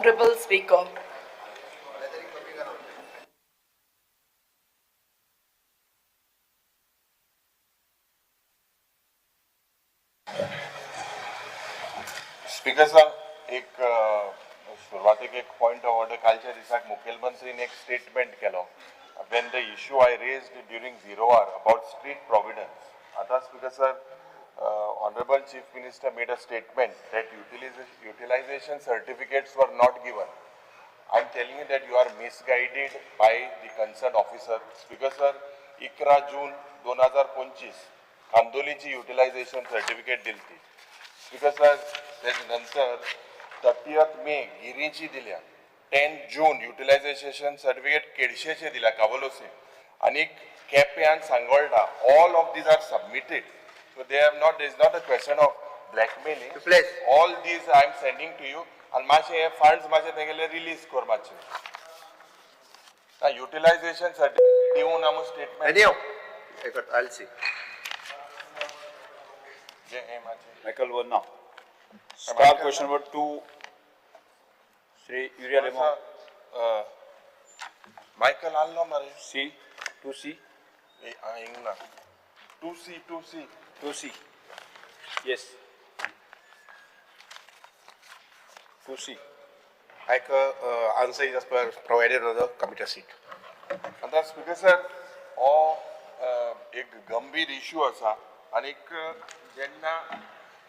Honorable Speaker. Speaker sir, एक सुरवातेक एक पॉयंट ऑफ ऑर्डर. कालच्या दिसाक मुखेलमंत्रीन एक स्टेटमेंट केलो when the issue I raised during Zero Hour about street providence. आतां Speaker sir, Honourable Chief Minister made a statement that utilization certificates were not given. I am telling you that you are misguided by the concern officer. Speaker sir, 11 June 2025 कांदोलीची utilisation certificate दिली ती. Speaker sir, तेज नंतर 30 मे गिरीची दिल्या, 10 जून utilisation certificate केडशेचे दिल्या, कावलोसे आनी केप्यान, Sangolda. All of these are submitted, so they have not, is not a question of blackmailing. Please. All these I am sending to you आनी मातशे हे फंड्स मातशे तेगेले रिलीज कर मातशे. युटिलायझेशन सर्टिफिकेट दिवन आमी statement Anyhow, I got, I'll see. हे मातशे Michael one now. Star question number 2, Shri Uriel Lemo. Michael आहलो मरे. C, 2C. हिंग ना, 2C, 2C. 2C. Yes. 2C. I answer is as per provided on the computer sheet. आतां speaker sir, हो एक गंभीर इशू आसा आनीक जेन्ना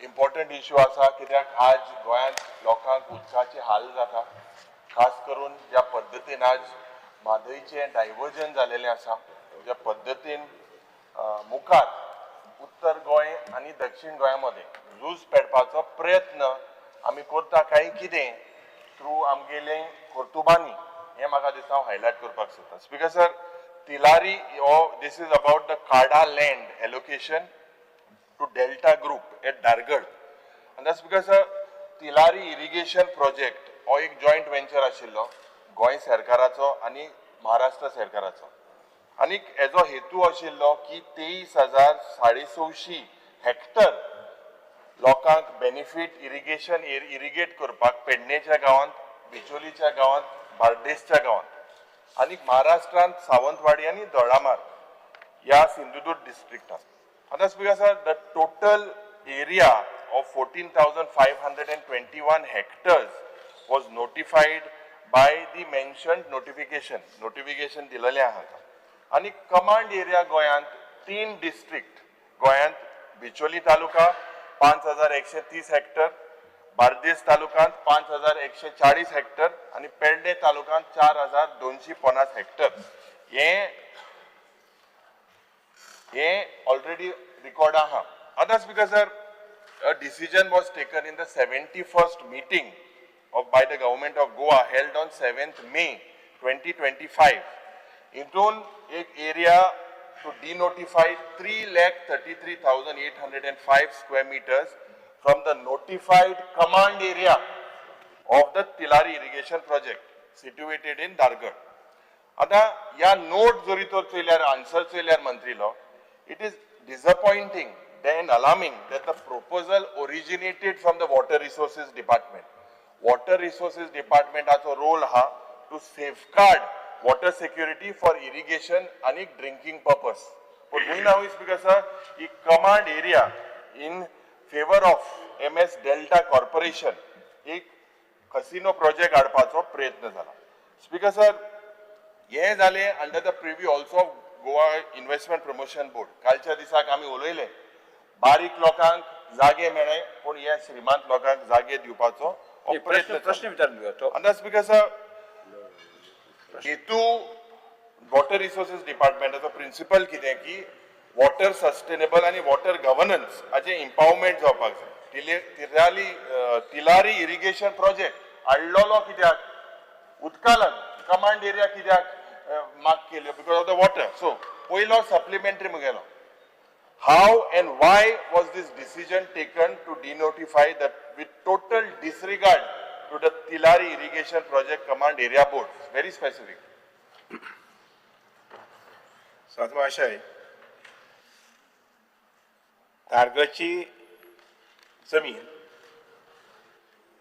इम्पॉर्टंट इशू आसा, कित्याक आज गोंयांत लोकांक उदकाचे हाल जाता, खास करून ज्या पद्दतीन आज म्हादयचें डायवर्जन जालेलें आसा, ज्या पद्दतीन मुखार उत्तर गोंय आनी दक्षिण गोंया मदें झूज पेटपाचो प्रयत्न आमी करता काय कितें थ्रू आमगेले कर्तुबांनी, हें म्हाका दिसता हांव हायलायट करपाक सोदता. स्पीकर सर, तिलारी हो, this is about the CADA land allocation to Delta Group at Dargad. आनी that's because Tillari irrigation project हो एक जॉयंट वेंचर आशिल्लो गोंय सरकाराचो आनी महाराष्ट्र सरकाराचो आनी हेजो हेतू आशिल्लो की 23,625 हेक्टर लोकांक बेनिफीट इरिगेशन इरिगेट करपाक, पेडणेच्या गांवांत, बिचोलीच्या गांवांत, बार्देसच्या गांवांत आनी महाराष्ट्रांत सावंतवाडी आनी दोडामार्ग ह्या सिंधुदुर्ग डिस्ट्रिक्टात. आतां Speaker sir, the total area of 14,521 hectares was notified by the mentioned notification. Notification दिलेलें आहा आनी कमांड एरिया गोंयांत तीन डिस्ट्रिक्ट गोंयांत, बिचोली तालुका 5130 हेक्टर, बार्देस तालुक्यांत 5140 हेक्टर आनी पेडणे तालुक्यांत 4250 हेक्टर. हे ऑलरेडी रिकॉर्ड आहा. आतां Speaker sir, a decision was taken in the 71st meeting of by the Government of Goa held on 7th May 2025. हितून एक area to denotify 3,33,805 square meters from the notified command area of the Tillari irrigation project situated in Dargad. आता या note जरी तर चोयल्यार, answer चोयल्यार मंत्रीलो, it is disappointing and alarming that the proposal originated from the Water Resources Department. Water Resources डिपार्टमेंटाचो role आहा to safeguard water security for irrigation आनी drinking purpose, पूण now is because he command area in favour of M S Delta Corporation एक casino project हाडपाचो प्रयत्न जाला. Speaker sir, हे जालें under the purview also of Goa Investment Promotion Board. कालच्या दिसाक आमी उलयले, बारीक लोकांक जागे मेळ्ळे, पूण ह्या श्रीमंत लोकांक जागे दिवपाचो हो प्रश्न प्रयत्न. प्रश्न विचारून घेऊया तो. अंदाज स्पीकर सर, हेतू वॉटर रिसोर्सेस डिपार्टमेंटाचो प्रिन्सिपल कितें की वॉटर सस्टेनेबल आनी वॉटर गव्हर्नन्स हाचें इम्पावरमेंट जावपाक जाय. तिलारी इरिगेशन प्रोजेक्ट हाडलेलो कित्याक? उदका लागून. कमांड एरिया कित्याक मार्क केल्यो? Because of the water. So पयलो supplementary मुगेलो, how and why was this decision taken to denotify that with total disregard to the Tillari Irrigation Project Command Area Board? Very specific. सात महाशय, दारगडची जमीन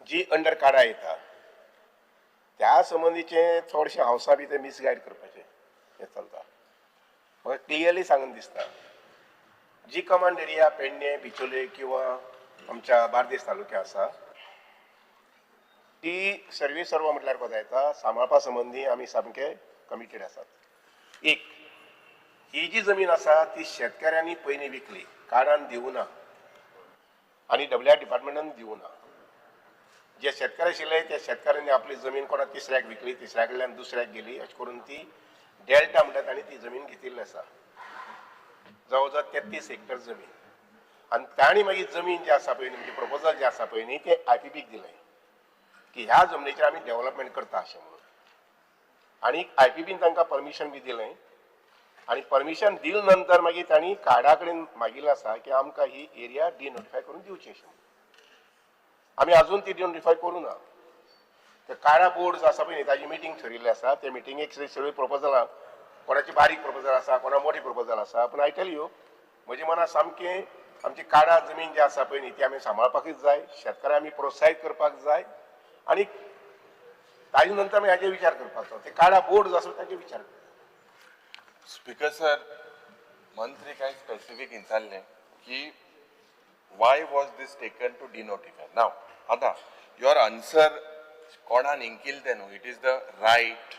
जी under काडा येता ह्या संबंदीचे चडशे हावसा बी ते मिसगायड करपाचें हें चलता. म्हाका क्लियरली सांगून दिसता, जी कमांड एरिया पेडणे, बिचोले किंवा आमच्या बार्देस तालुक्या आसा, ती सर्वे सर्व म्हटल्यार कोता येता, सांबाळपा संबंदी आमी सामके कमिटेड आसात. एक ही जी जमीन आसा ती शेतकाऱ्यांनी पयलीं विकली, काडान दिवना आनी डब्ल्यू आर डिपार्टमेंटान दिवना. जे शेतकार आशिल्ले त्या शेतकाऱ्यांनी आपली जमीन कोणा तिसऱ्याक विकली, तिसऱ्या कडल्यान दुसऱ्याक गेली, अशें करून ती डेल्टा म्हणटा तांणी ती जमीन घेतिल्ली आसा, जवळ जवळ 33 हेक्टर जमीन. आनी तांणी मागीर जमीन जी आसा पळय न्ही, म्हणजे प्रपोजल जें आसा पळय न्ही, तें आय पी बीक दिलें की ह्या जमनीचेर आमी डेव्हलपमेंट करता अशें म्हणून. आनी I P been तांकां परमिशन बी दिलें आनी परमिशन दिल नंतर मागीर तांणी काडा कडेन मागिल्लें आसा की आमकां ही एरिया डिनोटिफाय करून दिवची अशें म्हणून. आमी अजून ती डिनोटिफाय करूं ना. ते काडा बोर्ड जो आसा पळय न्ही, ताजी मिटींग थरिल्ली आसा. ते मिटिंगेक सगळीं प्रपोजलां, कोणाची बारीक प्रपोजल आसा, कोणा मोठी प्रपोजल आसा, पूण I tell you, म्हज्या मनात सामकें आमची काडा जमीन जी आसा पळय न्ही, ती आमी सांबाळपाकूच जाय, शेतकारांक आमी प्रोत्साहीत करपाक जाय आनी ताजे नंतर आमी हाजेर विचार करपाचो. ते काडा बोर्ड जो आसा ताजेर विचार. स्पीकर सर, मंत्री काय स्पेसिफीक विचारलें की why was this taken to denotify. Now आतां your answer कोणान इंकिल तें न्हू, it is the right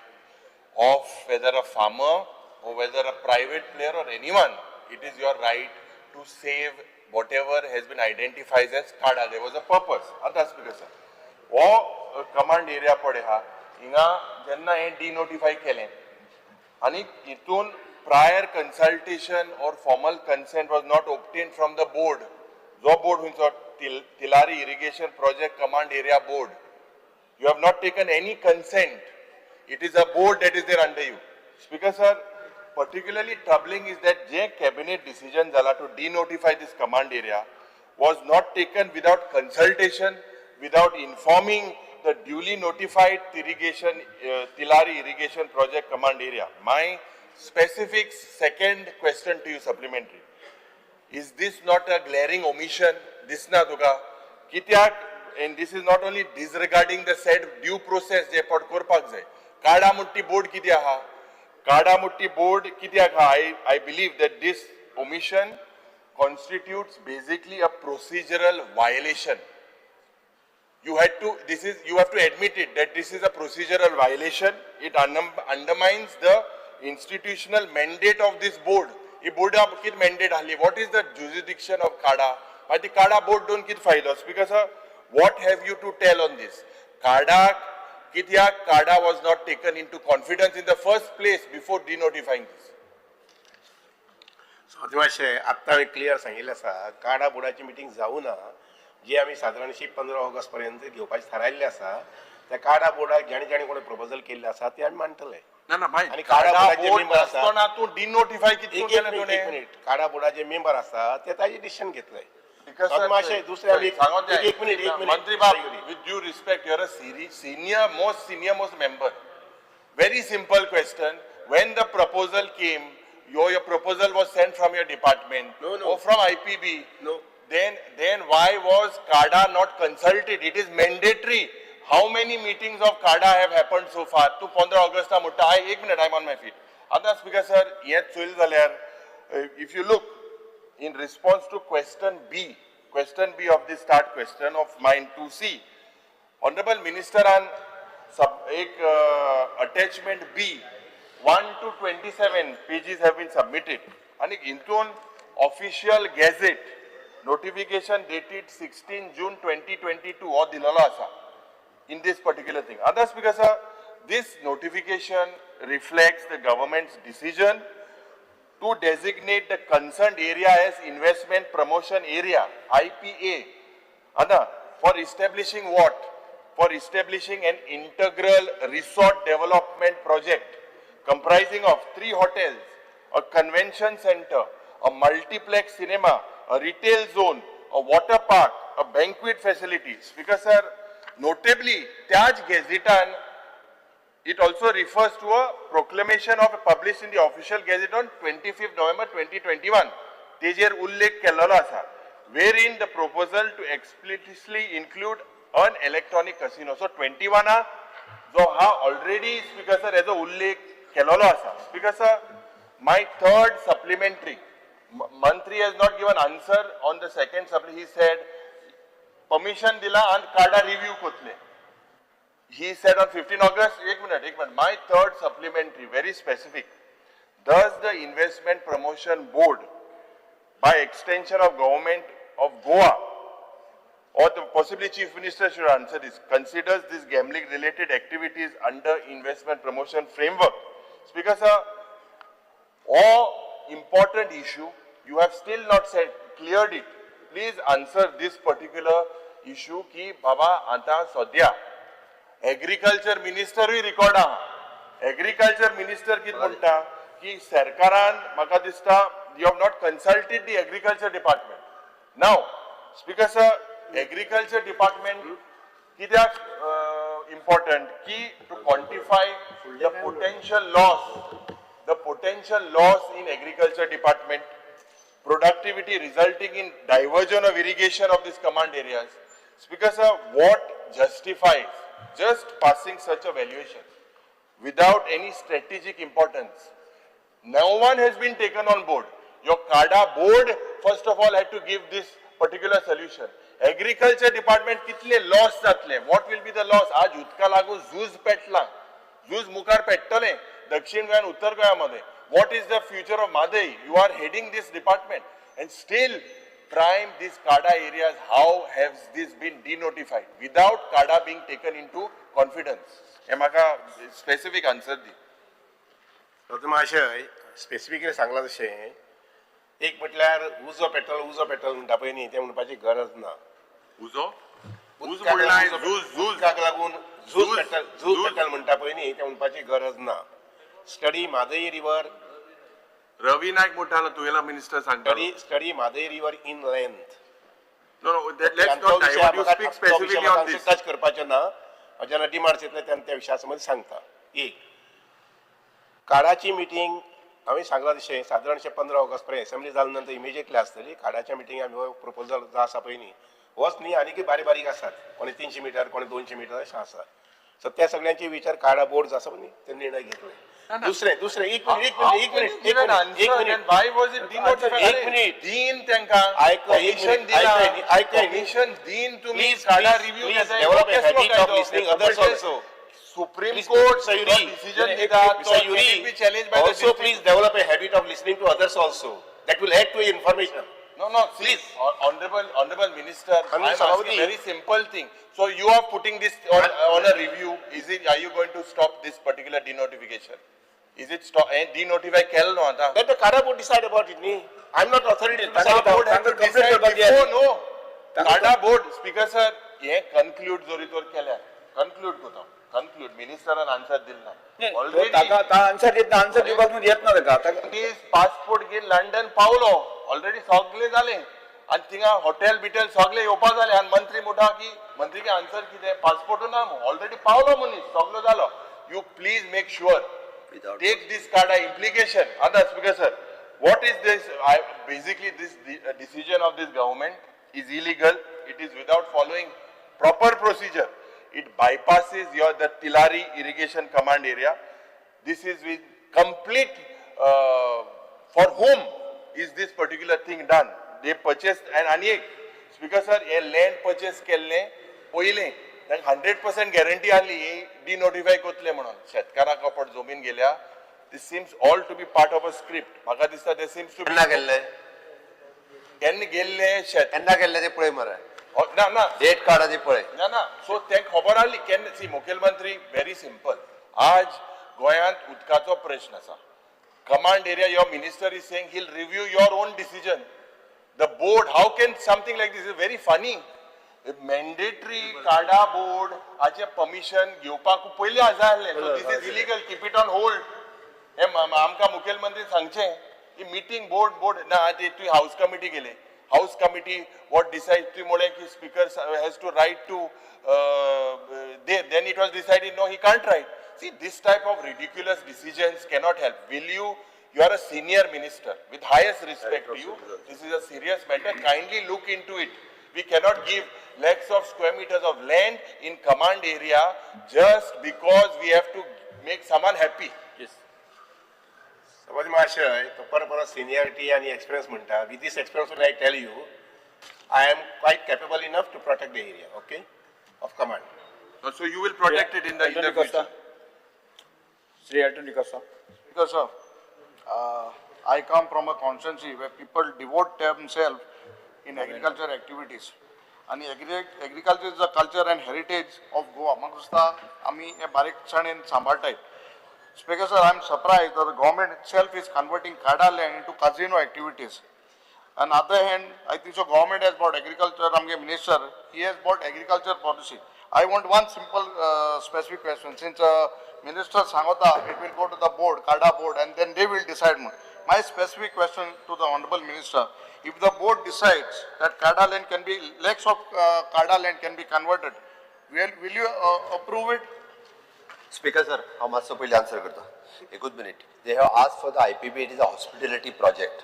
of whether a farmer or whether a private player or anyone, it is your right to save whatever has been identified as kada. There was a purpose. आतां speaker sir, हो command area पळय आहा, हिंगा जेन्ना हें डिनोटिफाय केलें आनी हितून prior consultation or formal consent was not obtained from the board. जो बोर्ड खंयचो, Tillari Irrigation Project Command Area Board. You have not taken any consent. It is a board that is there under you. Speaker sir, particularly troubling is that J cabinet decision जाला to denotify this command area was not taken without consultation, without informing the duly notified irrigation, Tillari Irrigation Project Command Area. My specific second question to you, supplementary. Is this not a glaring omission? दिसना तुका कित्याक? And this is not only disregarding the said due process जे पट करपाक जाय. काडामुट्टी board कितें आहा? काडामुट्टी board कित्याक आहा? I believe that this omission constitutes basically a procedural violation. You had to this is you have to admit it, that this is a procedural violation. It undermines the institutional mandate of this board. ही बोर्डा कित mandate आहली? What is the jurisdiction of CADA? मागीर ती काडा board दोन कित फायदो? Because what have you to tell on this? काडा कित्याक, CADA was not taken into confidence in the first place before denotifying this? So मातशें आत्तां हांवें क्लियर सांगिल्लें आसा, काडा बोर्डाची मिटींग जावं ना, जी आमी सादारणशी 15 ऑगस्ट पर्यंत घेवपाची थारायल्ली आसा. त्या काडा बोर्डाक जाणी जाणी कोणी प्रपोजल केल्लें आसा ते आमी मांडटले. ना ना भाई. आनी काडा बोर्डाचे बोर्ड member आसा. नासतना तूं डिनोटिफाय कितें एक एक केलें मिनिट, एक तुवें? मिनिट. काडा बोर्डाचे मेंबर आसा ते ताजे डिसिशन घेतले. Because So, मातशें दुसरें आमी सांगो तें. एक मिनिट, एक मिनिट. मंत्री बाब, with due respect, you're a senior most, senior most member. Very simple question. When the proposal came, your proposal was sent from your department No. or from IPB. No. Then why was CADA not consulted? It is mandatory. How many meetings of CADA have happened so far? तूं 15 Augusta म्हणटा. I एक minute, I am on my feet. आतां speaker sir, हें चोयलें जाल्यार, if you look in response to question B, question B of the starred question of mine 2C, Honorable Minister on sub, एक attachment B, 1 to 27 pages have been submitted. आणि हितून official gazette notification dated 16 June 2022 हो दिलेलो आसा in this particular thing. Others, because this notification reflects the government's decision to designate the concerned area as Investment Promotion Area, IPA. Anna, for establishing what? For establishing an integral resort development project comprising of three hotels, a convention center, a multiplex cinema, a retail zone, a water park, a banquet facilities. Because sir, notably, त्याच गॅझेटान it also refers to a proclamation of published in the official gazette on 25th November 2021. तेजेर उल्लेख केल्लो आसा, wherein the proposal to explicitly include an electronic casino. So 21 जो हा already speaker sir हेजो उल्लेख केलेलो आसा. Speaker sir, my third supplementary, मंत्री has not given answer on the second supply. He said permission दिला आनी कार्डा review कोतले. He said on 15 August, एक minute, एक minute. My third supplementary, very specific. Does the Investment Promotion Board, by extension of Government of Goa, or the possibly Chief Minister should answer this, considers this gambling related activities under investment promotion framework? Speaker sir, or important issue, you have still not said, cleared it. Please answer this particular issue की बाबा आता सद्या agriculture मिनिस्टरूय record आहा. Agriculture minister कितें म्हणटा की सरकारान म्हाका दिसता you have not consulted the agriculture department. Now speaker sir, agriculture department कित्याक इम्पॉर्टंट की to quantify the potential loss, the potential loss in agriculture department, productivity resulting in diversion of irrigation of these command areas. Speaker sir, what justifies just passing such a valuation without any strategic importance? No one has been taken on board. Your CADA board, first of all, had to give this particular solution. Agriculture department कितले loss जातले? What will be the loss? आज उदका लागून झूज पेटला, झूज मुखार पेट्टलें दक्षिण गोंय आनी उत्तर गोंयामध्ये. What is the future of Mhadei? You are heading this department and still prime these CADA areas, how has this been denotified without CADA being taken into confidence? हे म्हाका specific answer दी. रत्न महाशय, स्पेसिफिकली सांगलां तशें एक म्हटल्यार उजो petrol, उजो petrol म्हणटा पळय न्ही, तें म्हणपाची गरज ना. उजो उज उदकाक म्हणलाय लागून झूज झूज उदकाक लागून झूज झूज, पेट्रोल, झूज झूज. पेट्रोल म्हणटा पळय न्ही, तें म्हणपाची गरज ना. Study Mhadei river. रवी नायक मोठालो तुगेला मिनिस्टर सांगता. Study Mhadei river in length. No, no, let's not divert. You speak specifically on this. Touch करपाचें ना. जेन्ना डिमांड्स येतले तेन्ना त्या विशया संबंदी सांगता. एक कार्डाची मिटींग हांवें सांगलां तशें सादारणशें 15 ऑगस्ट पर्यंत असेंब्ली जाल्या नंतर इमिजिएटली आसतली. कार्डाच्या मिटींग आमी हो प्रपोजल जो आसा पळय न्ही, होच न्ही, आनीकय बारीक बारीक आसात, कोणी 300 मिटर, कोणी 200 मिटर अशें आसा. सो त्या सगळ्यांचे विचार कार्डा बोर्ड जो आसा पळय न्ही, ते निर्णय घेतले. दुसरें दुसरें एक मिनिट, एक मिनिट, एक मिनिट, एक मिनिट, एक minute. Why was it denotified? एक मिनिट. दीन तेंका आयक, एक permission minute, दिला. आयकय न्ही, आयकय न्ही. Permission दीन तुम्ही Please, काढा please, review. please develop a habit of listening others also. Supreme Please, court Mr. Yuri, decision दिता, Mr. Yuri, be challenge by the also please develop a habit of listening to others also. That will add to your information. No, no, Please. Please, honorable minister, I am Honorable asking Sabhavati. Very simple thing. So you are putting this on a review. Is it, are you going to stop this particular denotification? Is it stop, and denotify केलं न्हू आतां? Let the Kada board decide about it, न्ही. I'm not authority to decide CADA about board it. had to तांकां complaint decide करपाक जाय. before, no. तांकां CADA board, speaker sir, हे conclude जरी तर केल्यार, conclude करता, conclude, मिनिस्टरान आन्सर दिल ना. तो ताका आन्सर दितना, आन्सर दिवपाक न्हू येत ना ताका. ताका पासपोर्ट घेवन लंडन पावलो, ऑलरेडी सगळे जाले आनी थिंगा हॉटेल बिटेल सगळे येवपा जाले आनी मंत्री म्हणटा की मंत्री आन्सर कितें, पासपोर्टू ना, ऑलरेडी पावलो मनीस, सगलो जालो. You please make sure take this CADA implication. आतां speaker sir, what is this? I basically this decision of this government is illegal. It is without following proper procedure. It bypasses your the Tilari irrigation command area. This is with complete, for whom is this particular thing done? They purchased, and आनी एक speaker sir, हे land purchase केल्लें पयलें तांकां 100% guarantee आहली ही डिनोटिफाय करतले म्हणून. शेतकाराक कपट जमीन गेल्या. This seems all to be part of a script. म्हाका दिसता ते सिम्स टू केन्ना केल्ले? केन्ना गेल्ले शेत केन्ना केल्ले ते पळय मरे. ना ना. डेट काड आनी पळय. ना ना, सो ते खबर आहली केन्ना. सी मुखेलमंत्री, व्हेरी सिंपल, आज गोंयांत उदकाचो प्रश्न आसा. Command area, your minister is saying he'll review your own decision. The board, how can something like this is very funny. Mandatory CADA board हाचे परमिशन घेवपाक पयलीं जाय आहलें. So this is illegal, keep it on hold. हे आमकां मुखेलमंत्री सांगचें की मिटींग बोर्ड बोर्ड ना, ते तुवें हावस कमिटी गेले, हावस कमिटी what decide, तुवें म्हळें की speaker has to write to they, then it was decided no, he can't write. See, this type of ridiculous decisions cannot help. Will you, you are a senior minister, with highest respect to you, this is a serious matter, kindly look into it. We cannot give lakhs of square meters of land in command area just because we have to make someone happy. Yes. समज महाशय, तो परत परत seniority आनी experience म्हणटा. With this experience I tell you, I am quite capable enough to protect the area, okay, of command. So you will protect it in the Elton D'Costa. Future. Shri Elton D'Costa. Because sir, I come from a constituency where people devote themselves in agriculture activities. आणि agriculture is a culture and heritage of Goa. म्हाका दिसता आमी हे बारीकसाणेन सांबाळटाय. Speaker sir, I am surprised that the government itself is converting CADA land into casino activities. On other hand, I think so government has bought agriculture, आमगे minister, he has bought agriculture policy. I want one simple specific question. Since minister सांगता, it will go to the board, CADA board, and then they will decide. My specific question to the honorable minister, if the board decides that CADA land can be, lakhs of CADA land can be converted, will you approve it? Speaker sir, हांव मातसो पयलीं answer करता. एकूच minute. They have ask for the IPB, it is a hospitality project.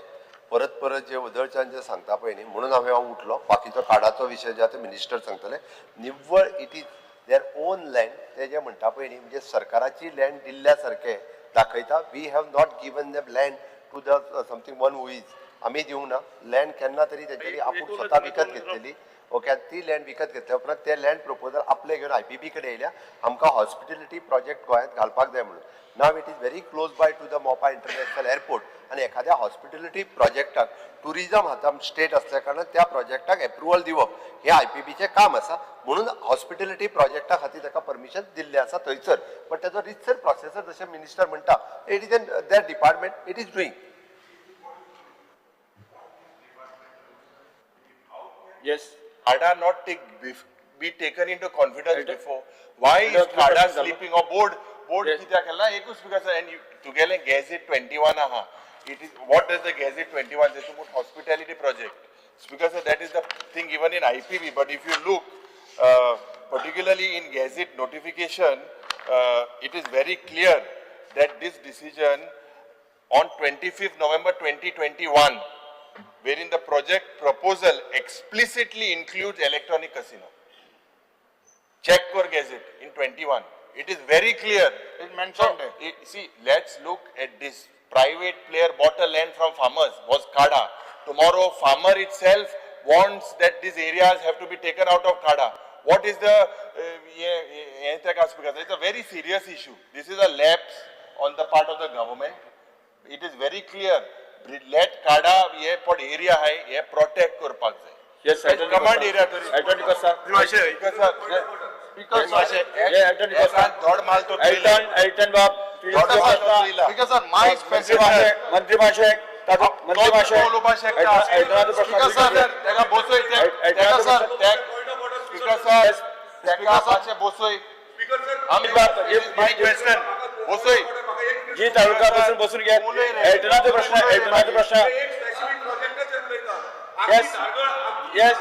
परत परत जे उदळच्यान जे सांगता पळय न्ही, म्हणून हांव उठलो. बाकीचो कार्डाचो विशय जे आतां मिनिस्टर सांगतले. निव्वळ it is their own land. ते जे म्हणटा पळय न्ही, म्हणजे सरकाराची लँड दिल्ल्या सारकें दाखयता. We have not given them land to the something one who is, आमी दिवंक ना लँड. केन्ना तरी तेंच्यांनी आपूण स्वता विकत घेतलेली. ओके, आनी ती लँड विकत घेतल्या उपरांत ते लँड प्रपोजल आपले घेवन आयपीबी कडेन येयल्या, आमकां हॉस्पिटॅलिटी प्रोजेक्ट गोंयांत घालपाक जाय म्हणून. Now it is very close by to the Mopa International Airport आनी एखाद्या हॉस्पिटॅलिटी प्रोजेक्टाक टुरिजम हाता स्टेट असल्या कारणान त्या प्रोजेक्टाक एप्रुवल दिवप हें आयपीबीचें काम आसा, म्हणून हॉस्पिटॅलिटी प्रोजेक्टा खातीर ताका परमिशन दिल्लें आसा थंयसर. बट ताजो रितसर प्रोसेसर, जशें मिनिस्टर म्हणटा, it is in that department, it is doing. Yes. CADA not be taken into confidence before? Why is Elton CADA प्रश्न sleeping or board? Board Yes. कित्याक केला एकूच because and तुगेलें gazette 21 आहा. It is, what does the gazette 21 say? To put hospitality project. Because that is the thing given in IPB. But if you look, particularly in gazette notification, it is very clear that this decision on 25th November 2021, wherein the project proposal explicitly includes electronic casino. Check or gazette in 21. It is very clear. It mentioned So, see, let's look at this. Private player bought a land from farmers, was CADA. Tomorrow, farmer itself wants that these areas have to be taken out of CADA. What is the, because it's a very serious issue. This is a lapse on the part of the government. It is very clear. Let CADA हे पण area आहे, हे protect करपाक जाय. Yes, Elton command D'Costa. Area तरी. Elton D'Costa. Speaker sir, Yeah, Elton D'Costa. धोड माल तो Elton, Elton बाब. धोड माल तो थंय. Speaker sir, my मंत्री specific महाशय, मंत्री महाशय, मंत्री महाशय. तो उलोवपाक शकता. एल्टनाचो प्रश्न. Speaker sir, तेका बसय. एल्टनाचो सर, प्रश्न. स्पीकर सर, तेका मातशें बसय. आमी बाब, माय क्वेश्चन बसय. जी तालुका बसून बसून घे. उलय रे. एल्टनाचो प्रश्न, एल्टनाचो प्रश्न. Yes. Yes.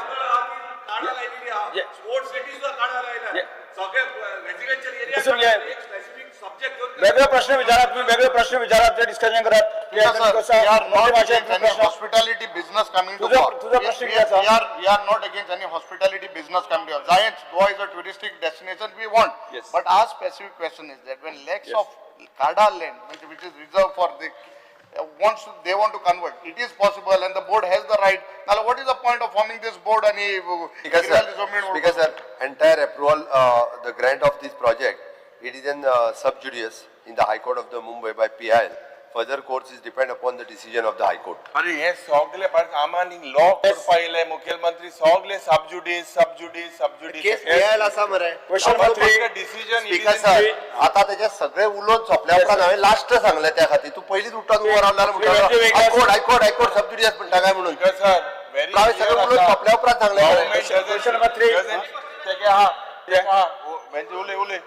Yes. Sports city सुद्धा काढायला लायला. Yes. सगळे रेसिडेन्शियल बसून घे. एरिया एक स्पेसिफिक सब्जेक्ट घेऊन वेगळे प्रश्न विचारात तुम्ही, वेगळे प्रश्न विचारात, ते डिस्कशन करात. Speaker sir, we are मंत्री not महाशय, against any प्रश्न. hospitality business coming to तुझा- Goa. तुझा प्रश्न किती असा? We are not against any hospitality business coming to Goa. Giants, Goa is a touristic destination we want. Yes. But our specific question is that when lakhs Yes. of CADA land, which is reserved for the, they want to convert, it is possible and the board has the right. Now, what is the point of forming this board and Speaker sir, Speaker sir, entire approval, the grant of this project, it is in sub judice in the High Court of the Mumbai by PIL. Further course is depend upon the decision of the High Court. अरे हे सगळे आमान law करपा येयले मुख्यमंत्री, सगळे sub judice, sub judice, sub judice. Case PIL आसा मरे. Question number three. Decision speaker sir, आता त्याचे सगळे उलोवन सोंपल्या उपरांत हांवें लास्ट सांगलें त्या खातीर. तूं पयलींच उठून उबो रावल्यार म्हणटा high court, high court, high court sub judice म्हणटा काय म्हणून. स्पीकर सर, व्हेरी हांवें सगळें उलोवन सोंपल्या उपरांत सांगलें मरे. Question number three. तेका हा, तेका हा, म्हणजे उलय उलय.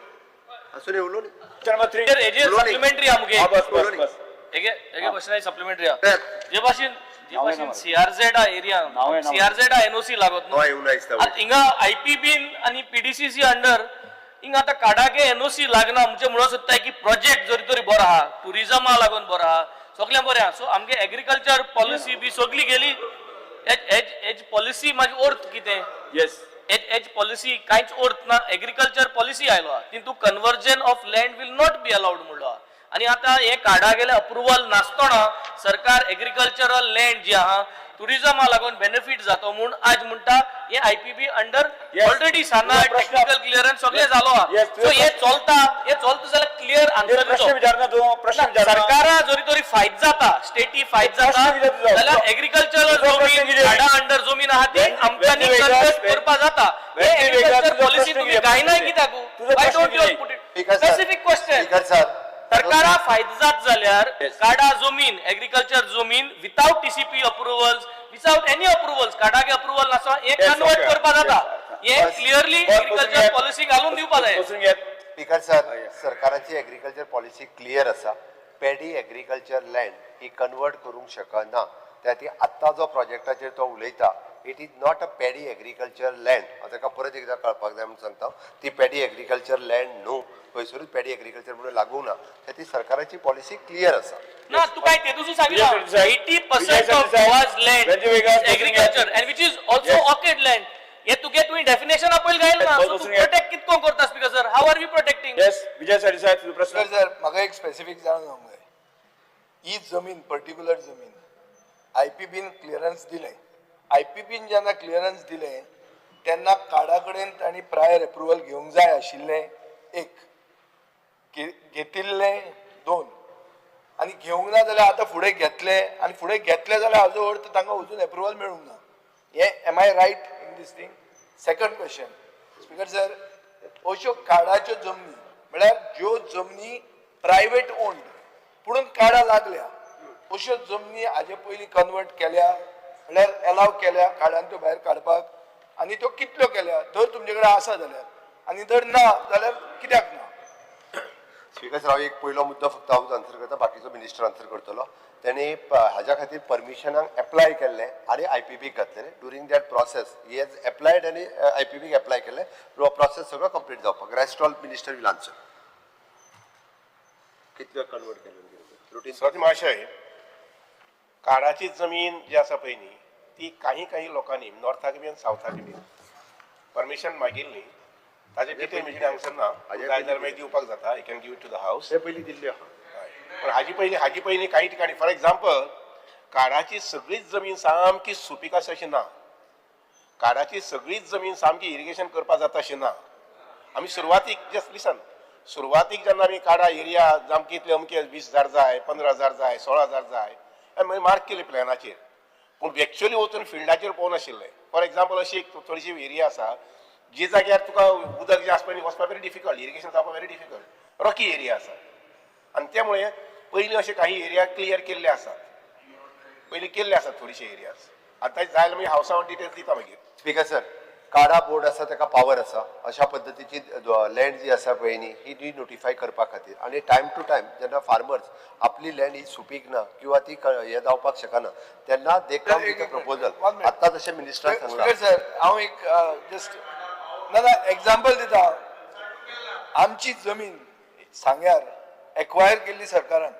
आसूं न्ही, उलोवनी. Question number three. हेजेर उलोवनी. सप्लिमेंटरी आमगे. हा, बस बस बस. हेगे हेगे क्वेश्चन सप्लिमेंटरी आहा. तर, जे भाशेन जे नाव भाशेन नाव. सीआरझेड एरिया, नाव नाव. सीआरझेड एनओसी लागत न्हू. हय, उलय दिसता. आतां हिंगा आयपीबीन आनी पीडीसीसी अंडर हिंगा आतां काडाके एनओसी लागना. म्हणजे म्हणूंक सोदता की प्रोजेक्ट जरी तरी बरो आहा, टुरिजमा लागून बरो आहा, सगळें बरें आहा. सो आमगे एग्रीकल्चर पॉलिसी बी सगळी गेली. हेज पॉलिसी मागीर अर्थ कितें? येस. एज पॉलिसी कांयच अर्थ ना. एग्रीकल्चर पॉलिसी आयलो आहा, तितून conversion of land will not be allowed म्हणलो आहा. आनी आतां हे कार्डा गेले अप्रुवल नासतना सरकार एग्रीकल्चरल लँड जी आहा टुरिजमा लागून बेनिफीट जातो म्हूण आज म्हणटा, हे आयपीबी अंडर ऑलरेडी साना तुजो प्रश्न- टेक्निकल क्लिअरन्स सगळें जालो आहा. Yes, तुजो सो हे चलता, हे चलता जाल्यार क्लियर आन्सर प्रश्न विचारना तूं, प्रश्न विचारना. सरकारा जरी तरी फायदो जाता, स्टेटी फायदो जाता प्रश्न कितें तुजो? जाल्यार एग्रीकल्चरल तुजो प्रश्न जमीन कितें? झाडां अंडर जमीन आहा ती आमच्यांनी when contest करपा जाता. हे when agriculture तुजो पॉलिसी प्रश्न तुमी कितें? गायनाय कित्याक? तुजो वाय प्रश्न don't you कितें? Put it speaker sir, specific question? Speaker sir, सरकारा फायदो जात जाल्यार Yes. काडा जमीन, एग्रीकल्चर जमीन without TCP approvals, without any approvals, काडाके approval नासतना हे Yes, convert okay. करपा जाता. Yes. हे बस. क्लिअरली बस, बसून एग्रीकल्चर घेत. पॉलिसी घालून दिवपा जाय. बसून घेत. स्पीकर सर, सरकाराची एग्रीकल्चर पॉलिसी क्लियर आसा. पेडी एग्रीकल्चर लँड ही कन्वर्ट करूंक शकना. त्या खातीर आत्तां जो प्रोजेक्टाचेर तो उलयता, it is not a paddy agriculture land. हांव ताका परत एकदां कळपाक जाय म्हणून सांगता, ती पेडी एग्रीकल्चर लँड न्हू, खंयसरूच पेडी एग्रीकल्चर म्हणून लागूंक ना. त्या खातीर सरकाराची पॉलिसी क्लियर आसा. ना, तुका तेतून सांगितलं, Vijay Sardesai. 80% Vijay of Sardesai. Goa's land Vijay Vegas. Agriculture and which is also Yes. Orchid land. हे तुगे तुवें डेफिनेशन पयलीं घायल ना. Yes, सो तूं बसून घे. प्रोटेक्ट कितको करता, speaker sir? How are we protecting? Yes, Vijay Sardesai, तुजो प्रश्न. सर सर, म्हाका एक स्पेसिफीक जाणून जावंक जाय. ही जमीन, पर्टिक्युलर जमीन आयपीबीन क्लियरन्स दिलें. आयपीबीन जेन्ना क्लियरन्स दिलें तेन्ना कार्डा कडेन तांणी प्रायर एप्रुवल घेवंक जाय आशिल्लें एक, घेतिल्लें दोन, आनी घेवंक ना जाल्यार आतां फुडें घेतले आनी फुडें घेतले जाल्यार हाजो अर्थ तांकां अजून एप्रुवल मेळूंक ना. हें am I right in this thing? Second question, speaker sir, अश्यो कार्डाच्यो जमनी, म्हळ्यार ज्यो जमनी प्रायवेट ओन्ड पुणून कार्डां लागल्या, अश्यो जमनी हाजे पयलीं कन्वर्ट केल्या, म्हळ्यार एलाव केल्या कार्डान त्यो भायर काडपाक, आनी त्यो कितल्यो केल्या जर तुमचे कडेन आसा जाल्यार, आनी जर ना जाल्यार कित्याक ना? स्पीकर सर, हांव एक पयलो मुद्दो फक्त हांवूच आन्सर करता, बाकीचो मिनिस्टर आन्सर करतलो. तेणी हाज्या खातीर परमिशनाक एप्लाय केल्लें आनी आयपीबीक घातलेलें. During that process he has applied आनी आयपीबीक एप्लाय केल्लें. प्रोसेस सगळो कंप्लीट जावपाक, rest all minister will answer. कितल्यो कन्वर्ट केल्ले रुटीन? सत महाशय, काडाची जमीन जी आसा पळय न्ही, ती काही काही लोकांनी नॉर्थाक बी आनी सावथाक बी परमिशन मागिल्ली. ताजे डिटेल म्हजे हांगसर ना. हाजे जाय जाल्यार मागीर दिवपाक जाता. I can give it to the house. हे पयलीं दिल्ल्यो आहा. पण हाजी पयलीं काही ठिकाणी, फॉर एक्झाम्पल, काडाची सगळीच जमीन सामकी सुपीक आसा अशी ना. काडाची सगळीच जमीन सामकी इरिगेशन करपाक जाता अशी ना. आमी सुरवातीक, जस्ट लिसन, सुरवातीक जेन्ना आमी काडा एरिया सामकी इतले अमके 20,000 जाय, 15,000 जाय, 16,000 जाय, आमी मागीर मार्क केले प्लॅनाचेर, पूण एक्च्युअली वचून फिल्डाचेर पळोवनाशिल्ले. फॉर एक्झाम्पल, अशी एक थोडीशी एरिया आसा जी जाग्यार तुका उदक जें आसता पळय वचपाक व्हेरी डिफिकल्ट, इरिगेशन जावपाक व्हेरी डिफिकल्ट, रॉकी एरिया आसा. आनी त्यामुळे पयलीं अशे काही एरिया क्लियर केल्ले आसात, पयलीं केल्ले आसात थोडेशे एरियाज. आतां जाय जाल्यार मागीर हावसा हांव डिटेल्स दिता मागीर. स्पीकर सर, काडा बोर्ड आसा, ताका पावर आसा अशा पद्दतीची लँड जी आसा पळय न्ही, ही डी नोटिफाय करपा खातीर. आनी टायम टू टायम जेन्ना फार्मर्स आपली लँड ही सुपीक ना किंवा ती हे जावपाक शकना तेन्ना they come with a proposal. One minute. आत्तां तशें मिनिस्टरान सांगलां. स्पीकर सर, हांव एक जस्ट ना ना एग्जाम्पल दिता. आमची जमीन सांग्यार एक्वायर केल्ली सरकारान,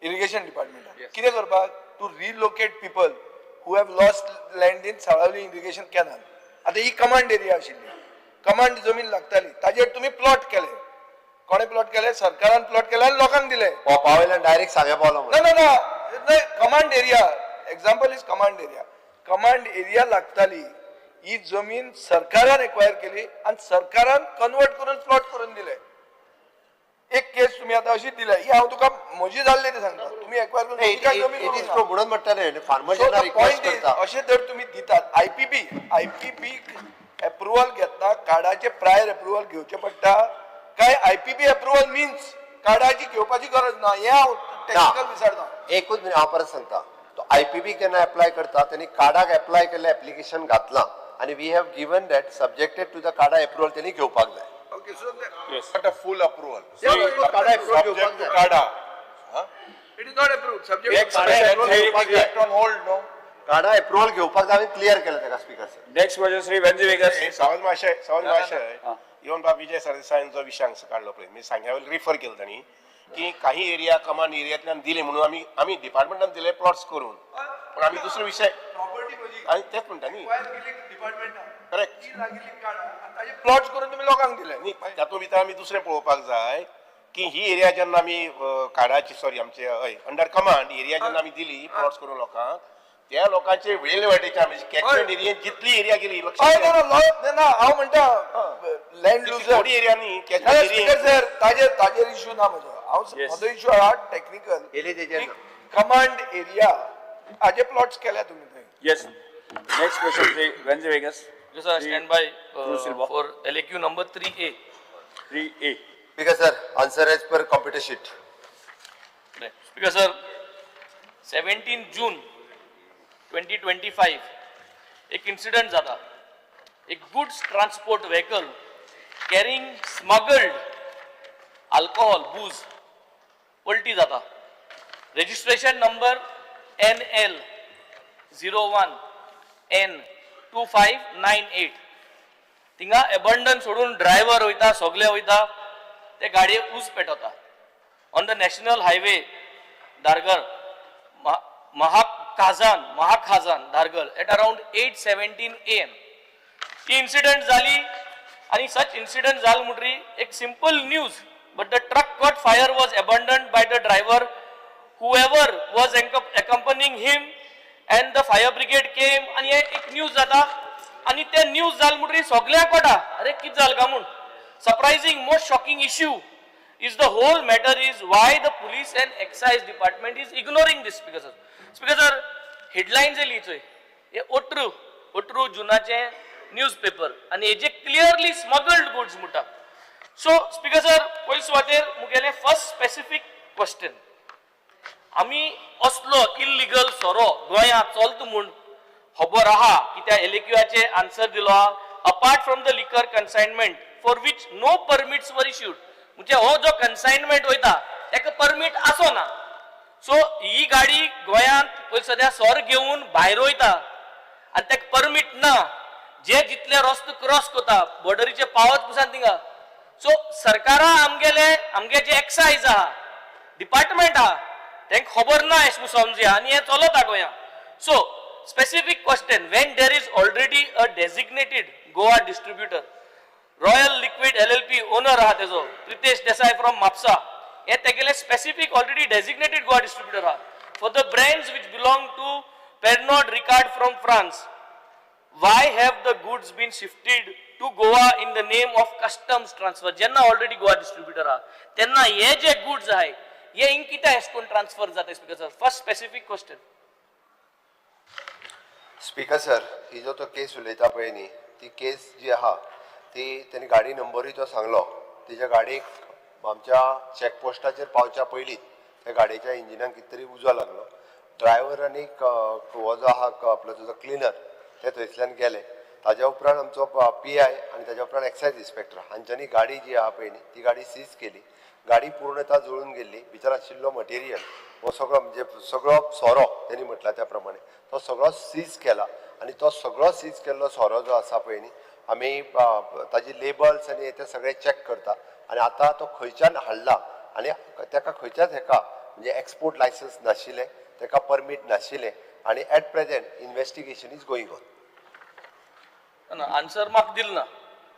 इरिगेशन डिपार्टमेंटान, कितें करपाक? To relocate people who have lost land in Salaulim irrigation canal. आतां ही कमांड एरिया आशिल्ली, कमांड जमीन लागताली, ताजेर तुमी प्लॉट केले. कोणें प्लॉट केले? सरकारान प्लॉट केले आनी लोकांक दिले. पावयल्यान डायरेक्ट सांग्या पावलो. ना ना ना, command area, example is command area. Command area लागताली, ही जमीन सरकारान एक्वायर केली आणि सरकारान कन्वर्ट करून प्लॉट करून दिले. एक केस तुम्ही आता अशी दिल्या, ही हांव तुका म्हजी जाल्ली ते सांगता. तुम्ही एक्वायर करून तुमकां जमीन it is करूंक ना. ट्रू म्हणून म्हणटा न्ही, फार्मर So जेन्ना the request point is, करता. अशें जर तुमी दितात, आयपीबी एप्रुवल घेतना कार्डाचे प्रायर एप्रुवल घेवचें पडटा काय आयपीबी एप्रुवल मिन्स कार्डाची घेवपाची गरज ना, हें हांव टेक्निकल विचारता. एकूच मिनिट, हांव परत सांगता. तो आयपीबी केन्ना एप्लाय करता, तेणी कार्डाक एप्लाय केल्लें एप्लिकेशन घातलां आनी we have given that subjected to the CADA approval तेणी घेवपाक जाय. Okay, so Not a full approval. CADA approval Subject घेवपाक to जाय. CADA. It is not approved subject. Next question, kept on hold, no? CADA approval घेवपाक जाय, हांवें clear केलें ताका speaker sir. Next question, Shri Venzy Viegas. Sawant महाशय, सावंत महाशय, even बाब विजय सरदेसायान जो विशय हांगसर काडलो पळय, मी सांग्या वयल्यान रिफर केलो तांणी की काही एरिया कमांड एरियांतल्यान दिले म्हणून आमी डिपार्टमेंटान दिले प्लॉट्स करून, पण आमी दुसरो विशय प्रॉपर्टी आनी तेच म्हणटा न्ही. करेक्ट. प्लॉट्स करून तुम्ही लोकांक दिले. न्ही, तातूंत भितर आमी दुसरें पळोवपाक जाय की ही एरिया जेन्ना आमी कार्डाची, सॉरी, आमचे हय अंडर कमांड एरिया जेन्ना आमी दिली प्लॉट्स करून लोकांक, त्या लोकांचे वेले वाटेचे आमी कॅचमेंट एरियेन जितली एरिया गेली हय. लक्षात ना ना ना, ना, हांव म्हणटा लँड लुजर थोडी एरिया न्ही कॅचमेंट स्पीकर एरिया. सर, ताजेर इश्यू ना म्हजो. हांव Yes. म्हजो इश्यू आहा टॅक्निकल. केली तेजेर ना. कमांड एरिया हाजे प्लॉट्स केल्या तुमी थंय. Yes. Next question, Shri Venzy Viegas. Sir, stand by Cruz Silva. For LAQ number 3A. 3A. Speaker sir, answer as per computer sheet. Speaker sir, 17 June 2025 एक incident जाता. एक goods transport vehicle carrying smuggled alcohol, booze, पलटी जाता. Registration number NL 01 N 2598. थिंगा abandon सोडून driver वयता, सगले वयता, ते गाडयेक ऊस पेटवता on the national highway Dhargal Mahakhazan Dhargal at around 8:17 a.m. He incident जाली आनी सच इन्सिडंट जाल म्हणटरी एक simple news, but the truck caught fire, was abandoned by the driver, whoever was accompanying him, and the fire brigade came. आनी हे एक news जाता आनी ते न्यूज जाल म्हणटरी सगळ्याक कळटा, अरे कितें जाल काय म्हूण. Surprising, most shocking issue is the whole matter is why the police and excise department is ignoring this. Speaker sir, speaker sir, headlines येयली चोय, हे 18 जुनाचे न्यूज पेपर आनी हेजे क्लियरली स्मगल्ड गुड्स म्हणटा. सो स्पीकर सर, पयले सुवातेर मुगेलें first specific question, आमी असलो इल्लिगल सोरो गोंयांत चलता म्हूण खबर आहा कित्याक एलएक्यूआचे आन्सर दिलो आहा, apart from the liquor consignment for which no permits were issued. म्हणजे हो जो कन्सायनमेंट वयता ताका परमीट आसो ना. सो ही गाडी गोंयांत पयलीं सद्या सोर घेवन भायर वयता आनी ताका परमीट ना, जे जितले रस्तो क्रॉस करता बॉर्डरीचे पावत पसून थिंगा. सो सरकारा आमगेले आमगे जे एक्सायज आहा, डिपार्टमेंट आहा, तांकां खबर ना अशें म्हूण समजुया आनी हें चलता गोंयांत. So specific question, when there is already a designated Goa distributor, Royal Liquid LLP, owner आहा तेजो प्रितेश देसाय फ्रॉम म्हापसा, हे तेगेले specific already designated Goa distributor आहा for the brands which belong to Pernod Ricard from France, why have the goods been shifted to Goa in the name of customs transfer? जेन्ना already Goa distributor आहा तेन्ना हे जे goods आहाय हे हिंग कित्याक अशें करून ट्रान्सफर जाता? Speaker sir, first specific question. Speaker sir, ही जो तो केस उलयता पळय न्ही, ती केस जी आहा ती तेणी गाडी नंबरूय तो सांगलो. तेच्या गाडयेक आमच्या चॅकपोस्टाचेर पावच्या पयलींच त्या गाडयेच्या इंजिनाक कितें तरी उजो लागलो. ड्रायव्हर आनी हो जो आहा आपलो तुजो क्लिनर ते थंयसल्यान गेले. ताज्या उपरांत आमचो पीआय आनी ताज्या उपरांत एक्सायज इन्स्पेक्टर हांच्यांनी गाडी जी आहा पळय न्ही ती गाडी सीज केली. गाडी पूर्णता जळून गेल्ली. भितर आशिल्लो मटेरियल हो सगळो, म्हणजे सगळो सोरो तेणी म्हटला त्या प्रमाणे तो सगळो सीज केला आनी तो सगळो सीज केल्लो सोरो जो आसा पळय न्ही आमी ताजी लेबल्स आनी ते सगळे चॅक करता आनी आतां तो खंयच्यान हाडला आनी ताका खंयच्याच हेका म्हणजे एक्सपोर्ट लायसन्स नाशिल्लें, ताका परमीट नाशिल्लें आनी at present investigation is going on. ना, आन्सर म्हाका दिल ना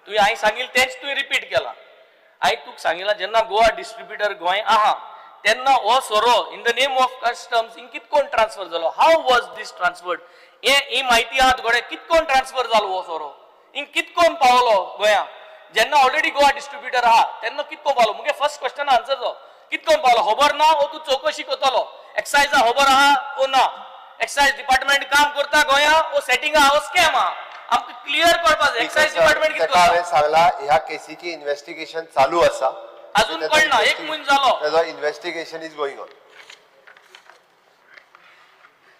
तुवें. हांवें सांगिल्लें तेंच तुवें रिपीट केलां. हांवें तुका सांगिलां, जेन्ना गोवा डिस्ट्रिब्युटर गोंय आहा तेन्ना हो सोरो in the name of customs हिंग कित कोण ट्रान्सफर जालो? How was this transferred? हे ही म्हायती आहा तुगें? कित कोण ट्रान्सफर जालो हो सोरो, हिंग कित कोण पावलो गोंया, जेन्ना ऑलरेडी गोवा डिस्ट्रिब्युटर आहा तेन्ना कित कोण पावलो? मुगे फर्स्ट क्वेश्चन आन्सर जो कित कोण पावलो खबर ना वो तूं चवकशी करतलो. एक्सायजा खबर आहा वो ना? एक्सायज डिपार्टमेंट काम करता गोंया वो सेटिंग आहा वो स्कॅम आहा? आमकां क्लियर करपाक जाय एक्सायज डिपार्टमेंट कितें ताका करता. हांवें सांगला, ह्या केसीची इन्व्हेस्टिगेशन चालू आसा. अजून कळना, एक म्हयनो जालो. ताजो investigation is going on.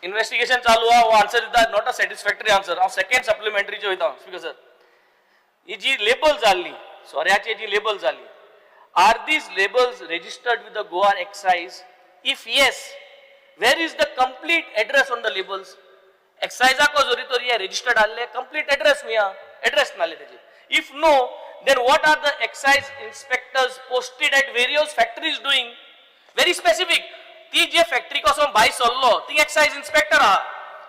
Investigation चालू आहा हो आन्सर दिता, not a satisfactory answer. हांव सेकंड सप्लिमेंटरीचे वयता. स्पीकर सर, ही जी लेबल जाल्ली सोऱ्याची, जी लेबल जाली, are these labels registered with the Goa excise? If yes, where is the complete address on the labels? एक्सायजाको जरी तर हे रजिस्टर्ड आहले, कंप्लीट एड्रेस खंय आहा? एड्रेस नासले तेजे. If no, then what are the excise inspectors posted at various factories doing? Very specific. ती जे factory कसो भायर सरलो ती एक्सायज इन्स्पेक्टर आहा.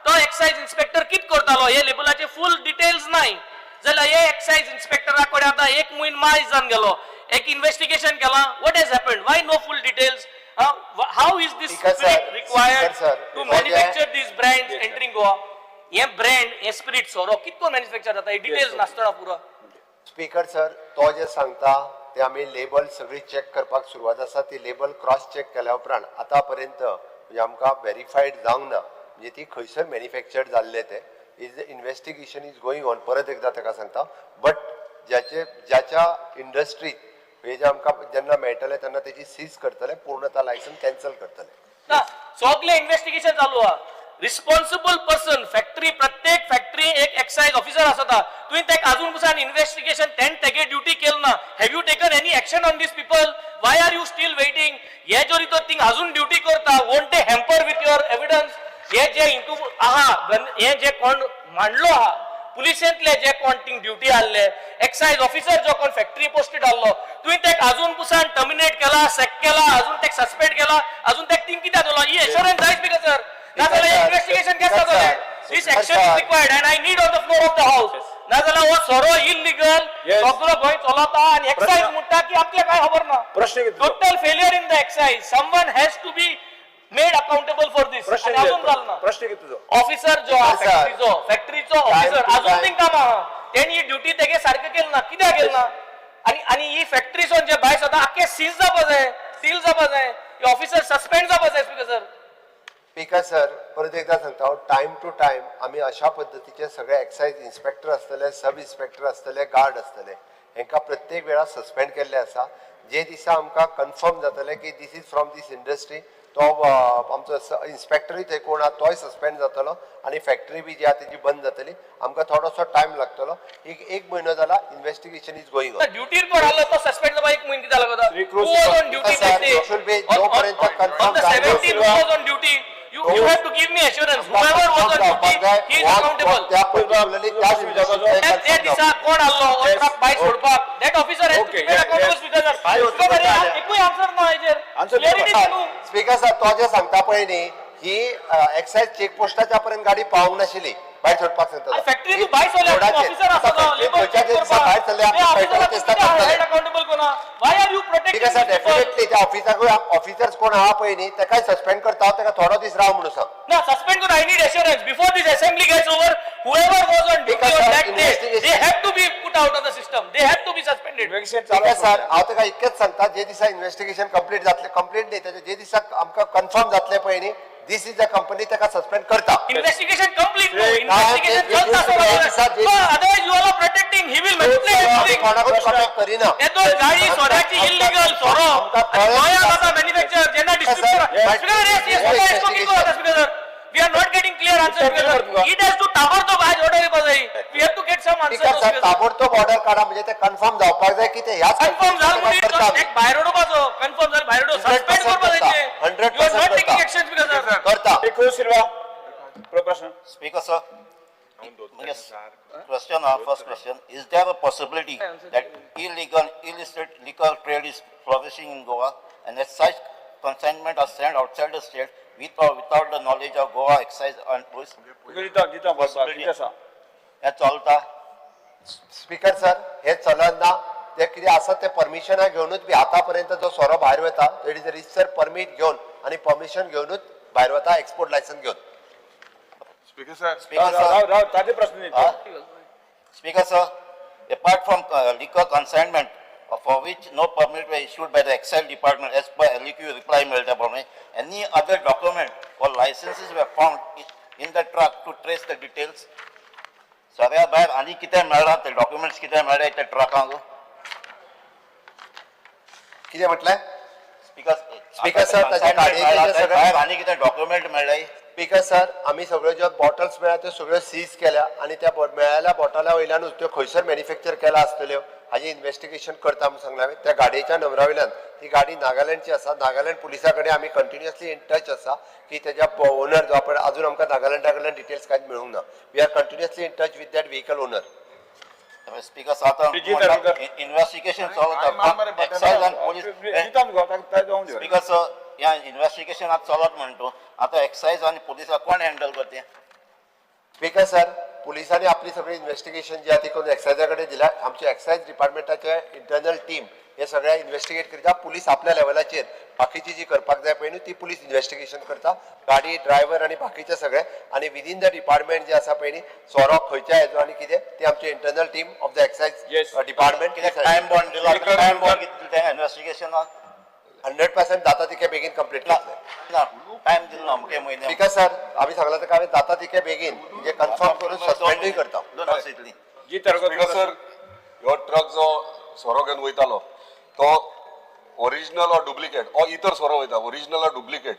तो एक्सायज इन्स्पेक्टर कित करतालो हे लेबलाचे फूल डिटेल्स नाय जाल्यार हे एक्सायज इन्स्पेक्टरा कडेन आतां एक म्हयनो मायज जावन गेलो, एक इन्वेस्टिगेशन केलां. What has happened? Why no full details? How is this Speaker sir, spirit required Speaker sir, to हो जे- manufacture these brands entering Goa? हे ब्रँड, हे स्पिरिट सोरो कितको मॅन्युफॅक्चर जाता हे डिटेल्स नासतना पुरो. स्पीकर सर, तो जे सांगता ते आमी लेबल सगळी चॅक करपाक सुरवात आसा. ती लेबल क्रॉस चॅक केल्या उपरांत आतां पर्यंत म्हणजे आमकां वेरीफायड जावंक ना, म्हणजे ती खंयसर मॅन्युफॅक्चर्ड जाल्ले ते. Is investigation is going on, परत एकदां ताका सांगता. बट ज्याचे ज्याच्या इंडस्ट्रीत हे जे आमकां जेन्ना मेळटले तेन्ना तेजी सीज करतले, पूर्णता लायसन्स कॅन्सल करतले. ना, सगळे इन्व्हेस्टिगेशन चालू आहा. रिस्पॉन्सिबल पर्सन फॅक्टरी, प्रत्येक फॅक्टरी एक एक्सायज ऑफिसर आसता. तुवें तेका अजून पसून इन्व्हेस्टिगेशन तेण तेगे ड्युटी केल ना. Have you taken any action on these people? Why are you still waiting? हे जरी तर थिंग अजून ड्युटी करता, won't they hamper with your evidence? हे जे इंटू आहा, हे जे कोण मांडलो आहा, पुलिसेंतले जे कोण थिंग ड्युटी आहले, एक्सायज ऑफिसर जो कोण फॅक्टरी पोस्टेड आहलो, तुवें तेका अजून पुसान टर्मिनेट केला, सॅक केला, अजून तेका सस्पेंड केला, अजून तेका थिंग कित्याक दवरला? ही एश्योरन्स जायच because sir, नाजाल्यार इन्व्हेस्टिगेशन केस जातलें. This action is required and I need on the floor of the house. नाजाल्यार हो सोरो इलिगल सगळो गोंय चलता आनी एक्सायज म्हणटा की आमकां काय खबर ना. प्रश्न कितें तुजो? Total failure in the excise. Someone has to be made accountable for this. प्रश्न आनी अजून कितें? जालो ना. प्रश्न कितें तुजो? ऑफिसर जो आहा Sir. फॅक्टरीचो, फॅक्टरीचो ऑफिसर to अजून time. थिंग काम आहा, तेणी ही ड्युटी तेगे सारकें केली ना. कित्याक केली ना? आनी आनी ही फॅक्टरी सोन जे भायर सरता आख्खे सीज जावपा जाय, सील जावपा जाय, हे ऑफिसर सस्पेंड जावपा जाय. Speaker sir. स्पीकर सर, परत एकदा सांगता हांव, टायम टू टायम आमी अशा पद्दतीचे सगळे एक्सायज इन्स्पेक्टर आसतले, सब इन्स्पेक्टर आसतले, गार्ड आसतले, हेंकां प्रत्येक वेळा सस्पेंड केल्ले आसा. जे दिसा आमकां कन्फर्म जातलें की this is from this industry, तो आमचो इन्स्पेक्टरूय थंय कोण आहा तोय सस्पेंड जातलो आनी फॅक्टरी बी जी आहा तेजी बंद जातली. आमकां थोडोसो टायम लागतलो, एक एक म्हयनो जाला, investigation is going on. ड्युटीर कोण आसलो तो सस्पेंड जावपा एक म्हयनो कित्याक लागता? Shri Who was on duty Sir, that day? it should be जोपर्यंत On confirm the जायना. 17th, who was on duty? You have to give me assurance. Whoever was on duty, he is accountable. त्या particularly त्याच industry त्या त्या दिसा कोण आसलो Yes. Truck भायर सोडपाक, that officer has to Okay, be made yeah, accountable. Yes. Speaker sir, भायर सोडपाक एकूय आन्सर ना हेजेर. Answer Clarity दिवपाक. दी न्हू. स्पीकर सर, तो जे सांगता पळय न्ही, ही एक्सायज चेकपोस्टाच्या पर्यंत गाडी पावूंक नाशिल्ली भायर सोडपाक सांगता. फॅक्टरी तू भायर सोडल्या, ऑफिसर आसा तो लेबर खंयच्या दिसा भायर सरले आमकां कळटलें, तेच करतले. अकाउंटेबल कोणा? Why are you speaker sir, protecting? Definitely त्या ऑफिसराकूय, ऑफिसर्स कोण आहा पळय न्ही, ताकाय सस्पेंड करता हांव, ताका थोडो दीस राव म्हणून सांग. ना, सस्पेंड करून I need assurance before this assembly gets over, whoever was on duty Because, on sir, that day, they investigation- have to be put out of the system, they have to be suspended. Investigation चालू speaker आसा. Sir, हांव ताका इतकेंच सांगता, जे दिसा investigation complete जातलें, complete न्ही तेजें, जे दिसा आमकां कन्फर्म जातलें पळय न्ही, this is the company, ताका सस्पेंड करता. Investigation complete no, Hey, investigation hey, चलता. hey, hey, otherwise you are protecting, he will manipulate everything. कोणाकूच कॉन्टॅक्ट करिना. हे दोन गाडी सोऱ्याची इलिगल सोरो आमकां आनी कळ्ळें. गोंयांत आतां मॅन्युफॅक्चर जेन्ना distributor. We are not getting clear answer. It has to ताबडतोब आज ऑर्डर येवपा जाय. We have to get some speaker sir, answer. ताबडतोब ऑर्डर काडा, म्हणजे ते कन्फर्म जावपाक जाय की ते ह्याच कन्फर्म जाल करता म्हणून एक भायर उडोवपाचो, कन्फर्म जाल भायर उडोव, सस्पेंड 100% करपा करता. जाय. 100% you are not taking करता. Action because करता. श्री क्रूज सिल्वा, प्रश्न. Speaker, sir. Yes. Question, first question, is there a possibility that illegal, illicit liquor trade is flourishing in Goa and as such consignment are sent outside the state with or without the knowledge of Goa excise and police? तुका दिता दिता बसपाक कितें आसा? हें चलता? Speaker sir, हे चलन ना. ते कितें आसा ते परमिशना घेवनूच बी आतां पर्यंत जो सोरो भायर वता, it is register permit घेवन आनी परमिशन घेवनूच भायर वता, एक्सपोर्ट लायसन्स घेवन. Speaker sir. Speaker, राव sir. राव राव, ताजे प्रश्न न्ही तो. Speaker, sir, apart from liquor consignment for which no permit were issued by the excise department as per LEQ reply मेळटा प्रमाणे, any other document or licenses were found in the truck to trace the details? सगळ्या भायर आनी कितें मेळ्ळां ते documents कितें मेळ्ळे त्या ट्रकांक? कितें म्हटलें? स्पीकर. Speaker, sir, ताच्या गाडयेचें जे सगळें- भायर आनी कितें डॉक्युमेंट मेळ्ळे? स्पीकर सर, आमी सगळ्यो ज्यो बॉटल्स मेळ्ळ्या त्यो सगळ्यो सीज केल्या आनी त्या मेळ्ळेल्या बॉटला वयल्यानूच त्यो खंयसर मॅन्युफॅक्चर केला आसतल्यो हाजें इन्व्हेस्टिगेशन करता म्हणून सांगलां हांवें. त्या गाडयेच्या नंबरा वयल्यान, ती गाडी नागालँडची आसा, नागालँड पुलिसा कडेन आमी कंटिन्युअसली इन टच आसा की तेज्या ओनर जो आपण, अजून आमकां नागालँडा कडल्यान डिटेल्स कांयच मेळूंक ना. We are continuously in touch with that vehicle owner. Speaker sir, आतां श्री जीत आरोलकर. इन्व्हेस्टिगेशन काय मार मरे चलता, एक्सायज आनी पोलीस. दिता तुका, ताका जावन दी. स्पीकर सर, ह्या इन्व्हेस्टिगेशन आतां चलत म्हणटा तूं, आतां एक्सायज आनी पुलिसां कोण हँडल करते? स्पीकर सर, पुलिसांनी आपली सगळी इन्व्हेस्टिगेशन जी आहा ती करून एक्सायजा कडेन दिल्या. आमचे एक्सायज डिपार्टमेंटाचे इंटरनल टीम हे सगळ्या इन्व्हेस्टिगेट करता. पुलीस आपल्या लेवलाचेर बाकीची जी करपाक जाय पळय न्हू ती पुलीस इन्व्हेस्टिगेशन करता, गाडी ड्रायव्हर आनी बाकीचे सगळे. आनी विदीन the department जे आसा पळय न्ही, सोरो खंयच्या हेजो आनी कितें ती आमची internal team of the excise department. कित्याक टायम बॉन्ड दिला, टायम बॉन्ड कितें तें इन्वेस्टिगेशनाक? 100% जाता तितके बेगीन कंप्लीट करतले. ना, टायम दिलो ना अमके म्हयने. स्पीकर सर, आमी सांगला ताका हांवें जाता तितके बेगीन म्हणजे कन्फर्म करून सस्पेंडूय करता. 2 वर्सां इतली. जी तारगो. स्पीकर सर, ह्यो ट्रक जो सोरो घेवन वयतालो तो ओरिजिनल ऑर डुप्लिकेट, ऑर इतर सोरो वयता ओरिजिनल ऑर डुप्लिकेट,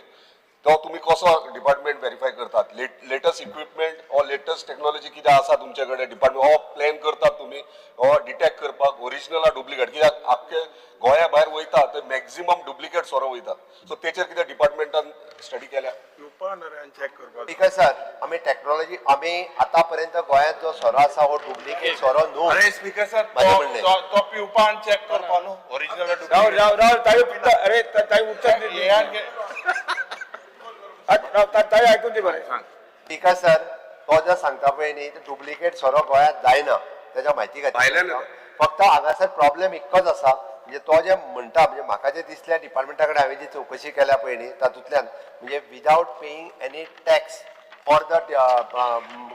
तो तुमी कसो डिपार्टमेंट वेरीफाय करतात? Latest equipment or latest technology कितें आसा तुमचे कडेन डिपार्टमेंट, हो प्लॅन करतात तुमी हो डिटेक्ट करपाक ओरिजिनल ऑर डुप्लिकेट? कित्याक आख्खे गोंया भायर वयता ते मॅक्झिमम डुप्लिकेट सोरो वयता, सो तेचेर कितें डिपार्टमेंटान स्टडी केल्या? स्पीकर सर, आमी टॅक्नॉलॉजी, आमी आतापर्यंत गोंयांत जो सोरो आसा हो डुप्लिकेट सोरो न्हू. अरे स्पीकर सर, माझें म्हणणें. तो पिवपान चॅक करपा न्हू ओरिजिनल. राव राव राव, ताई उठता. अरे ताई उठतात. ताई ऐकून दे बरें. स्पीकर सर, तो जे सांगता पळय न्ही, डुप्लिकेट सोरो गोंयांत जायना तेच्या म्हायती खातीर. भायल्यान. फक्त हांगासर प्रॉब्लेम इतकोच आसा, म्हणजे तो जे म्हणटा, म्हणजे म्हाका जे दिसल्या डिपार्टमेंटा कडेन हांवें जी चवकशी केल्या पळय न्ही, तातूंतल्यान म्हणजे without paying any tax for the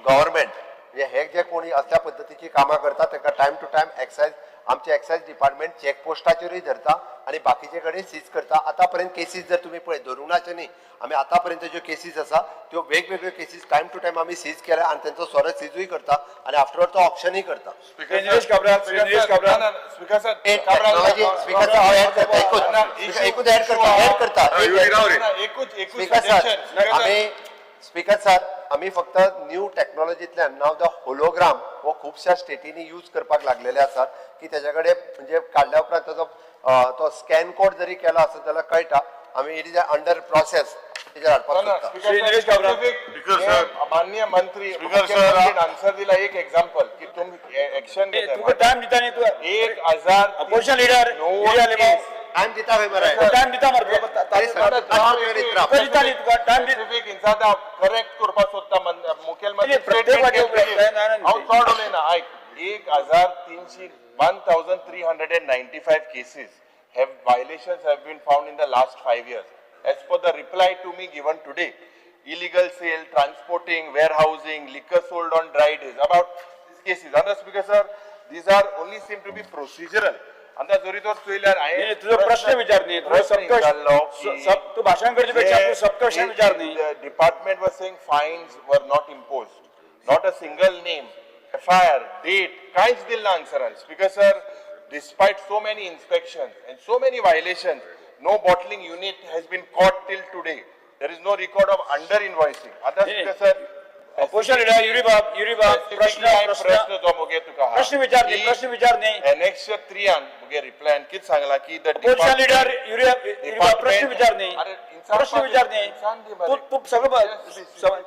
government, म्हणजे हे जे कोणी असल्या पद्दतीची कामां करता तांकां टायम टू टायम एक्सायज, आमचे एक्सायज डिपार्टमेंट चॅक पोस्टाचेरूय धरता आनी बाकीचे कडेन सीज करता. आतां पर्यंत केसीस जर तुमी पळयत, धरूंक ना अशें न्ही, आमी आतां पर्यंत ज्यो केसीस आसा त्यो वेगवेगळ्यो केसीस टायम टू टायम आमी सीज केल्या आनी तेंचो सोरो सिजूय करता आनी आफ्टरवर्ड तो ऑप्शनूय करता. Nilesh Cabral, Shri Nilesh Cabral. Speaker sir, technology, speaker sir, हांव ऍड करता, एकूच एकूच ऍड करता, ऍड करता. एकूच एकूच स्पीकर सर, आमी, स्पीकर सर, आमी फक्त न्यू टॅक्नॉलॉजींतल्यान नाव the hologram हो खुबश्या स्टेटींनी यूज करपाक लागलेले आसात की तेच्या कडेन म्हणजे काडल्या उपरांत ताजो तो स्कॅन कोड जरी केलो आसत जाल्यार कळटा. आमी it is under process तेजेर हाडपाक सोदता. श्री निलेश काब्राल. माननीय मंत्री, मुख्यमंत्रीन आन्सर दिला एक एक्झाम्पल की तुम्ही एक्शन ए, तुका टायम दिता न्ही तू. 1000 अपोजिशन लिडर टायम दिता खंय मरे? टायम दिता मरे. अरे सर, तुका दिता न्ही, तुका टायम दी. स्पेसिफीक इन्सादा करेक्ट करपाक सोदता मुखेलमंत्री. प्रत्येक वाटे statement नाही, नाही. हांव चड उलयना, आयक. 1300, 1395 cases have violations have been found in the last 5 years. As per the reply to me given today, illegal sale, transporting, warehousing, liquor sold on dry days, about these cases. Under Speaker sir, these are only seem to be procedural. आतां जरी तर चोयल्यार नाही, तुजो प्रश्न विचार न्ही, तुजो प्रश्न सबक्वेश्चन विचारलो की सब तू भाशण करचे पेक्षा तू सबक्वेश्चन विचार न्ही. The department was saying fines were not imposed, not a single name, FIR, date, कांयच दिल ना आन्सरान. Speaker sir, despite so many inspections and so many violations, no bottling unit has been caught till today. There is no record of under invoicing. आतां नाही. Speaker sir, opposition leader Yuri बाब, युरी बाब, प्रश्न specifically प्रश्न प्रश्न जो मुगे तुका आहा. प्रश्न विचार न्ही, की प्रश्न विचार न्ही. Annexure 3 आन मुगे रिप्लायन कितें सांगला की the opposition leader Yuri, Yuri बाब, प्रश्न विचार न्ही. अरे, इन्सान प्रश्न विचार न्ही. इन्सान दी मरे. तू तू सगळं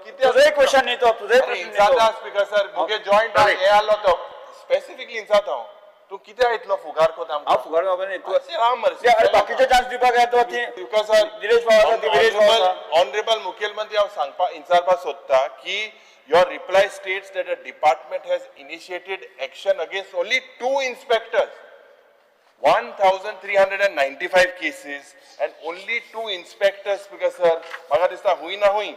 कितें तुझं एक क्वेश्चन न्ही तो, तुझं अरे प्रश्न न्ही इन्साद तो. स्पीकर सर, मुगे जॉईंट हे आलो तो स्पेसिफिकली इन्साद हांव. तूं कित्याक इतलो फुगार कोता हांव फुगार बाबा न्ही तू. अशें राव मरे. अरे बाकीचे चान्स दिवपाक येतो ती. स्पीकर सर, दिलेश बाब आसा, दिलेश बाब आसा. ऑनरेबल मुखेलमंत्री, हांव सांगपा इन्सारपा सोदता की your reply states that a department has initiated action against only 2 inspectors. 1395 cases and only 2 inspectors. Speaker sir, म्हाका दिसता हुंय ना हुंय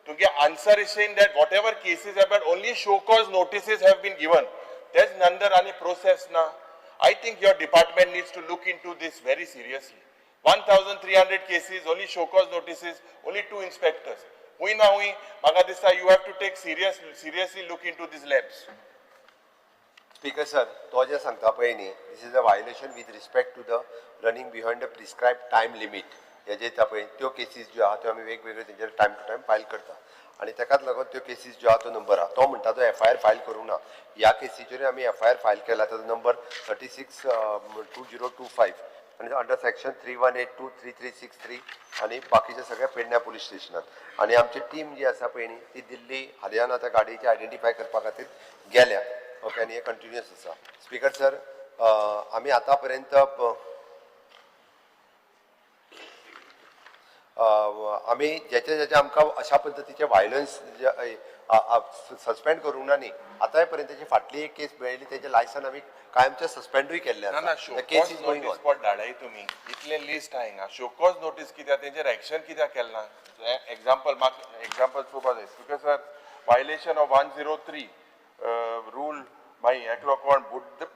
तुगे answer is saying that whatever cases have been, only show cause notices have been given. तेच नंतर आनी process ना. I think your department needs to look into this very seriously. 1300 cases, only show cause notices, only 2 inspectors. हुंय ना हुंय म्हाका दिसता you have to take seriously look into this lapse. Speaker sir, तो जे सांगता पळय न्ही, this is a violation with respect to the running behind the prescribe time limit. हे जे येता पळय त्यो केसीस ज्यो आहा त्यो आमी वेगवेगळ्यो तेंचेर टायम टू टायम फायल करता आनी तेकाच लागून त्यो केसीस ज्यो आहा तो नंबर आहा. तो म्हणटा तो एफ I R file करूंक ना. ह्या केसीचेरूय आमी एफ I R file केला, ताजो नंबर 36/2025 आनी under section 3182, 3363 आनी बाकीचे सगळे पेडण्या पुलीस स्टेशनात. आनी आमची टीम जी आसा पळय न्ही ती दिल्ली, हरियाणा त्या गाडयेची आयडेंटिफाय करपा खातीर गेल्या. ओके, आनी हे कंटिन्युअस आसा. स्पीकर सर, आमी आतां पर्यंत आमी जेचे जेचे आमकां अशा पद्दतीचे वायलन्स सस्पेंड करूंक ना न्ही, आतांय पर्यंत फाटली एक केस मेळिल्ली तेजें लायसन आमी कायमचें सस्पेंडूय केल्लें ना ना आसा. Show the case cause is going notice on. Spot धाडाय तुमी, इतले लिस्ट आहा हिंगा. शोकॉज नोटीस कित्याक, तेंचेर एक्शन कित्याक केलें ना? एग्जाम्पल म्हाका एग्जाम्पल पळोवपा जाय speaker sir. Violation of 103 rule, मागीर एकलो कोण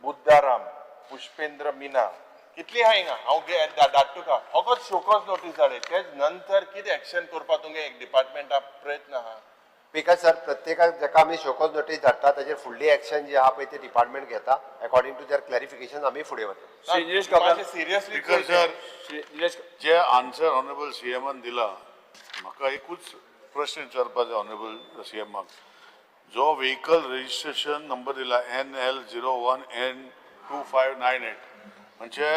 बुद्धाराम पुष्पेंद्र मीना, कितली आहा हिंगा. हांव धाडटा तुका, फकत शोकॉज नोटीस धाडय. तेज नंतर कितें एक्शन करपा तुमगे एक डिपार्टमेंटा प्रयत्न आहा? Because sir, प्रत्येकाक जाका आमी शोकॉज नोटीस धाडटा ताजेर फुडली एक्शन जी आहा पळय ती डिपार्टमेंट घेता. अकॉर्डिंग टू there clarification आमी फुडें वता. Shri Nilesh Cabral. Seriously speaker sir, Shri Nilesh जे आन्सर ऑनरेबल सीएमान दिला, म्हाका एकूच प्रश्न विचारपाक जाय ऑनरेबल सीएमाक. जो व्हेकल रजिस्ट्रेशन नंबर दिला NL 01 N 2598, म्हणजे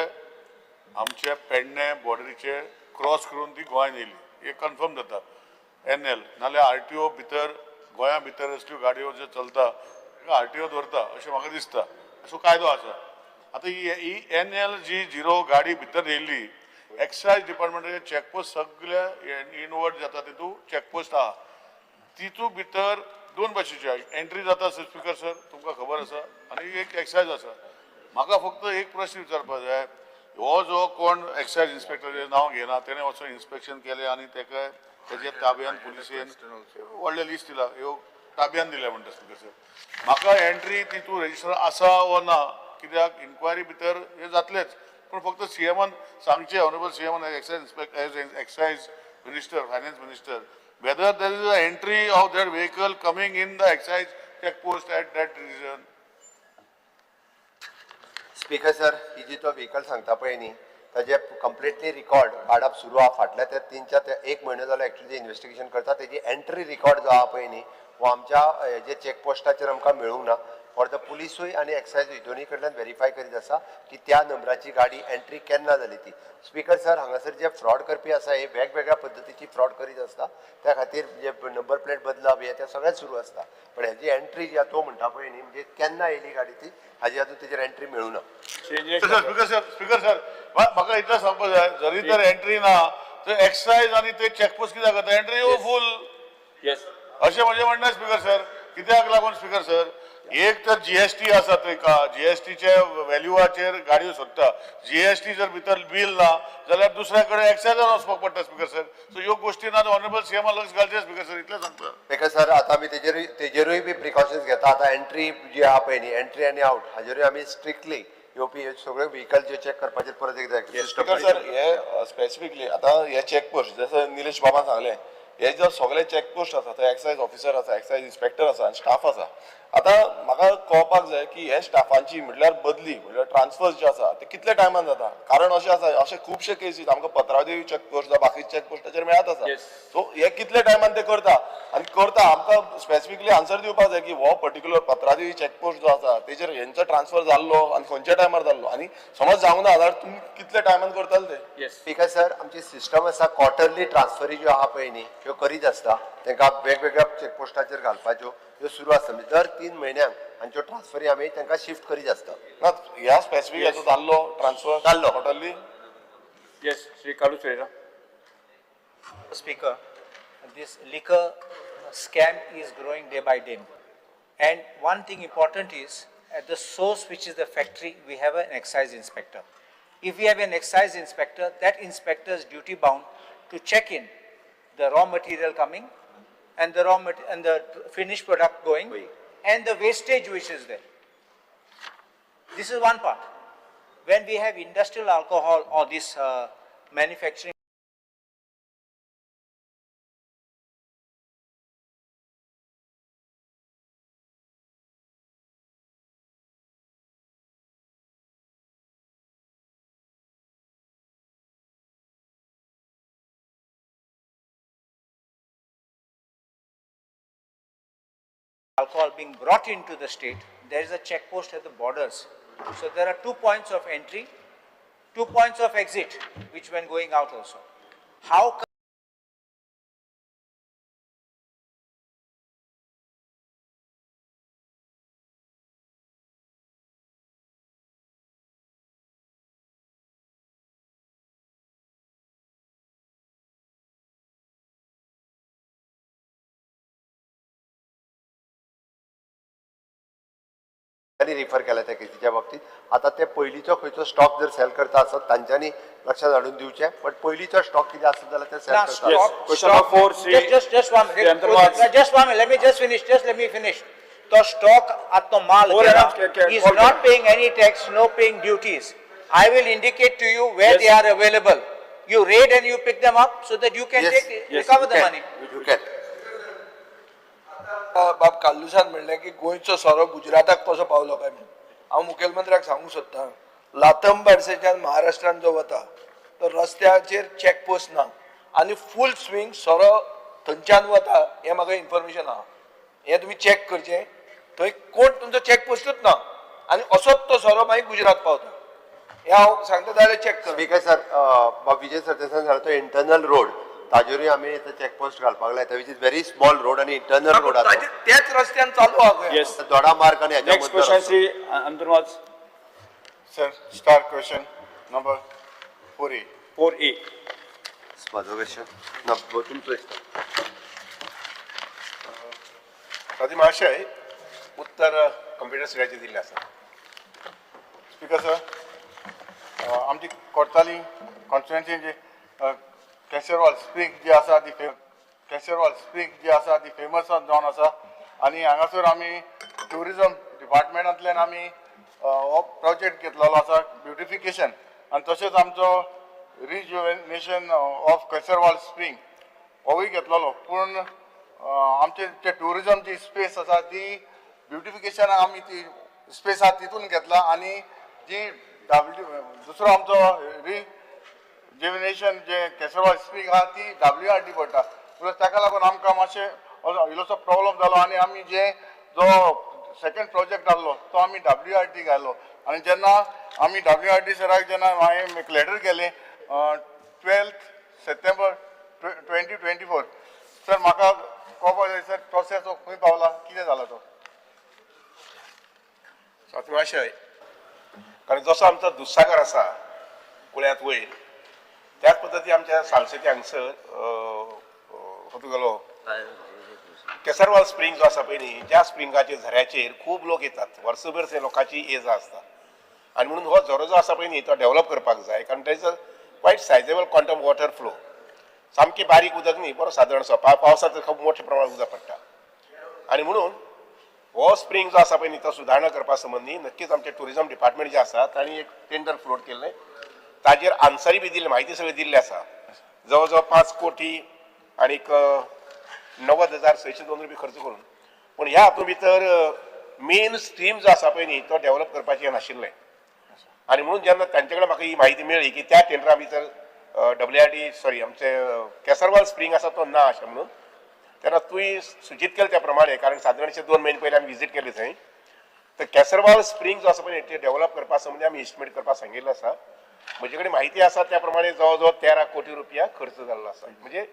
आमचे पेडणे बॉर्डरीचे क्रॉस करून ती गोंयान येयली हे कन्फर्म जाता एन एल. नाल्यार आरटीओ भितर गोंया भितर असल्यो गाडयो ज्यो चलता ताका आरटीओ दवरता अशें म्हाका दिसता, असो कायदो आसा. आतां ही एन एल जी झिरो गाडी भितर येयल्ली, एक्सायज डिपार्टमेंटाचे चॅकपोस्ट सगळे इनवर्ड जाता, तितू चॅकपोस्ट आहा, तितू भितर दोन भाशेची एंट्री जाता. स्पीकर सर, तुमकां खबर आसा, आनी एक एक्सायज आसा. म्हाका फक्त एक प्रश्न विचारपाक जाय, हो जो कोण एक्सायज इन्स्पेक्टर, नांव घेना, तेणें वचून इन्स्पेक्शन केलें आनी तेका तेजे ताब्यान पुलिसेन व्हडलें लिस्ट दिला, ह्यो ताब्यान दिल्या म्हणटा. स्पीकर सर, म्हाका एंट्री तितू रजिस्टर आसा वो ना, कित्याक इन्क्वायरी भितर हें जातलेंच, पूण फक्त सीएमान सांगचें, honourable सीएमान excise inspector as excise minister, finance minister, whether there is an entry of that vehicle coming in the excise check post at that region. Speaker sir, ही जी तो व्हेकल सांगता पळय न्ही ताजे कंप्लिटली रिकॉर्ड काडप सुरू आहा. फाटल्या त्या 3-4 ते 1 म्हयनो जालो एक्चुअली इन्वेस्टिगेशन करता. तेजी एंट्री रिकॉर्ड जो आहा पळय न्ही हो आमच्या जे चॅकपोस्टाचेर आमकां मेळूंक ना. फॉर the पुलिसूय आनी एक्सायजूय दोनूय कडल्यान वेरीफाय करीत आसा की त्या नंबराची गाडी एंट्री केन्ना जाली ती. स्पीकर सर, हांगासर जे फ्रॉड करपी आसा हे वेगवेगळ्या पद्दतीची फ्रॉड करीत आसता, त्या खातीर जे नंबर प्लेट बदलप हे ते सगळें सुरू आसता. पण हेजी एंट्री जी आहा तो म्हणटा पळय न्ही, म्हणजे केन्ना येयली गाडी ती, हाजी अजून तेजेर एंट्री मेळूं ना. Shri Nilesh sir, Cabral. Speaker sir, speaker sir, म्हाका इतलें सांगपाक जाय, जरी तर एंट्री ना तर एक्सायज आनी ते चॅकपोस्ट कित्याक करता एंट्री फूल? येस. अशें म्हजें म्हणणें स्पीकर सर. कित्याक लागून स्पीकर सर, एक तर जीएसटी आसा तेका, जीएसटीचे व्हॅल्यूआचेर गाडयो सोदता. जीएसटी जर भितर बील ना जाल्यार दुसऱ्या कडेन एक्सायजान वचपाक पडटा स्पीकर सर. सो ह्यो गोश्टी ना ऑनरेबल सीएमान लक्ष घालचें स्पीकर सर, इतलें सांगता. Because sir, आतां आमी तेजेरूय बी प्रिकॉशन्स घेता. आतां एंट्री जी आहा पळय न्ही, एंट्री आनी आवट हाजेरूय आमी स्ट्रिक्टली येवपी हे सगळे व्हेकल जे चॅक करपाचेर परत एकदां सिस्टम. स्पीकर सर, हे स्पेसिफिकली आतां हे चॅकपोस्ट, जसं निलेश बाबान सांगलें, हे जर सगळे चॅकपोस्ट आसा थंय एक्सायज ऑफिसर आसा, एक्सायज इन्स्पेक्टर आसा आनी स्टाफ आसा. आतां म्हाका कळपाक जाय की हे स्टाफांची म्हटल्यार बदली म्हटल्यार ट्रान्सफर्स जे आसा ते कितल्या टायमान जाता? कारण अशें आसा, अशे खुबशे केसीस आमकां पत्रादेवी चॅकपोस्ट जावं बाकी चॅकपोस्टाचेर मेळत आसा. सो हे कितल्या टायमान ते करता आनी करता, आमकां स्पेसिफिकली आन्सर दिवपाक जाय की हो पर्टिक्युलर पत्रादेवी चॅकपोस्ट जो आसा तेजेर हेंचो ट्रान्सफर जाल्लो आनी खंयच्या टायमार जाल्लो, आनी समज जावंक ना जाल्यार तुमी कितल्या टायमान करताले ते? येस. Because sir, आमची सिस्टम आसा, क्वॉर्टरली ट्रान्सफरी ज्यो आहा पळय न्ही ह्यो करीत आसता. तांकां वेगवेगळ्या चॅकपोस्टाचेर घालपाच्यो ह्यो सुरू आसता. म्हणजे दर 3 म्हयन्यांक हांच्यो ट्रान्सफरी आमी तांकां शिफ्ट करीत आसता. ना, ह्या स्पेसिफीक हेचो जाल्लो ट्रान्सफर जाल्लो. Quarterly? Yes. Shri Carlos Ferreira. Speaker, this liquor scam is growing day by day. And one thing important is, at the source, which is the factory, we have an excise inspector. If we have an excise inspector, that inspector is duty bound to check in the raw material coming and the raw and the finished product going and the wastage which is there. This is one part. When we have industrial alcohol or this manufacturing alcohol being brought into the state, there is a checkpost at the borders. So there are 2 points of entry, 2 points of exit, which when going out also. How refer केला त्या केसीच्या बाबतीत. आता ते पयलींचो खंयचो stock जर sale करता आसत तांच्यांनी लक्षात हाडून दिवचें, बट पयलींचो स्टॉक कितें आसत जाल्यार ते सेल Now, करता. stop, Question stop. number four, Shri- Just one Shri minute. Antarwad. Just one minute. Let me just finish. Just let me finish. तो stock आतो माल Four गेला. and a half, He is call not paying any tax, no paying duties. I will indicate to you where Yes. they are available. You raid and you pick them up so that you can Yes, take, yes, recover You the can, money. You can. बाब कार्लुसान म्हणलें की गोंयचो सोरो गुजराताक कसो पावलो काय म्हणून. हांव मुखेलमंत्र्याक सांगूंक सोदतां, लातंबारसेच्यान महाराष्ट्रान जो वता तो रस्त्याचेर चॅक पोस्ट ना आनी फूल स्विंग सोरो थंयच्यान वता हें म्हाका इन्फॉर्मेशन आहा. हें तुमी चॅक करचें. थंय कोण तुमचो चॅक पोस्टूच ना आनी असोच तो सोरो मागीर गुजरात पावता. हें हांव सांगता जाल्यार चॅक कर. स्पीकर सर, बाब विजय सरदेसाय सांगला तो इंटरनल रोड ताजेरूय आमी आतां चॅक पोस्ट घालपाक लायता, which is very small road आनी इंटरनल रोड आसा. त्याच रस्त्यान चालू आहा गोंयांत. Yes. Doda मार्ग आनी हेच्या Next question, मदलो. Shri Antarwad. Sir, star question number 4A. 4A. म्हाजो क्वेश्चन ना, तुमचो दिसता. स्वाती महाशय, उत्तर कंप्युटर सराचें दिल्लें आसा. स्पीकर सर, आमची कोर्ताली कॉन्स्टिट्युएन्सी जी केसरवाल स्प्रींग जी आसा ती केसरवाल स्प्रींग जी आसा ती फेमस जावन आसा आनी हांगासर आमी ट्युरिजम डिपार्टमेंटांतल्यान आमी हो प्रोजेक्ट घेतलेलो आसा ब्युटिफिकेशन आनी तशेंच आमचो रिजुवेनेशन ऑफ केसरवाल स्प्रींग होवूय घेतलेलो. पूण आमचे जे ट्युरिजम जी स्पेस आसा ती ब्युटिफिकेशन आमी ती स्पेस आसा तितून घेतला आनी जी डब्ल्यू दुसरो आमचो रिजुवेनेशन जे केसरवाल स्प्रींग आहा ती डब्ल्यू आर टी पडटा. प्लस ताका लागून आमकां मातशें इल्लोसो प्रॉब्लम जालो आनी आमी जे जो सेकंड प्रोजेक्ट आहलो तो आमी डब्ल्यू आर टी घालो आनी जेन्ना आमी डब्ल्यू आर टी सराक जेन्ना हांवें एक लेटर केलें 12 September 2024, sir म्हाका कळपाक जाय सर प्रोसेस हो खंय पावला, कितें जाला तो. स्वाती महाशय, कारण जसो आमचो दुधसागर आसा कुळ्यांत वयर, त्याच पद्दती आमच्या सालसेती हांगसर हो तुगेलो केसरवाल स्प्रींग जो आसा पळय न्ही, ज्या स्प्रिंगाचेर झऱ्याचेर खूब लोक येतात, वर्सभर थंय लोकांची ये जा आसता आनी म्हणून हो झरो जो आसा पळय न्ही तो डेवलप करपाक जाय, कारण there is a quite sizeable quantum water flow. सामकी बारीक उदक न्ही, बरो सादारणसो पावसांत खूब मोठ्या प्रमाणात उदक पडटा आनी म्हणून हो स्प्रींग जो आसा पळय न्ही तो सुदारणा करपा संबंदी नक्कीच आमचें ट्युरिजम डिपार्टमेंट जें आसा तांणी एक टेंडर फ्लोट केल्लें, ताजेर आन्सरूय बी दिल्ले, म्हायती सगळी दिल्ली आसा. जवळ जवळ 5 कोटी आनीक 90,602 रुपया खर्च करून, पूण ह्या हातूंत भितर मेन स्ट्रीम जो आसा पळय न्ही तो डेवलप करपाचें नाशिल्लें आनी म्हणून जेन्ना तांचे कडेन म्हाका ही म्हायती मेळ्ळी की त्या टेंडरा भितर डब्ल्यू आर टी सॉरी आमचे केसरवाल स्प्रींग आसा तो ना अशें म्हणून, तेन्ना तुवें सुचीत केलें त्या प्रमाणे, कारण सादारणशे 2 म्हयने पयलीं आमी विजीट केली थंय, तर केसरवाल स्प्रींग जो आसा पळय ते डेवलप करपा संबंदी आमी एस्टिमेट करपाक सांगिल्लें आसा. म्हजे कडेन म्हायती आसा त्या प्रमाणे जवळ जवळ 13 कोटी रुपया खर्च जाल्लो आसा, म्हणजे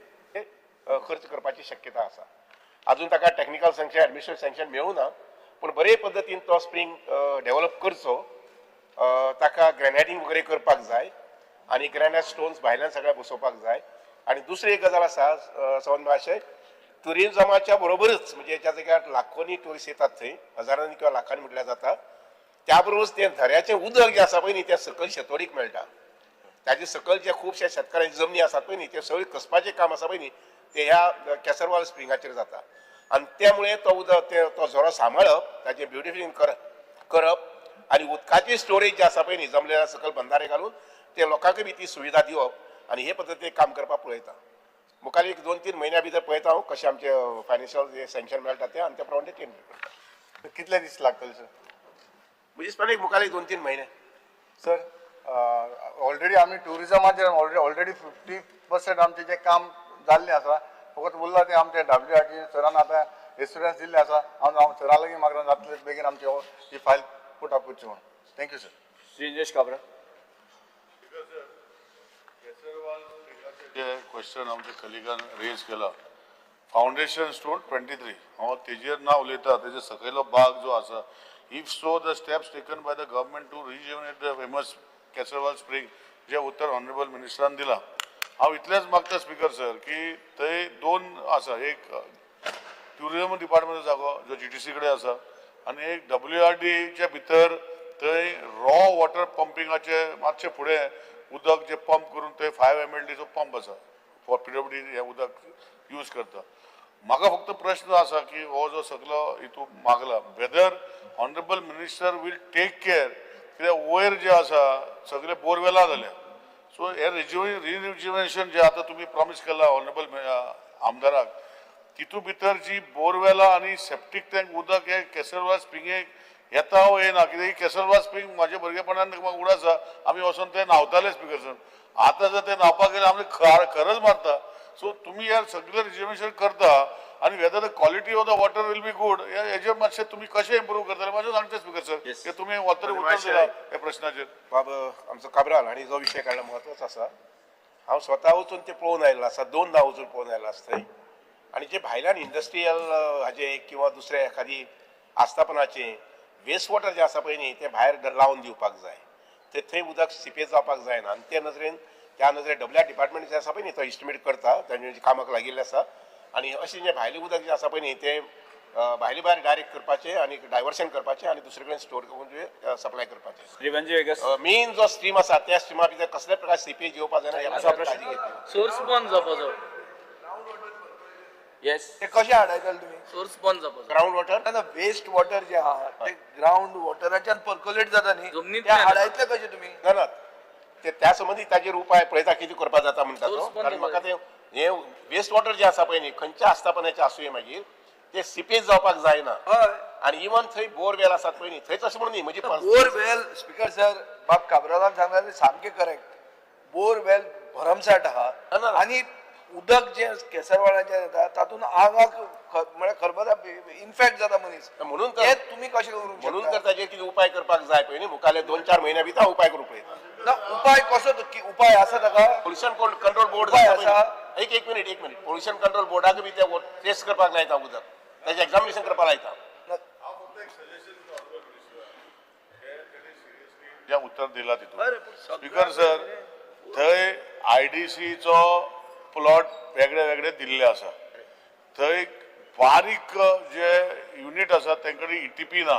खर्च करपाची शक्यता आसा. आजून ताका टॅक्निकल सँक्शन एडमिनिस्ट्रेटिव सँक्शन मेळूं ना, पूण बरे पद्दतीन तो स्प्रींग डेवलप करचो, ताका ग्रॅनायटींग वगैरे करपाक जाय आनी ग्रॅनायट स्टोन्स भायल्यान सगळ्या बसोवपाक जाय. आनी दुसरी एक गजाल आसा सवन महाशय, ट्युरिजमाच्या बरोबरच म्हणजे ज्या जाग्यार लाखोंनी ट्युरिस्ट येतात थंय, हजारांनी किंवा लाखांनी म्हटल्यार जाता, त्या बरोबरच तें झऱ्याचें उदक जें आसा पळय न्ही तें सकयल शेतवडीक मेळटा. ताजे सकयल जे खुबशे शेतकारांची जमनी आसात पळय न्ही ते सगळें कसपाचें काम आसा पळय न्ही ते ह्या केसरवाल स्प्रिंगाचेर जाता आनी त्यामुळे तो उदक तो झरो सांबाळप, ताचें ब्युटिफिकेशन करप आनी उदकाची स्टोरेज जी आसा पळय न्ही जमलेल्या सकयल बंधारे घालून ते लोकांकय बी ती सुविधा दिवप आनी हे पद्दतीन काम करपाक पळयता. मुखार एक 2-3 म्हयन्या भितर पळयता हांव कशें आमचें फायनान्शियल जे सँक्शन मेळटा तें आनी त्या प्रमाणे ते टेंडर करता. कितले दीस लागतले सर? म्हणजे एक मुखार एक 2-3 म्हयने. सर ऑलरेडी आमी ट्युरिजमाचेर ऑलरेडी 50% आमचें जें काम जाल्लें आसा, फकत उरलां तें आमचें डब्ल्यू आर टी सरान आतां एश्युरन्स दिल्लें आसा. हांव सरा लागीं मागता जातलें बेगीन आमची ही फायल पुट अप करची म्हणून. Thank you sir. Shri Nilesh Kabra. J question आमच्या कलिगान रेज केला, फावंडेशन स्टोन 23, हांव तेजेर ना उलयता, तेजे सकयलो बाग जो आसा, if so the steps taken by the government to rejuvenate the famous Kesarval spring, जे उत्तर ऑनरेबल मिनिस्टरान दिलां. हांव इतलेंच मागता स्पीकर सर की थंय 2 आसा, एक ट्युरिजम डिपार्टमेंटाचो जागो जो जी टी सी कडेन आसा आनी एक डब्ल्यू आर डीच्या भितर थंय रॉ वॉटर पंपिंगाचे मातशें फुडें उदक जे पंप करून थंय 5 MLDचो पंप आसा फॉर PWD हें उदक यूज करता. म्हाका फक्त प्रश्न आसा की हो जो सगलो हितून मागला whether honourable minister will take care, कित्याक वयर जे आसा सगळे बोरवेलां जाल्या. सो हे रिज्युवेशन जे आतां तुमी प्रॉमीस केला ऑनरेबल आमदाराक, तितू भितर जी बोरवेलां आनी सेप्टीक टँक उदक हे केसरवास स्प्रिंगेक येता वो येना, कित्याक केसरवास स्प्रींग म्हाज्या भुरगेपणान म्हाका उगडास आसा आमी वचोन ते न्हांवताले स्पिकर सर. आतां जर ते न्हांवपाक गेले आमी खरच मारता. सो तुमी हे सगळे रिजर्वेशन करता आनी whether the quality of the water will be good हेजेर मातशें तुमी कशें इम्प्रूव करतले मातशें सांगचें स्पिकर सर, की तुमी ऑलरेडी उत्तर दिला ह्या प्रश्नाचेर. बाब आमचो काब्राल हांणी जो विशय काडला म्हत्वाचो आसा. हांव स्वता वचून ते पळोवन आयिल्लो आसा, 2दा वचून पळोवन आयिल्लो आसा थंय. आनी जे भायल्यान इंडस्ट्रियल हाजे किंवा दुसरे एखादी आस्थापनाचे वेस्ट वॉटर जे आसा पळय न्ही ते भायर लावन दिवपाक जाय, ते थंय उदक सिपेज जावपाक जायना. आनी ते नदरेन त्या नदरेन डब्ल्यू आर डिपार्टमेंट जे आसा पळय न्ही तो इस्टिमेट करता, तांचे कामाक लागिल्लें आसा. आनी अशें जें भायलें उदक जें आसा पळय न्ही तें भायले भायर डायरेक्ट करपाचें आनी डायवर्शन करपाचें आनी दुसरे कडेन स्टोर करून सप्लाय करपाचें. मेन जो स्ट्रीम आसा त्या स्ट्रिमा भितर कसले प्रकार सिपेज येवपाक जायना ह्या काळजी घेतली. सोर्स बंद जावपाचो. येस, ते कशें हाडायतले तुमी? सोर्स बंद जावपाचो. ग्रावंड वॉटर ना, वेस्ट वॉटर जे आहा ते ग्रावंड वॉटराच्यान पर्कोलेट जाता न्ही, ते हाडायतले कशें तुमी? ना ना, ते त्या संबंदी ताजेर उपाय पळयता कितें करपाक जाता म्हणटा तो. कारण म्हाका ते हे वेस्ट वॉटर जे आसा पळय न्ही खंयच्या आस्थापनाचें आसूं मागीर ते सिपेज जावपाक जायना. आनी इवन थंय बोरवेल आसात पळय न्ही थंयच अशें म्हणून न्ही म्हणजे बोरवेल स्पिकर सर बाब काब्रालान सांगला सामकें करेक्ट. बोरवेल भरमसाठ आहा आनी उदक जे केसरवाडाचें येता तातूंत आंगाक म्हळ्यार खरबता, इन्फेक्ट जाता मनीस. म्हणून ते तुमी कशें करूंक म्हणून तर ताजेर कितें उपाय करपाक जाय पळय न्ही, मुखाल्ले 2-4 म्हयन्या भितर उपाय करूंक पळयता. ना उपाय कसो उपाय आसा ताका? पोल्युशन कंट्रोल बोर्ड उपाय आसा. एक मिनिट पोल्युशन कंट्रोल बोर्डाक बी ते टेस्ट करपाक लायता उदक, ताजें एग्जामिनेशन करपाक लायता. जें उत्तर दिलां तितून स्पिकर सर, थंय IDCचो प्लॉट वेगळे वेगळे दिल्ले आसा. थंय बारीक जे युनीट आसा तेंकडे ETP ना.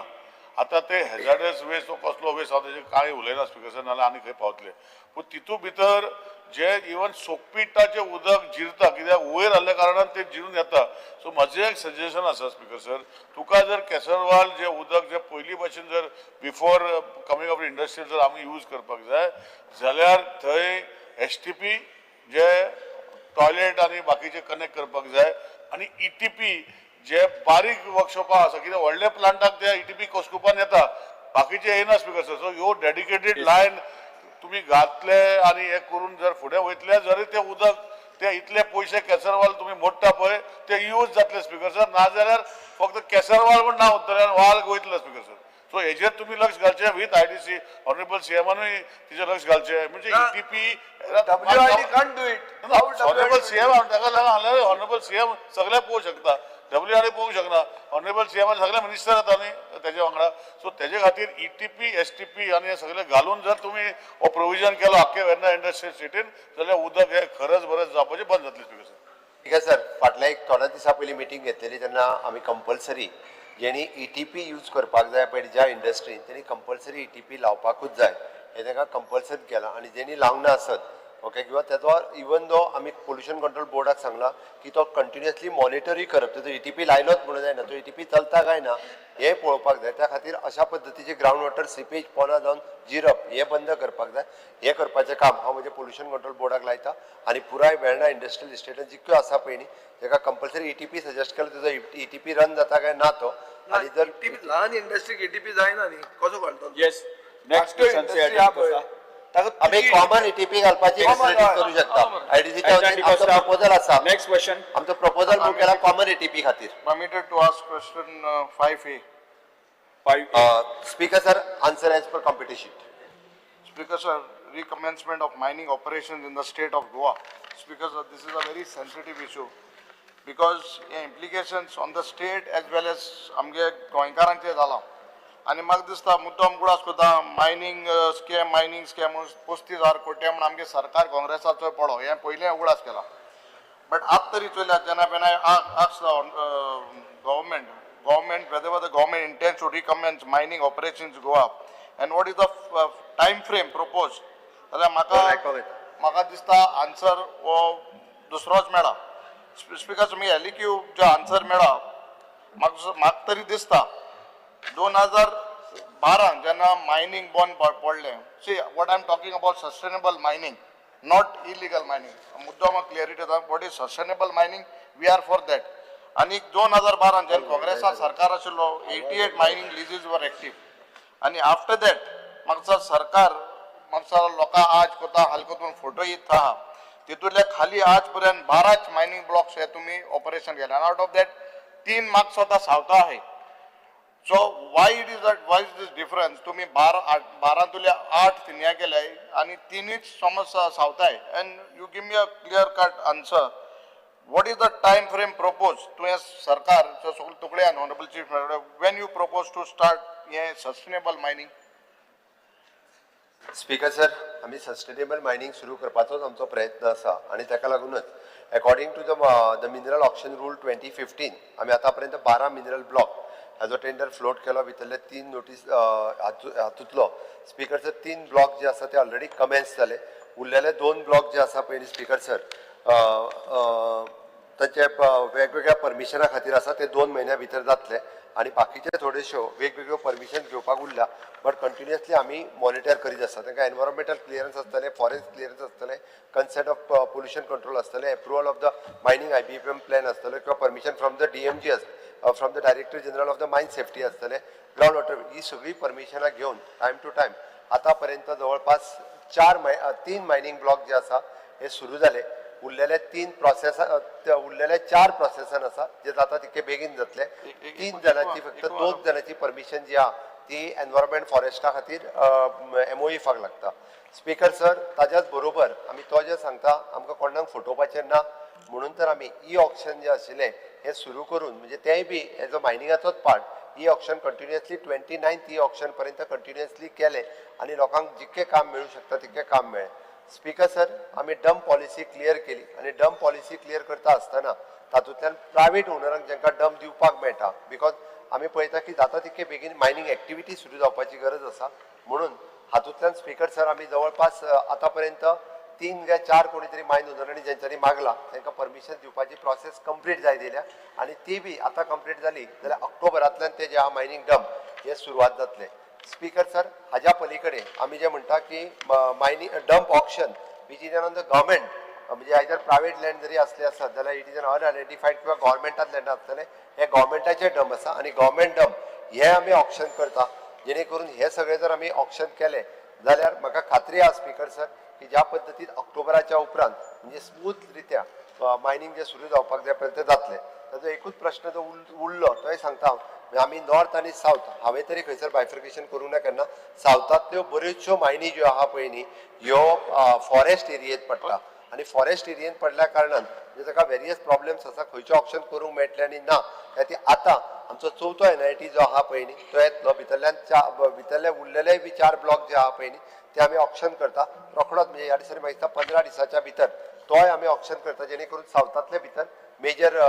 आतां ते हेजार्डस वेस्ट कसलो वेस्ट आसा तेजेर कांय उलयना स्पिकर सर, नाजाल्यार आनी खंय पावतले. पूण तितू भितर जे इवन सोकपिठाचें उदक जिरता, कित्याक वयर आसल्या कारणान तें जिरून येता. सो म्हजें एक सजेशन आसा स्पिकर सर, तुका जर केसरवाल जें उदक जें पयलीं भशेन जर बिफोर कमींग ऑफ इंडस्ट्री जर आमी यूज करपाक जाय जाल्यार थंय STP जे टॉयलेट आनी बाकीचे कनेक्ट करपाक जाय आनी ETP जे बारीक वर्कशॉपां आसा, कित्याक व्हडले प्लांटाक ते ETP कोसकुपान येता, बाकीचे येना स्पिकर सर. सो ह्यो डेडिकेटेड लायन तुमी घातले आनी हे करून जर फुडें वयतले जरी ते उदक ते इतले पयशे केसरवाल तुमी मोडटा पळय ते यूज जातले स्पिकर सर. नाजाल्यार फक्त केसरवाल म्हूण नांव उरतलें आनी वाल वयतलो स्पिकर सर. सो हेजेर तुमी लक्ष घालचें वीथ IDC, honourable सीएमानूय तिचेर लक्ष घालचें. म्हणजे ETP WRD can't do it. Honourable CM ताका लागून ऑनरेबल सीएम सगळें पळोवंक शकता, WRD पळोवंक शकना. ऑनरेबल सीएमान सगळे मिनिस्टर येता न्ही तेजे वांगडा. सो तेजे खातीर ETP STP आनी हे सगळे घालून जर तुमी हो प्रोविजन केलो आख्खे वेर्ना इंडस्ट्रियल सिटीन जाल्यार उदक हे खरंच बरें जावपाचें बंद जातलें स्पिकर सर. ठीक आहे सर, फाटल्या एक थोड्या दिसां पयलीं मिटींग घेतलेली तेन्ना आमी कंपल्सरी जेणी ETP use करपाक जाय पळय ज्या इंडस्ट्रीन तेणी कंपल्सरी ETP लावपाकूच जाय हें तांकां कंपल्सरी केलां. आनी जेणी लावंक ना आसत ओके, किंवा तेजो इवन दो आमी पोल्युशन कंट्रोल बोर्डाक सांगलां की तो कंटिन्युअसली मॉनिटरूय करप, तेजो ETP लायलोच म्हणून जायना, तो ETP चलता काय ना हें पळोवपाक जाय. त्या खातीर अशा पद्दतीचे ग्रावंड वॉटर सिपेज पोना जावन जिरप हें बंद करपाक जाय. हें करपाचें काम हांव म्हजें पोल्युशन कंट्रोल बोर्डाक लायता आनी पुराय वेर्णा इंडस्ट्रियल इस्टेटान जितक्यो आसा पळय न्ही तेका कंपल्सरी ETP suggest केलो, तेजो ETP run जाता काय ना तो. आनी जर ल्हान इंडस्ट्रीक ETP जायना न्ही कसो घालतलो? येस, नेक्स्ट क्वेश्चन. आमी कॉमन ETP घालपाची फॅसिलिटी करू शकता. IDCच्या वतीन आमचो प्रपोजल आसा. Next question. आमचो प्रपोजल मूव केला कॉमन ETP खातीर. Permitted to ask question 5A. 5A. Speaker sir, answer as per competition. Speaker sir, recommencement of mining operations in the state of Goa. Speaker sir, this is a very sensitive issue because implications on the state as well as आमगे गोंयकारांचे जाला. आनी म्हाका दिसता मुद्दम गुळास करता mining scam, mining scam 35,000 कोटी म्हूण आमगे सरकार काँग्रेसाचो पडो हें पयलें उगडास केला. बट आतां तरी चोयल्यार जेन्ना when I ask the government government, whether the government intends to recommence mining operations Goa and what is the time frame proposed? जाल्यार म्हाका आयकोंक येता. म्हाका दिसता आन्सर हो दुसरोच मेळा. स्पिकर, तुमी एलईक्यू जो आन्सर मेळा म्हाका, म्हाका तरी दिसता 2012 जेन्ना मायनींग बंद पडलें. See, what I am talking about, sustainable mining, not illegal mining. मुद्दो म्हाका क्लियरिटी येता. What is sustainable mining, we are for that. आनी 2012 जेन्ना काँग्रेसा सरकार आशिल्लो, 88 mining leases were active. आनी आफ्टर that म्हाका सरकार, म्हाका लोकां आज कोता हाल कोतून फोटो येत आहा, तितूंतले खाली आज पर्यंत 12च मायनींग ब्लॉक्स हे तुमी ऑपरेशन केले आनी आउट ऑफ that तीन म्हाका स्वता सावथा आहे. So why it is that, why is this difference? तुम्ही 12, 8, बारांतुले 8 थिंगा केले आनी तिनूच समज सावथाय. And you give me a clear cut answer, what is the time frame propose तुवें सरकार सगळे तुकड्यान, honourable chief, when you propose to start हें सस्टेनेबल मायनींग? स्पीकर सर, आमी सस्टेनेबल मायनींग सुरू करपाचोच आमचो प्रयत्न आसा आनी ताका लागूनच according to the mineral auction rule 2015 आमी आतां पर्यंत 12 मिनरल ब्लॉक हाजो टेंडर फ्लोट केलो. भितरले तीन नोटीस हातूंतलो, स्पीकर सर, तीन ब्लॉक जे आसा ते ऑलरेडी कमेन्स जाले. उरलेले दोन ब्लॉक जे आसा पयलीं, स्पीकर सर, तांचे वेगवेगळ्या परमिशना खातीर आसा, ते 2 म्हयन्या भितर जातले आनी बाकीचे थोड्योश्यो वेगवेगळ्यो परमिशन घेवपाक उरल्या, बट कंटिन्युअसली आमी मॉनिटर करीत आसा. तांकां एनवायरमेंटल क्लियरन्स आसतलें, फॉरेस्ट क्लियरन्स आसतलें, कन्सेंट ऑफ पोल्युशन कंट्रोल आसतलें, approval of the mining IBPM plan आसतलो किंवा permission from the DMG, from the Director General of the mine safety आसतलें, ग्रावंड वॉटर, ही सगळीं परमिशनां घेवन टायम टू टायम आतां पर्यंत जवळपास चार माय तीन मायनींग ब्लॉक जे आसा हे सुरू जाले. उरलेले तीन प्रोसेस, उरलेले चार प्रोसेसान आसा, जे जाता तितके बेगीन जातले. तीन जाणांची, फक्त दोन जाणांची परमिशन जी आहा ती एनवायरमेंट फॉरेस्टा खातीर एमओईफाक लागता. स्पीकर सर, ताज्याच बरोबर आमी तो जे सांगता, आमकां कोणाक फटोवपाचें ना म्हणून तर आमी ई ऑक्शन जे आशिल्लें हें सुरू करून, म्हणजे तेंय बी एज अ मायनिंगाचोच part, e auction continuously 29th e auction पर्यंत कंटिन्युअसली केलें आनी लोकांक जितकें काम मेळूं शकता तितकें काम मेळ्ळें. स्पीकर सर, आमी डंप पॉलिसी क्लियर केली आनी डंप पॉलिसी क्लियर करता आसतना तातूंतल्यान प्रायवेट ओनरांक जांकां डंप दिवपाक मेळटा, because आमी पळयता की जाता तितके बेगीन मायनींग एक्टिविटी सुरू जावपाची गरज आसा, म्हणून हातूंतल्यान, स्पीकर सर, आमी जवळपास आतां पर्यंत तीन काय चार कोणी तरी मायन ओनरांनी ज्यांच्यानी मागला तांकां परमिशन दिवपाची प्रोसेस कंप्लीट जायत येयल्या आनी ती बी आतां कंप्लीट जाली जाल्यार ऑक्टोबरांतल्यान ते जे आहा मायनींग डंप हे सुरवात जातले. स्पीकर सर, हाज्या पलीकडे आमी जे म्हणटा की mining dump auction which is on the government, म्हणजे आयदर प्रायवेट लँड जरी असले आसत जाल्यार it is an unidentified किंवा गव्हर्मेंटात लँड आसतले, हे गव्हर्मेंटाचे डंप आसा आनी गव्हर्मेंट डंप हे आमी ऑक्शन करता, जेणे करून हे सगळे जर आमी ऑक्शन केले जाल्यार म्हाका खात्री आसा, स्पीकर सर, की ज्या पद्दतीन ऑक्टोबराच्या उपरांत म्हणजे स्मूथ रित्या मायनींग जे सुरू जावपाक जाय पळय तें जातलें. ताजो एकूच प्रश्न जो उरलो तोय सांगता हांव. म्हणजे आमी नॉर्थ आनी सावथ हांवें तरी खंयसर बायफर्केशन करूंक ना केन्ना. सावथांतल्यो बऱ्योचश्यो मायनी ज्यो आहा पळय न्ही, ह्यो फॉरेस्ट एरियेंत पडटा आनी फॉरेस्ट एरियेंत पडल्या कारणान म्हणजे ताका वेरियस प्रॉब्लेम्स आसा, खंयचे ऑप्शन करूंक मेळटलें आनी ना. त्या खातीर आतां आमचो चवथो एनआयटी जो आहा पळय न्ही तो येतलो. भितरल्यान भितरले उरलेले बी चार ब्लॉक जे आहा पळय न्ही ते आमी ऑप्शन करता रोखडोच, म्हणजे ह्या दिसांनी म्हाका दिसता 15 दिसाच्या भितर तोय आमी ऑप्शन करता, जेणे करून सावथांतले भितर मेजर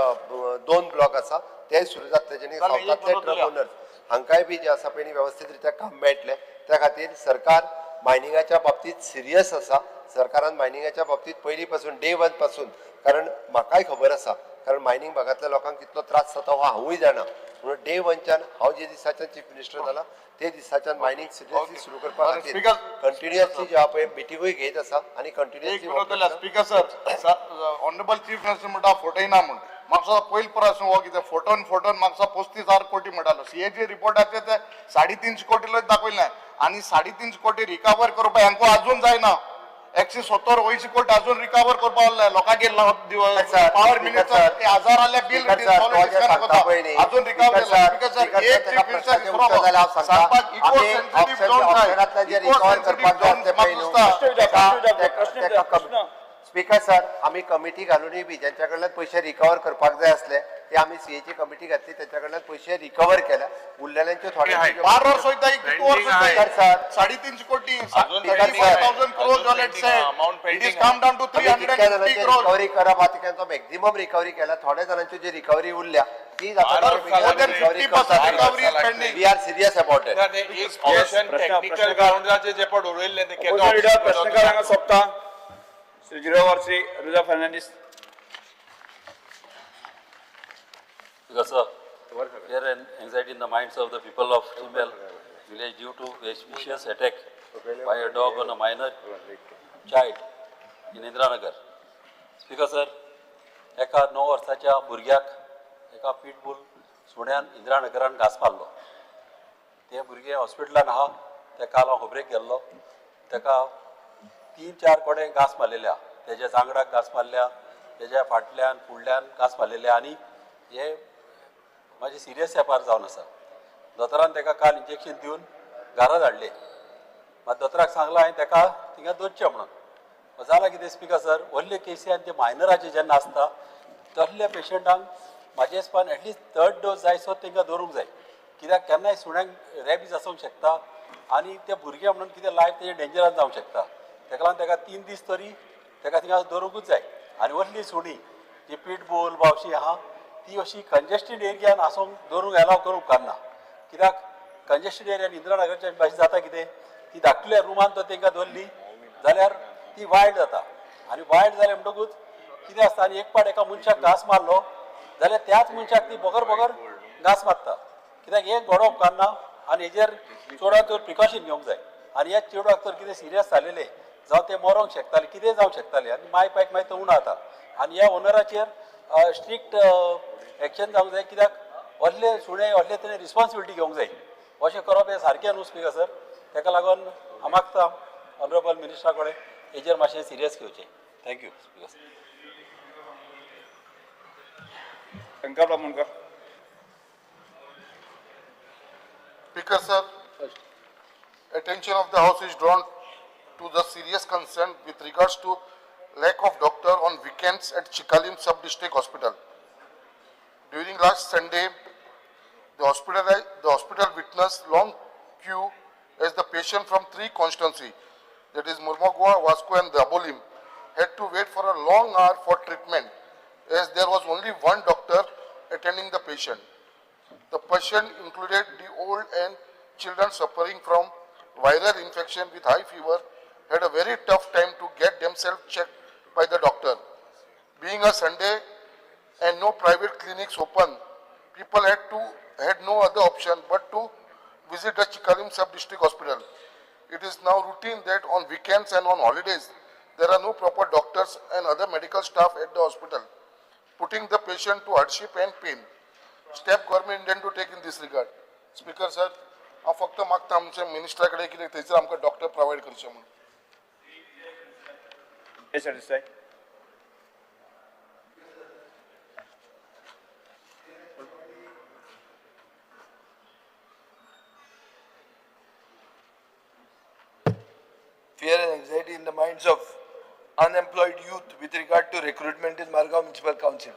दोन ब्लॉक आसा ते सुरू जातले, जेणे सावथांतले ट्रक ओनर्स हांकांय बी जे आसा पळय न्ही वेवस्थीत रित्या काम मेळटलें. त्या खातीर सरकार मायनिंगाच्या बाबतींत सिरियस आसा. सरकारान मायनिंगाच्या बाबतींत पयलीं पासून, डे वन पासून, कारण म्हाकाय खबर आसा, कारण मायनींग भागांतल्या लोकांक कितलो त्रास जाता हो हांवूय जाणा, म्हणून डे वनच्यान हांव जे दिसाच्यान चीफ मिनिस्टर जाला ते दिसाच्यान मायनींग सिरियसली सुरू करपा खातीर कंटिन्युअसली जे आहा पळय मिटिंगूय घेत आसा आनी एक कंटिन्युअसली. विनोद. Speaker sir, honourable chief minister म्हणटा फोटोय ना म्हण. म्हाका पयलीं प्रश्न हो, कितें फोटोन फोटोन म्हाका 35,000 कोटी म्हणटालो. सीएजी रिपोर्टाचे ते 350 कोटी दाखयले आनी 350 कोटी रिकवर करपा हांकां अजून जायना. 170 अंयशीं कोटी अजून रिकवर करपा उरले लोकांगेर. पावर मिनिस्टर हजार आले बिल अजून रिकवर. स्पीकर सर, एक चीफ मिनिस्टर सांगपाक eco sensitive zone, eco sensitive zone. Speaker sir, आमी कमिटी घालूनय बी ज्यांच्या कडल्यान पयशे रिकवर करपाक जाय आसले ते आमी सीएची कमिटी घातली, तेंच्या कडल्यान पयशे रिकवर केल्या. उरलेल्यांच्यो थोडे 12 वर्स वयता, कितू वर्स स्पीकर सर, 350 कोटी, 35,000 crores all it said. It is come down to 350 crores. Recovery करप आहा, तेंचो मॅक्झिमम रिकवरी केल्या. थोड्या जाणांच्यो जी रिकवरी उरल्या ती जाता More than 50% recovery is pending. We are serious about it. एक ऑप्शन प्रश्न- टेक्निकल ग्राउंडाचे जे पण उरयल्ले ते केन्ना अपोजिशन लिडर option प्रश्नकाळ हांगा सोंपता. Shri जिरोवर Shri Ruza Fernandes. Because sir, fear and anxiety in the minds of the people of Chimbel village due to a vicious attack by a dog on a minor child in Indiranagar. Speaker sir, एका 9 वर्साच्या भुरग्याक एका pit bull सुण्यान इंदिरानगरान घास मारलो. तें भुरगें हॉस्पिटलान आहा. तेका काल हांव खबरेक गेल्लो. तेका 3-4 कडेन घास मारलेले आहा. तेज्या जांगडाक घास मारल्या, तेज्या फाटल्यान फुडल्यान घास मारलेले आनी हे मातशें सिरियस एपार जावन आसा. दोतोरान तेका काल इंजेक्शन दिवन घरा धाडलें. मात दोतोराक सांगलां हांवें तेका थिंगा दवरचें म्हणून. जालां कितें स्पिकर सर, व्हडले केसी आनी ते मायनराचे जेन्ना आसता तसल्या पेशंटांक म्हाजे हिसपान एटलिस्ट थर्ड डोस जायसो तांकां दवरूंक जाय. कित्याक केन्नाय सुण्यांक रेबीज आसूंक शकता आनी ते भुरगे म्हणून कितें लायफ तेजें डेंजरान जावंक शकता. तेका लागून तेका 3 दीस तरी तेका थिंगा दवरूंकूच जाय. आनी व्हडली सुणी जी पिटबूल बावशी आहा ती अशी कंजेस्टेड एरियान आसूंक दवरूंक एलाव करूंक उपकारना. कित्याक कंजेस्टेड एरियान इंदिरानगरच्या भाशेन जाता कितें, ती धाकटुल्या रुमान तर तांकां दवरली जाल्यार ती वायल्ड जाता आनी वायल्ड जालें म्हणटकूच कितें आसता, आनी एक पाट एका मनशाक घास मारलो जाल्यार त्याच मनशाक ती बगर बगर घास मारता. कित्याक हें घडोवप उपकारना आनी हेजेर चडांत चड प्रिकॉशन घेवंक जाय. आनी ह्या चेडवाक तर कितें सिरियस जालेलें जावं तें मरोंक शकतालें, कितेंय जावंक शकतालें आनी माय पायक मागीर तो उणो जाता. आनी ह्या ओनराचेर स्ट्रिक्ट एक्शन जावंक जाय. कित्याक व्हडले सुणे व्हडले तेणें रिस्पॉन्सिबिलिटी घेवंक जाय. अशें करप हें सारकें न्हू स्पिकर सर. तेका लागून हांव मागता ऑनरेबल मिनिस्टरा कडेन हेजेर मातशें सिरियस घेवचें. Thank you speaker sir. Shankar Bamunkar. Speaker sir, attention of the House is drawn to the serious concern with regards to lack of doctor on weekends at Chicalim Sub-District Hospital. During last Sunday, the hospital witnessed long queue as the patient from 3 constituencies, that is Mormugao, Vasco and Dabolim, had to wait for a long hour for treatment as there was only one doctor attending the patient. The patient included the old and children suffering from viral infection with high fever had a very tough time to get themselves checked by the doctor. Being a Sunday and no private clinics open, people had no other option but to visit the Chicalim Sub-District Hospital. It is now routine that on weekends and on holidays, there are no proper doctors and other medical staff at the hospital, putting the patient to hardship and pain. Step government intend to take in this regard. Speaker sir, हांव फक्त मागता आमच्या मिनिस्टरा कडेन कितें थंयसर आमकां doctor provide करचे म्हणून. Yes, sir, sir. Fear and anxiety in the minds of unemployed youth with regard to recruitment in Margao Municipal Council.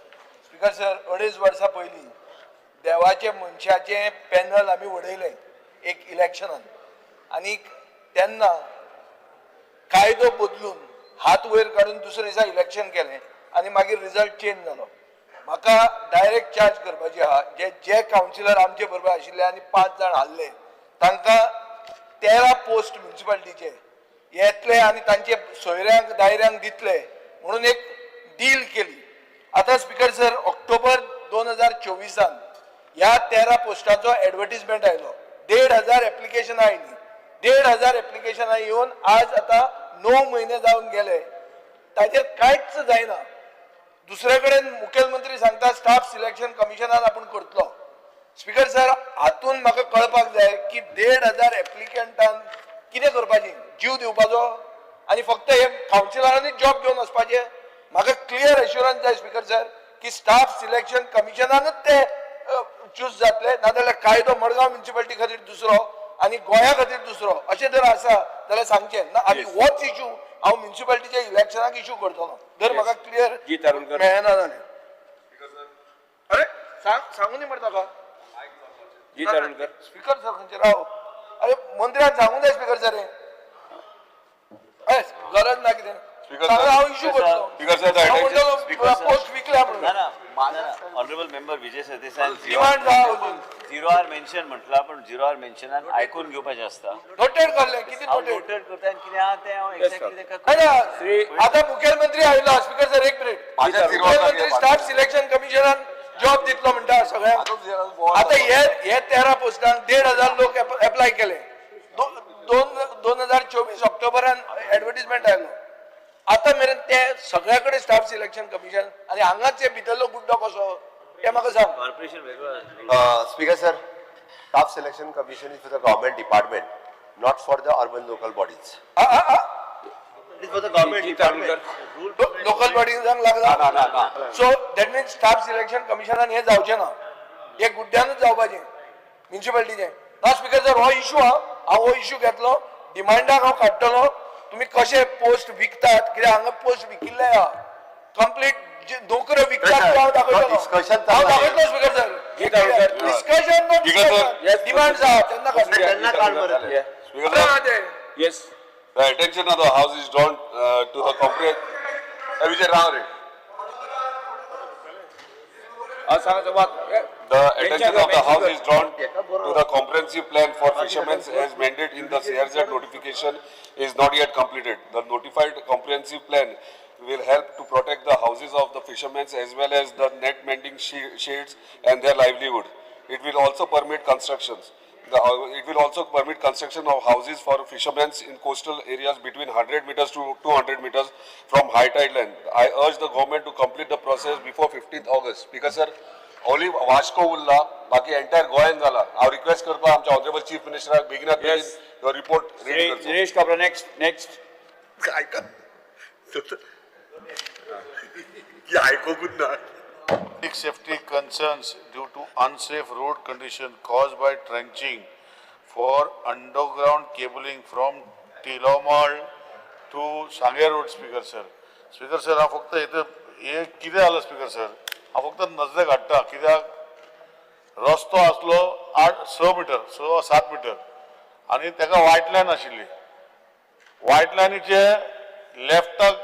Speaker sir, 2.5 वर्सां पयलीं देवाचे मनशाचें पॅनल आमी उडयलें एक इलेक्शनान आनी तेन्ना कायदो बदलून हात वयर काडून दुसरे दिसा इलेक्शन केलें आनी मागीर रिजल्ट चेंज जालो. म्हाका डायरेक्ट चार्ज करपाची आहा, जे जे कावन्सिलर आमचे बरोबर आशिल्ले आनी 5 जाण हारले तांकां 13 पोस्ट म्युनिसिपालिटीचे येतले आनी तांचे सोयऱ्यांक दायऱ्यांक दितले म्हणून एक डील केली. आतां स्पिकर सर, ऑक्टोबर 2024 ह्या 13 पोस्टाचो एडवर्टीजमेंट आयलो. 1500 एप्लिकेशनां आयलीं. 1500 एप्लिकेशनां येवन आज आतां 9 म्हयने जावन गेले, ताचेर कांयच जायना. दुसरे कडेन मुखेलमंत्री सांगता स्टाफ सिलेक्शन कमिशनान आपूण करतलो. स्पिकर सर, हातून म्हाका कळपाक जाय की 1500 एप्लिकंटान कितें करपाचें, जीव दिवपाचो आनी फक्त हे कावन्सिलरांनी जॉब घेवन वचपाचें? म्हाका क्लियर एश्युरन्स जाय स्पिकर सर की स्टाफ सिलेक्शन कमिशनानूच ते चूज जातले, नाजाल्यार कायदो मडगांव म्युनिसिपालिटी खातीर दुसरो आनी गोंया खातीर दुसरो अशें जर आसा जाल्यार सांगचें ना. आमी होच इशू हांव म्युनिसिपालिटीच्या इलेक्शनाक इशू करतलो जर म्हाका क्लियर मेळना जाल्यार. अरे सांगू न्ही मरे ताका. स्पिकर सर खंयचे राव, अरे मंत्र्यान सांगू जाय स्पिकर सर, हें गरज ना कितें. सांगला हांव इशू करतलो. Speaker sir, the हांव attention- म्हणटलो पोस्ट विकल्या म्हणून. ना ना honourable member Vijay Sardesai Demand आहा अजून. झिरो आर मेन्शन म्हटला पण झिरो आर मेन्शनान आयकून घेवपाचें आसता. नोटेड करलें कितें हांव नोटेड? नोटेड करता आनी कितें आहा तें हांव एक्झॅक्टली तेका नाही ना, आता मुख्यमंत्री आयलो. स्पीकर सर, एक मिनिट. माझ्या zero मुख्यमंत्री स्टाफ सिलेक्शन कमिशनान जॉब दितलो म्हणटा सगळ्यांक. आता हे हे 13 पोस्टांक 1500 लोक एप्लाय केले. 2024 ऑक्टोबरान एडवर्टीजमेंट आयलो. आता मेरेन ते सगळ्या कडेन स्टाफ सिलेक्शन कमिशन आनी हांगाच हे भितरलो गुड्डो कसो ते म्हाका सांग. कॉर्पोरेशन वेगळो. Speaker sir, staff selection commission is for the government department, not for the urban local bodies. It is for the government department. Local बॉडीजांक लागला. So that means staff selection कमिशनान हें जावचें ना, हे गुड्ड्यानूच जावपाचें म्युनिसिपालिटीचें ना. स्पीकर सर, हो issue आहा, हांव हो इशू घेतलो, डिमांडाक हांव काडटलो. तुमी कशे पोस्ट विकतात, कित्याक हांगा पोस्ट विकिल्ले आहा कंप्लीट, नोकऱ्यो विकतात ते हांव दाखयतलो. Discussion हांव चालू आहे. दाखयतलो speaker sir. Discussion, demand आहा तेन्ना काडटलो. तेन्ना काड मरे. Speaker sir, Yes. The attention of the house is drawn to the Vijay Rao रे. सांगा बात. The attention of the house is drawn to the comprehensive plan for fishermen as mandated in the CRZ notification is not yet completed. The notified comprehensive plan will help to protect the houses of the fishermen as well as the net mending shades and their livelihood. It will also permit constructions. It will also permit construction of houses for fishermen in coastal areas between 100 meters to 200 meters from high tide line. I urge the government to complete the process before 15th August. Because sir, only Vasco उरला, बाकी entire गोंयान जाला. हांव request करता आमच्या honourable chief मिनिस्टराक बेगिनात बेगीन हो रिपोर्ट रीड करचो. Dinesh Kabra, next, next. आयकत आयकूंकूच ना. Public safety concerns due to unsafe road condition caused by trenching for underground cabling from Tilomal to Sange Road, Speaker sir. Speaker sir, हांव फक्त हेतून हे कितें जालां स्पीकर सर, हांव फक्त नजरेक हाडटा कित्याक रस्तो आसलो 8 6 मिटर, 6 7 मिटर आनी तेका वायट लायन आशिल्ली. वायट लायनीचे लेफ्टाक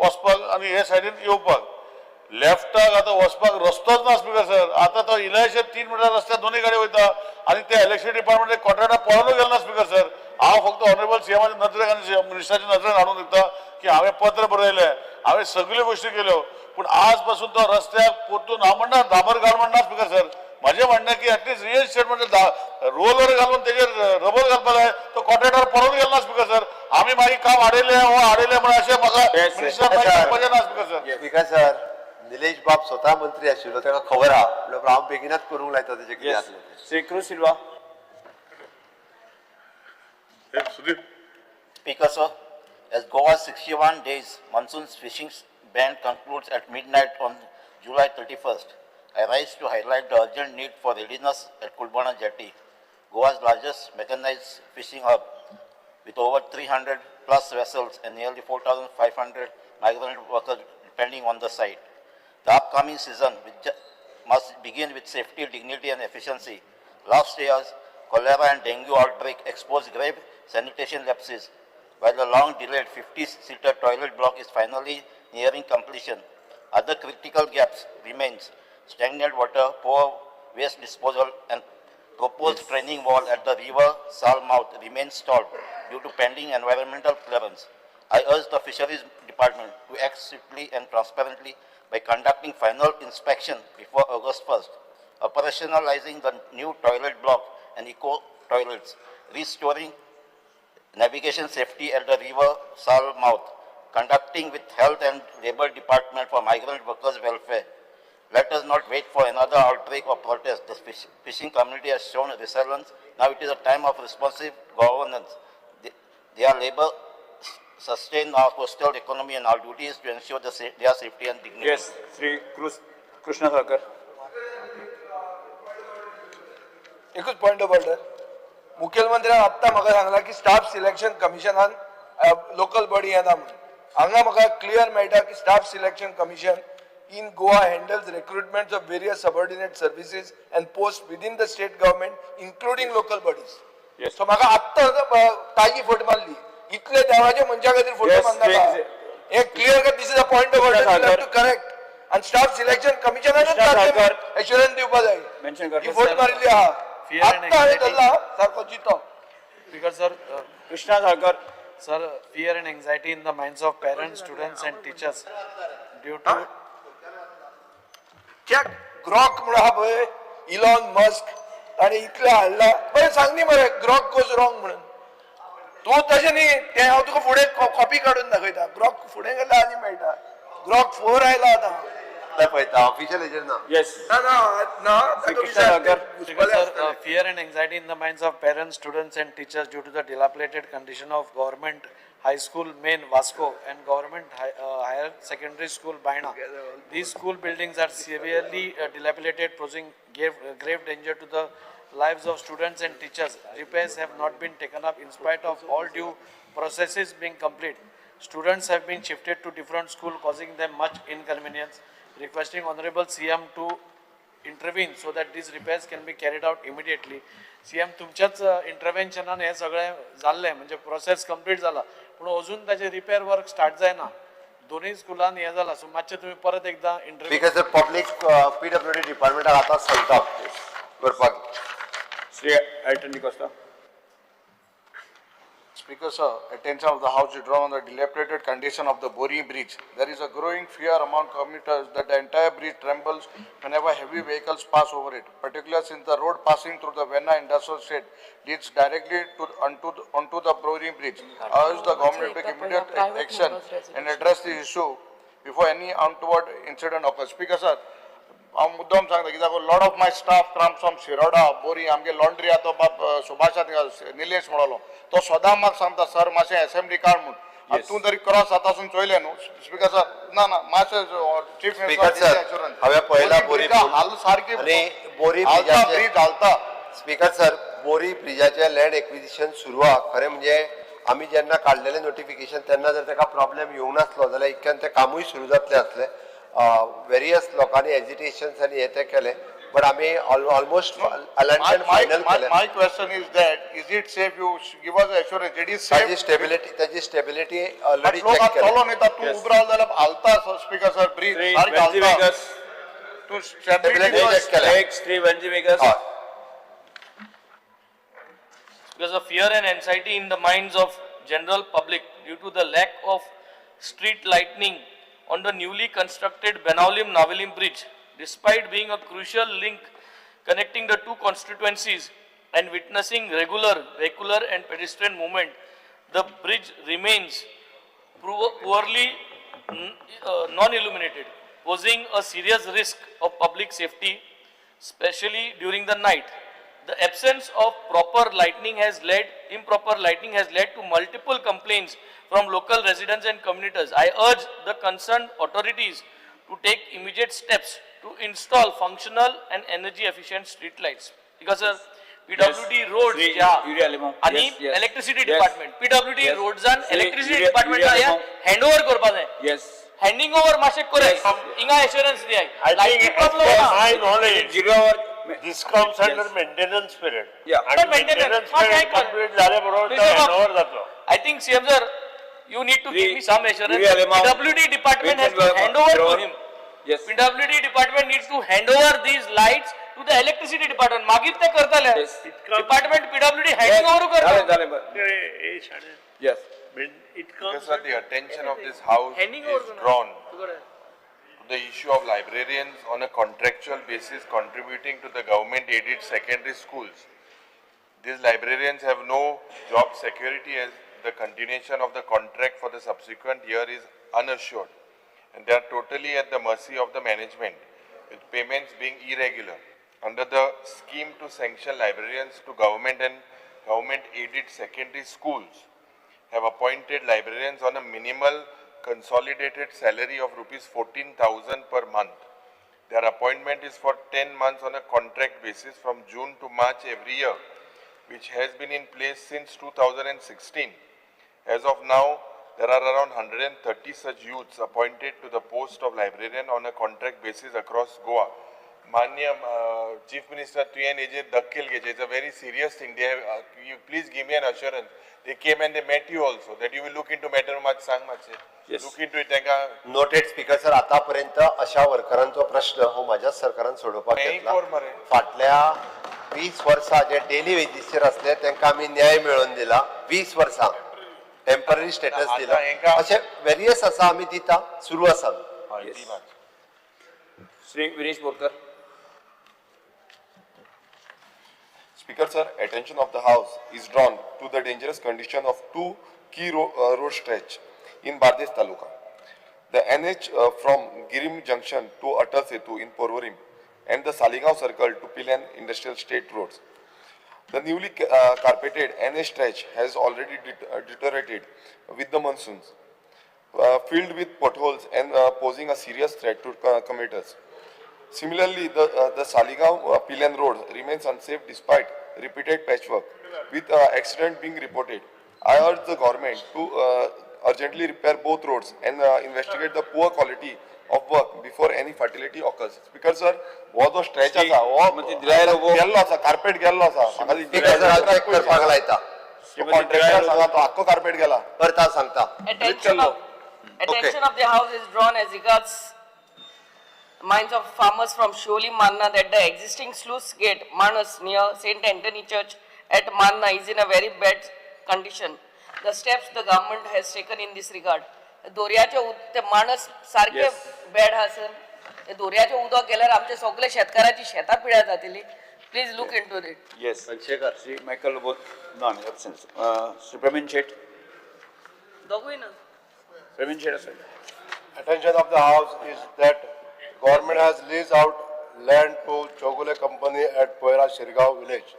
वचपाक आनी हे सायडीन येवपाक, लेफ्टाक आतां वचपाक रस्तोच ना स्पीकर सर. आतां तो इलायशे 3 मिटर रस्त्यार दोनूय गाडी वयता आनी ते इलेक्शन डिपार्टमेंट कॉन्ट्रॅक्टर पळोवनूय गेलो ना स्पीकर सर. हांव फक्त ऑनरेबल सीएमाच्या नदरेक आनी मिनिस्टराच्या नदरेक हाडून दिता की हांवें पत्र बरयलें, हांवें सगल्यो गोश्टी केल्यो, पूण आज पासून तो रस्त्याक परतून हांव म्हणना डांबर घाल म्हणना स्पीकर सर. म्हजें म्हणणें की एटलीस्ट रियल इस्टेट म्हणजे रोलर घालून तेजेर रबर घालपाक जाय. तो कॉन्ट्रॅक्टर पळोवन गेलो ना स्पीकर सर. आमी मागीर काम आडयलें हो आडयलें म्हण अशें म्हाका मिनिस्टर मागीर ना speaker sir. Speaker sir, Nilesh बाब स्वता मंत्री आशिल्लो, ताका खबर आहा, म्हणल्यार हांव बेगिनाच करूंक लायता तेजें कितें आसलें तें. Shri Cruz Silva. Sudhir. Speaker sir, as Goa's 61 days monsoon fishing ban concludes at midnight on July 31st, I rise to highlight the urgent need for readiness at Kulbana Jetty, Goa's largest mechanized fishing hub, with over 300 plus vessels and nearly 4,500 migrant workers depending on the site. The upcoming season must begin with safety, dignity and efficiency. Last year's cholera and dengue outbreak exposed grave sanitation lapses, while the long-delayed 50-seater toilet block is finally nearing completion. Other critical gaps remains: stagnant water, poor waste disposal, and proposed training wall at the river Sal mouth remains stalled due to pending environmental clearance. I urge the Fisheries Department to act swiftly and transparently by conducting final inspection before August 1st, operationalizing the new toilet block and eco toilets, restoring navigation safety at the river Sal mouth, conducting with Health and Labor Department for migrant workers' welfare. Let us not wait for another outbreak or protest. The fishing community has shown resilience. Now it is a time of responsive governance. Their labor sustain our coastal economy, and our duty is to ensure their safety and dignity. Yes, Shri Krishna Thakur. एकूच point of order. मुखेलमंत्र्यान आत्तां म्हाका सांगलां की staff selection कमिशनान local body येना म्हणून. हांगा म्हाका clear मेळटा की staff selection commission in Goa handles recruitment of various subordinate services and post within the state government, including local bodies. So म्हाका आत्तां ताजी फट मारली. इतले देवाच्या मनशा खातीर फट मारनाका. हे क्लियर कर, this is a point of order, you have to correct. आनी स्टाफ सिलेक्शन कमिशनानूच एश्युरन्स दिवपा जाय. मेन्शन कर. ही फोट मारिल्ली आहा, आत्तां हांवें धरला सारको जितो. Speaker sir, Krishna Salkar. Sir, fear and anxiety in the minds of parents, students and teachers due to check Grok म्हणून आहा पळय, इलॉन मस्क, ताणें इतलें हाडलां. बरें सांग न्ही मरे, ग्रॉक गोज रॉंग म्हणून. तूं तशें न्ही, तें हांव तुका फुडें कॉपी काडून दाखयता. ग्रॉक फुडें गेल्यार आनी मेळटा. ग्रॉक 4 आयला आतां. पळयता ऑफिशियल हेजेर ना. येस. ना ना ना, ताका विचार. Sir, fear and anxiety in the minds of parents, students and teachers due to the dilapidated condition of government high school main Vasco and government higher secondary school Baina. These school buildings are severely dilapidated, posing grave danger to the lives of students and teachers. Repairs have not been taken up in spite of all due processes being complete. Students have been shifted to different school, causing them much inconvenience. Requesting Honorable CM to intervene so that these repairs can be carried out immediately. CM, तुमच्याच इंटरव्हेन्शनान हे सगळें जाल्लें, म्हणजे process complete जाला, पूण अजून ताचें repair work start जायना. दोनूय स्कुलान हें जाला, सो मातशें तुमी परत एकदां intervene. Because sir, public PWD डिपार्टमेंटाक आतां सांगता करपाक. Shri Elton D'Costa. Speaker sir, attention of the House is drawn on the dilapidated condition of the Bori Bridge. There is a growing fear among commuters that the entire bridge trembles whenever heavy vehicles pass over it, particularly since the road passing through the Venna Industrial Estate leads directly to onto the Bori Bridge. I urge the government to take immediate action and address the issue before any untoward incident occurs. Speaker sir, हांव मुद्दम सांगता कित्याक lot of my staff comes from Shiroda, Borim. आमगे laundry आहा तो बाब सुभाषात निलेश म्हणलो, तो सदां म्हाका सांगता, सर मातशें एसेंब्ली काड म्हूण. आनी तूं तरी क्रॉस आतासून चोयलें न्हू स्पीकर सर. ना ना, मातशें चीफ स्पीकर सर, हांवें पळयला बोरी हाल सारकी आनी बोरी हालता, ब्रीज हालता. स्पीकर सर, बोरी ब्रिजाचें लँड एक्विजिशन सुरू आहा. खरें म्हणजे आमी जेन्ना काडलेलें नोटिफिकेशन तेन्ना जर ताका प्रॉब्लेम येवंक नासलो जाल्यार इतक्यान तें कामूय सुरू जातलें आसलें. वेरियस लोकांनी एजिटेशन्स आनी हे तें केलें, बट आमी ऑलमोस्ट अलायनमेंट फायनल केलें. My question is that, is it safe? You give us assurance it is safe. ताजी स्टेबिलिटी, ताजी स्टेबिलिटी ऑलरेडी लोक चॅक केल्या. चलोन येता, तूं उबो रावलो जाल्यार हालता. स्पीकर सर, ब्रीज श्री सारकी वेंजी हालता. वेगस. तूं स्टेबिलिटी स्टेबिलिटी चॅक केल्या. Next, Shri Venzy Vegas. हय. Because of fear and anxiety in the minds of general public due to the lack of street lightning on the newly constructed Benaulim Navelim bridge, despite being a crucial link connecting the two constituencies and witnessing regular vehicular and pedestrian movement, the bridge remains poorly non-illuminated, posing a serious risk of public safety, especially during the night. The absence of proper lighting has led, improper lighting has led to multiple complaints from local residents and commuters. I urge the concerned authorities to take immediate steps to install functional and energy efficient street lights. Because sir, PWD roads Shri ज्या युरी आलेमाव. आणि Yes, yes. Electricity Yes. Department, PWD Yes. रोड्सान Shri electricity Yuri- डिपार्टमेंटा Yuri Alemao. Handover करपा जाय. Yes. Handing over मातशें correct, हिंगा assurance दियाय. लायटी problem My ना. knowledge, zero hour. this comes under Yes. maintenance period. Yeah. आणि But maintenance, maintenance हा, period काय कर- complete झाल्याबरोबर Mr. Bob. Handover जातलो. I think CM sir, you need to give me some assurance. Yuri Alemao. PWD department has to Vincent hand over to Grover. him. Yes. PWD department needs to hand over these lights to the electricity department. मागीर ते करतले. Yes. Department PWD handing over करता. जालें जालें बरें. हे शाणे, Yes. It comes Because sir, the attention of this house Handing is over drawn to the issue of librarians on a contractual basis contributing to the government aided secondary schools. These librarians have no job security as the continuation of the contract for the subsequent year is unassured, and they are totally at the mercy of the management, with payments being irregular. Under the scheme to sanction librarians to government and government aided secondary schools, have appointed librarians on a minimal consolidated salary of rupees 14,000 per month. Their appointment is for 10 months on a contract basis from June to March every year, which has been in place since 2016. As of now, there are around 130 such youths appointed to the post of librarian on a contract basis across Goa. मान्य chief minister तुवें हेजेर दखल घेवचें. It's a very serious thing. They you please give me an assurance. They came and they met you also that you will look into matter. मातशें सांग मातशें, look in two it तांकां. Noted speaker sir. आतापर्यंत अशा वर्करांचो प्रश्न हो माझ्याच सरकारान सोडोवपाक हेंय घेतला. कर मरे. फाटल्या 20 वर्सां जे डेली वेजीसचेर आसले तांकां आमी न्याय मेळोवन दिला. 20 वर्सां टेम्पररी स्टेटस आतां दिला. हेंकां- अशे वेरियस आसा, आमी दिता, सुरू आसा. हय, ती मातशी. Shri Viresh Borkar. Speaker sir, attention of the House is drawn to the dangerous condition of two key road stretch in Bardez Taluka. The NH from Girim Junction to Atal Setu in Porvorim and the Saligao Circle to Pilan Industrial State Roads. The newly carpeted NH stretch has already deteriorated with the monsoons, filled with potholes and posing a serious threat to commuters. Similarly, the Saligao Pilan Road remains unsafe despite repeated patchwork, with accident being reported. I urge the government to urgently repair both roads and investigate the poor quality of work before any fatality occurs. Speaker sir, हो जो stretch आसा हो श्रीमती दिलाय लोबो. गेल्लो आसा, carpet गेल्लो आसा. म्हाका स्पीकर सर, हांव चॅक करपाक लायता. कॉन्ट्रॅक्टर सांगा, तो आख्खो कार्पेट गेला. करता सांगता. Attention of the house is drawn as regards minds of farmers from Sholi Manna that the existing sluice gate Manas near St. Anthony Church at Manna is in a very bad condition. The steps the government has taken in this regard. दोरयाचे ते माणस सारखे bad आहा sir. ते दोरयाचे उदक गेल्यार आमचे सगळे शेतकाराची शेतां पिड्यार जातली. Please look into it. Yes. Shri Michael Lobo, non absence. Shri Praveen Shet. दोगूय ना. Praveen Shet आसा. Attention of the House is that government has leased out land to Chogule company at Poira Shirgaon village,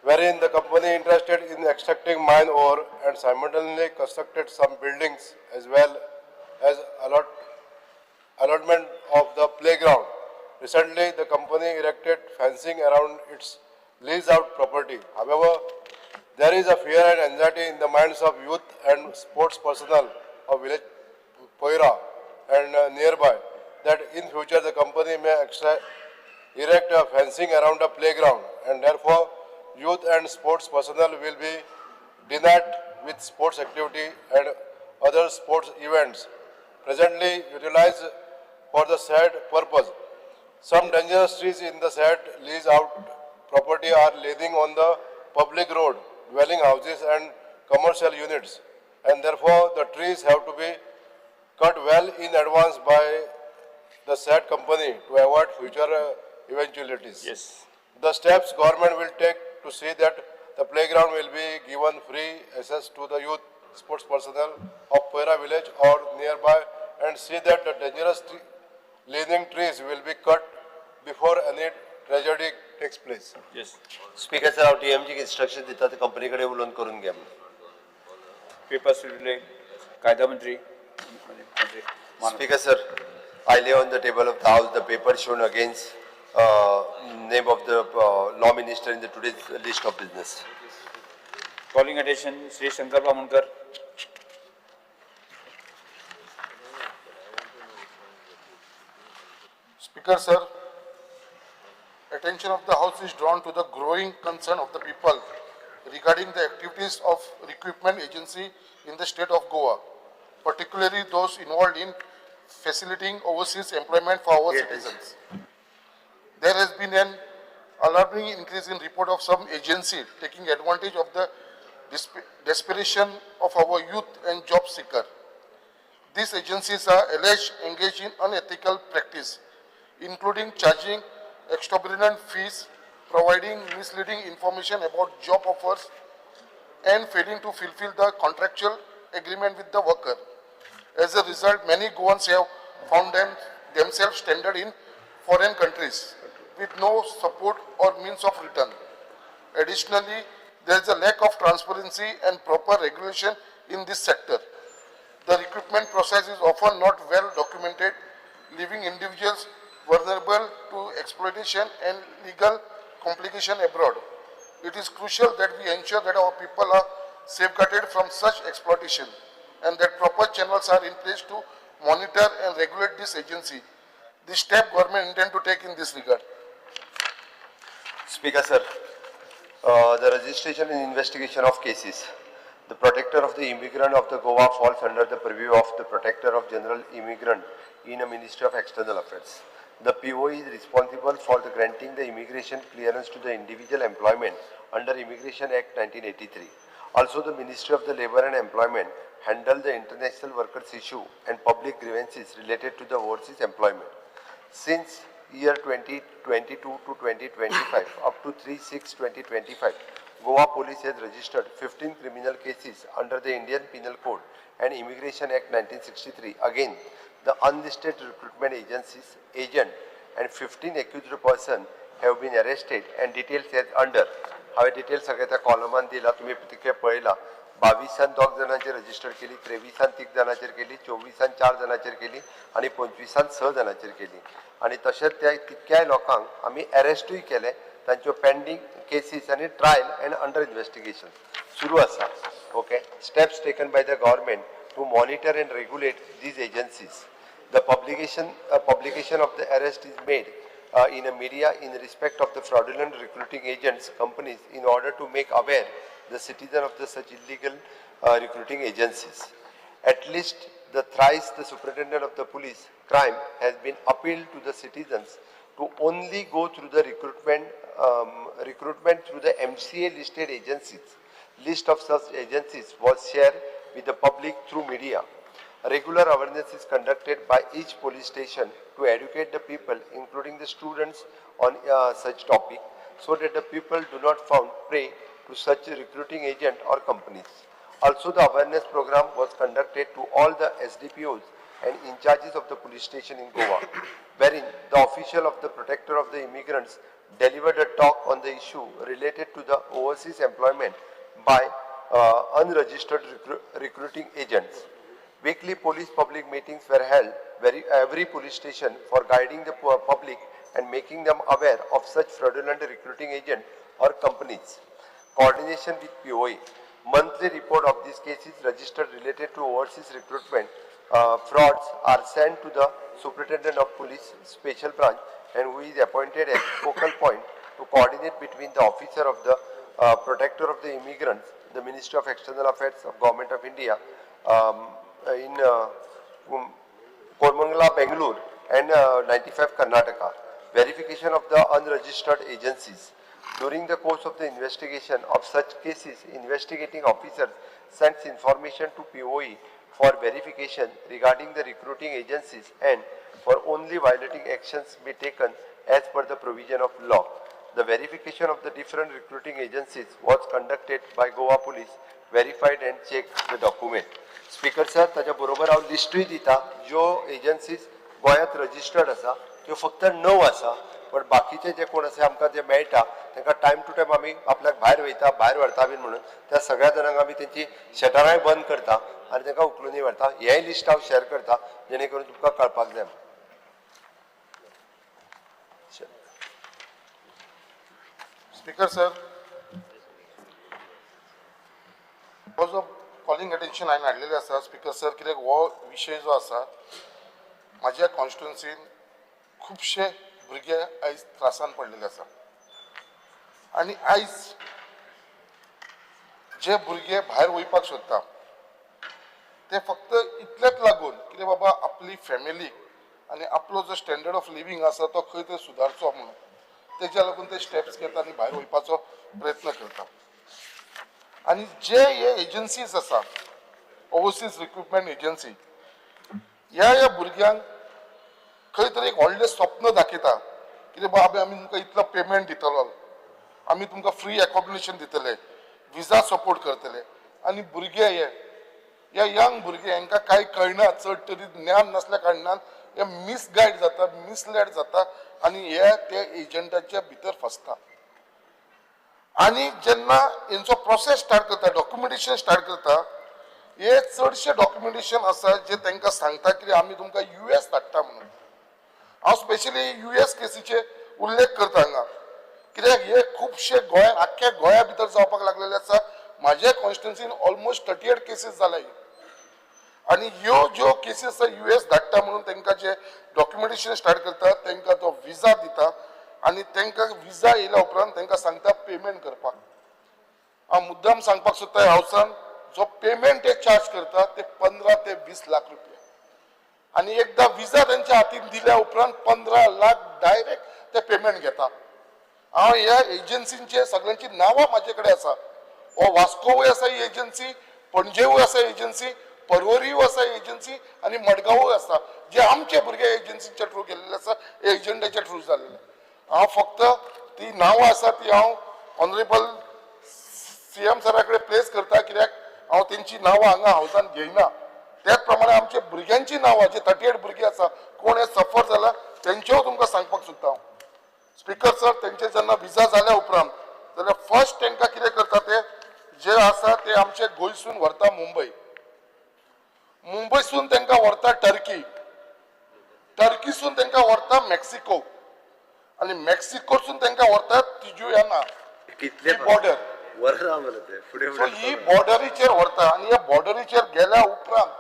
wherein the company interested in extracting mine ore and simultaneously constructed some buildings as well as allotment of the playground. Recently, the company erected fencing around its leased out property. However, there is a fear and anxiety in the minds of youth and sports personnel of village Poira and nearby that in future the company may erect a fencing around a playground, and therefore youth and sports personnel will be denied with sports activity and other sports events presently utilized for the said purpose. Some dangerous trees in the said lease out property are leaning on the public road, dwelling houses and commercial units, and therefore the trees have to be cut well in advance by the said company to avoid future eventualities. Yes. The steps government will take to see that the playground will be given free access to the youth sports personnel of Poira village or nearby, and see that the dangerous leaning trees will be cut before any tragedy takes place. Yes. Speaker sir, हांव डीएमजीक instruction दिता, ते company कडेन उलोवन करून घे म्हणून. Papers will कायदा मंत्री. Speaker sir, I lay on the table of the House the paper shown against name of the law minister in the today's list of business. Calling attention Shri Shankar Bamunkar. Speaker sir, attention of the House is drawn to the growing concern of the people regarding the activities of recruitment agency in the state of Goa, particularly those involved in facilitating overseas employment for our citizens. There has been an alarming increase in report of some agency taking advantage of the desperation of our youth and job seeker. These agencies are alleged engaged in unethical practice, including charging exorbitant fees, providing misleading information about job offers, and failing to fulfill the contractual agreement with the worker. As a result, many Goans have found themselves stranded in foreign countries with no support or means of return. Additionally, there is a lack of transparency and proper regulation in this sector. The recruitment process is often not well documented, leaving individuals vulnerable to exploitation and legal complication abroad. It is crucial that we ensure that our people are safeguarded from such exploitation and that proper channels are in place to monitor and regulate this agency. the step government intend to take in this regard? Speaker sir, the registration and investigation of cases. The protector of the immigrant of the Goa falls under the purview of the protector of general immigrant in a Ministry of External Affairs. The PO is responsible for the granting the immigration clearance to the individual employment under Immigration Act 1983. Also, the Ministry of the Labor and Employment handle the international workers issue and public grievances related to the overseas employment. Since year 2022 to 2025, up to 3/6/2025, Goa Police has registered 15 criminal cases under the Indian Penal Code and Immigration Act 1963. Again, the unlisted recruitment agencies, agent and 15 accused person have been arrested and details as under. हांवें details सगळे त्या कॉलमान दिला, तुमी तितके पळयला. 22 दोग जाणांचेर register केली, 23 तीग जाणांचेर केली, 24 चार जाणांचेर केली आनी 25 6 जाणांचेर केली. आनी तशेंच त्या तितक्याय लोकांक आमी एरेस्टूय केले. तांच्यो पेंडींग केसीस आनी ट्रायल एंड अंडर इन्वेस्टिगेशन सुरू आसा. Okay, steps taken by the government to monitor and regulate these agencies. The publication of the arrest is made in a media in respect of the fraudulent recruiting agents companies in order to make aware the citizen of the such illegal recruiting agencies. At least the thrice the superintendent of the police crime has been appealed to the citizens to only go through the recruitment through the MCA listed agencies. List of such agencies was shared with the public through media. Regular awareness is conducted by each police station to educate the people, including the students, on such topic, so that the people do not found prey to such recruiting agent or companies. Also, the awareness program was conducted to all the SDPOs and in charges of the police station in Goa, wherein the official of the protector of the immigrants delivered a talk on the issue related to the overseas employment by unregistered recruiting agents. Weekly police public meetings were held every police station for guiding the public and making them aware of such fraudulent recruiting agent or companies. Coordination with POA. Monthly report of these cases registered related to overseas recruitment frauds are sent to the Superintendent of Police Special Branch, and who is appointed as focal point to coordinate between the officer of the protector of the immigrants, the Ministry of External Affairs of Government of India, in Koramangala, Bangalore, and 95 Karnataka. Verification of the unregistered agencies. During the course of the investigation of such cases, investigating officers sends information to POE for verification regarding the recruiting agencies and for only violating actions be taken as per the provision of law. The verification of the different recruiting agencies was conducted by Goa Police, verified and checked the document. Speaker sir, ताच्या बरोबर हांव लिस्टूय दिता ज्यो agencies गोंयांत registered आसा त्यो फक्त 9 आसा, पण बाकीचे जे कोण आसा आमकां जे मेळटा तांकां टायम टू टायम आमी आपल्याक भायर वयता, भायर व्हरता बीन म्हणून त्या सगळ्या जाणांक आमी तेंची शटरांय बंद करता आनी तांकां उखलूनय व्हरता. हेंय लिस्ट हांव शेअर करता जेणे करून तुमकां कळपाक जाय. स्पीकर सर, हो जो कॉलिंग अटेन्शन हांवें हाडलेलें आसा स्पीकर सर, कित्याक हो विशय जो आसा म्हाज्या कॉन्स्टिट्युन्सीन खुबशे भुरगे आयज त्रासान पडलेले आसा आनी आयज जे भुरगे भायर वयपाक सोदता ते फक्त इतलेच लागून कितें बाबा आपली फॅमिली आनी आपलो जो स्टँडर्ड ऑफ लिवींग आसा तो खंय तरी सुदारचो म्हणून तेज्या लागून ते स्टेप्स घेता आनी भायर वयपाचो प्रयत्न करता. आनी जे हे एजन्सीज आसा ओवरसीज रिक्रुटमेंट एजन्सी ह्या ह्या भुरग्यांक खंय तरी एक व्हडलें स्वप्न दाखयता कितें बाबा आमी तुमकां इतलो पेमेंट दितलो, आमी तुमकां फ्री एकोमोडेशन दितले, विजा सपोर्ट करतले. आनी भुरगे हे ह्या यंग भुरगे हांकां कांय कळना, चड तरी ज्ञान नासल्या कारणान हे मिसगायड जाता, मिसलेड जाता आनी हे त्या एजंटाच्या भितर फसता. आनी जेन्ना हेंचो प्रोसेस स्टार्ट करता, डॉक्युमेंटेशन स्टार्ट करता, हे चडशे डॉक्युमेंटेशन आसा जे तांकां सांगता की आमी तुमकां US धाडटा म्हणून. हांव स्पेशली US केसीचे उल्लेख करता हांगा, कित्याक हे खुबशे गोंयांत आख्ख्या गोंया भितर जावपाक लागलेले आसा. म्हाज्या कॉन्स्टिट्युन्सीन ऑलमोस्ट 38 केसीस जाल्या. आनी ह्यो ज्यो केसी आसा युएस धाडटा म्हणून तांकां जे डॉक्युमेंटेशन स्टार्ट करता, तांकां तो विजा दिता आनी तांकां विजा येयल्या उपरांत तांकां सांगता पेमेंट करपाक. हांव मुद्दाम सांगपाक सोदता, हावसान जो पेमेंट ते चार्ज करता ते 15 ते 20 लाख रुपया. आनी एकदां विजा तेंच्या हातीन दिल्या उपरांत 15 लाख डायरेक्ट ते पेमेंट घेता. हांव ह्या एजन्सींचे सगळ्यांची नांवां म्हाजे कडेन आसा. हो वास्कोवूय आसा ही एजन्सी, पणजेवूय आसा एजन्सी, पर्वरीय आसा एजन्सी आनी मडगांवूय आसा, जे आमचे भुरगे एजन्सीच्या थ्रू गेल्ले आसा, एजंटाच्या थ्रू जाल्ले. हांव फक्त ती नांवां आसा ती हांव ऑनरेबल सीएम सरा कडेन प्लेस करता, कित्याक हांव तेंची नांवां हांगा हावसान घेयना. त्याच प्रमाणे आमच्या भुरग्यांची नांवां जे 38 भुरगीं आसा, कोण हे सफर जाला तेंच्योय तुमकां सांगपाक सोदता हांव. स्पीकर सर, तेंचे जेन्ना विजा जाल्या उपरांत जाल्यार फर्स्ट तांकां कितें करता ते जे आसा ते आमचे गोंयसून व्हरता मुंबय, मुंबयसून तांकां व्हरता टर्की, टर्कीसून तांकां व्हरता मेक्सिको आनी मेक्सिकोसून तांकां व्हरता तिजुयाना कितले बॉर्डर. फुडें. सो ही बॉर्डरीचेर व्हरता आनी ह्या बॉर्डरीचेर गेल्या उपरांत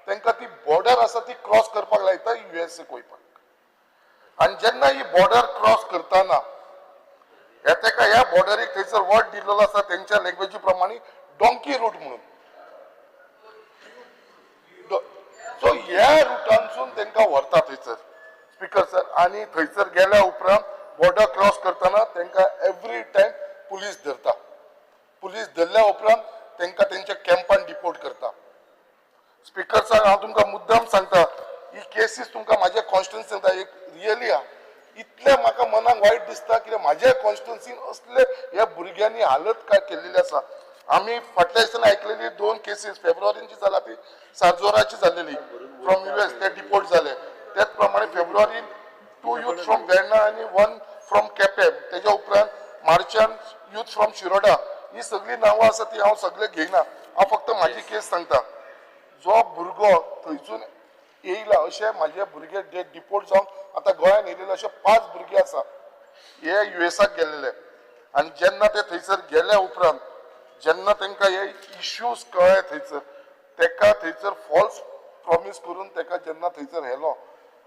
तांकां ती बॉर्डर आसा ती क्रॉस करपाक लायता युएसए वयपाक. आनी जेन्ना ही बॉर्डर क्रॉस करतना ह्या ताका ह्या बॉर्डरीक थंयसर वर्ड दिल्लो आसा तेंच्या लँग्वेजी प्रमाणे डोंकी रूट म्हणून. सो ह्या रुटांसून तांकां व्हरता थंयसर स्पीकर सर. आनी थंयसर गेल्या उपरांत बॉर्डर क्रॉस करतना तांकां एवरी टायम पुलीस धरता. पुलीस धरल्या उपरांत तांकां तेंच्या कॅम्पान डिपोर्ट करता. स्पीकर सर, हांव तुमकां मुद्दाम सांगता, ही केसीस तुमकां म्हाज्या कॉन्स्टिट्युन्सी सांगता, एक रियली आहा. इतलें म्हाका मनाक वायट दिसता कित्याक म्हाज्या कॉन्स्टिट्युन्सीन असले ह्या भुरग्यांनी हालत काय केल्लेली आसा. आमी फाटल्या दिसांनी आयकलेली 2 केसीस फेब्रुवारीची जाला, ती सारजोराची जाल्लेली फ्रॉम युएस, ते डिपोर्ट जाले. त्याच प्रमाणे फेब्रुवारीन 2 यूथ फ्रॉम वेर्णा आनी 1 फ्रॉम केपें, तेज्या उपरांत मार्चान यूथ फ्रॉम शिरोडा. ही सगळीं नांवां आसा ती हांव सगळे घेयना, हांव फक्त म्हाजी केस सांगता. जो भुरगो थंयसून येयला अशे म्हाजे भुरगे जे डिपोर्ट जावन आतां गोंयान येयलेले अशे 5 भुरगे आसा, हे युएसाक गेल्लेले. आनी जेन्ना ते थंयसर गेल्या उपरांत जेन्ना तांकां हे इश्यूज कळ्ळे थंयसर, ताका थंयसर फॉल्स प्रॉमीस करून ताका जेन्ना थंयसर व्हेलो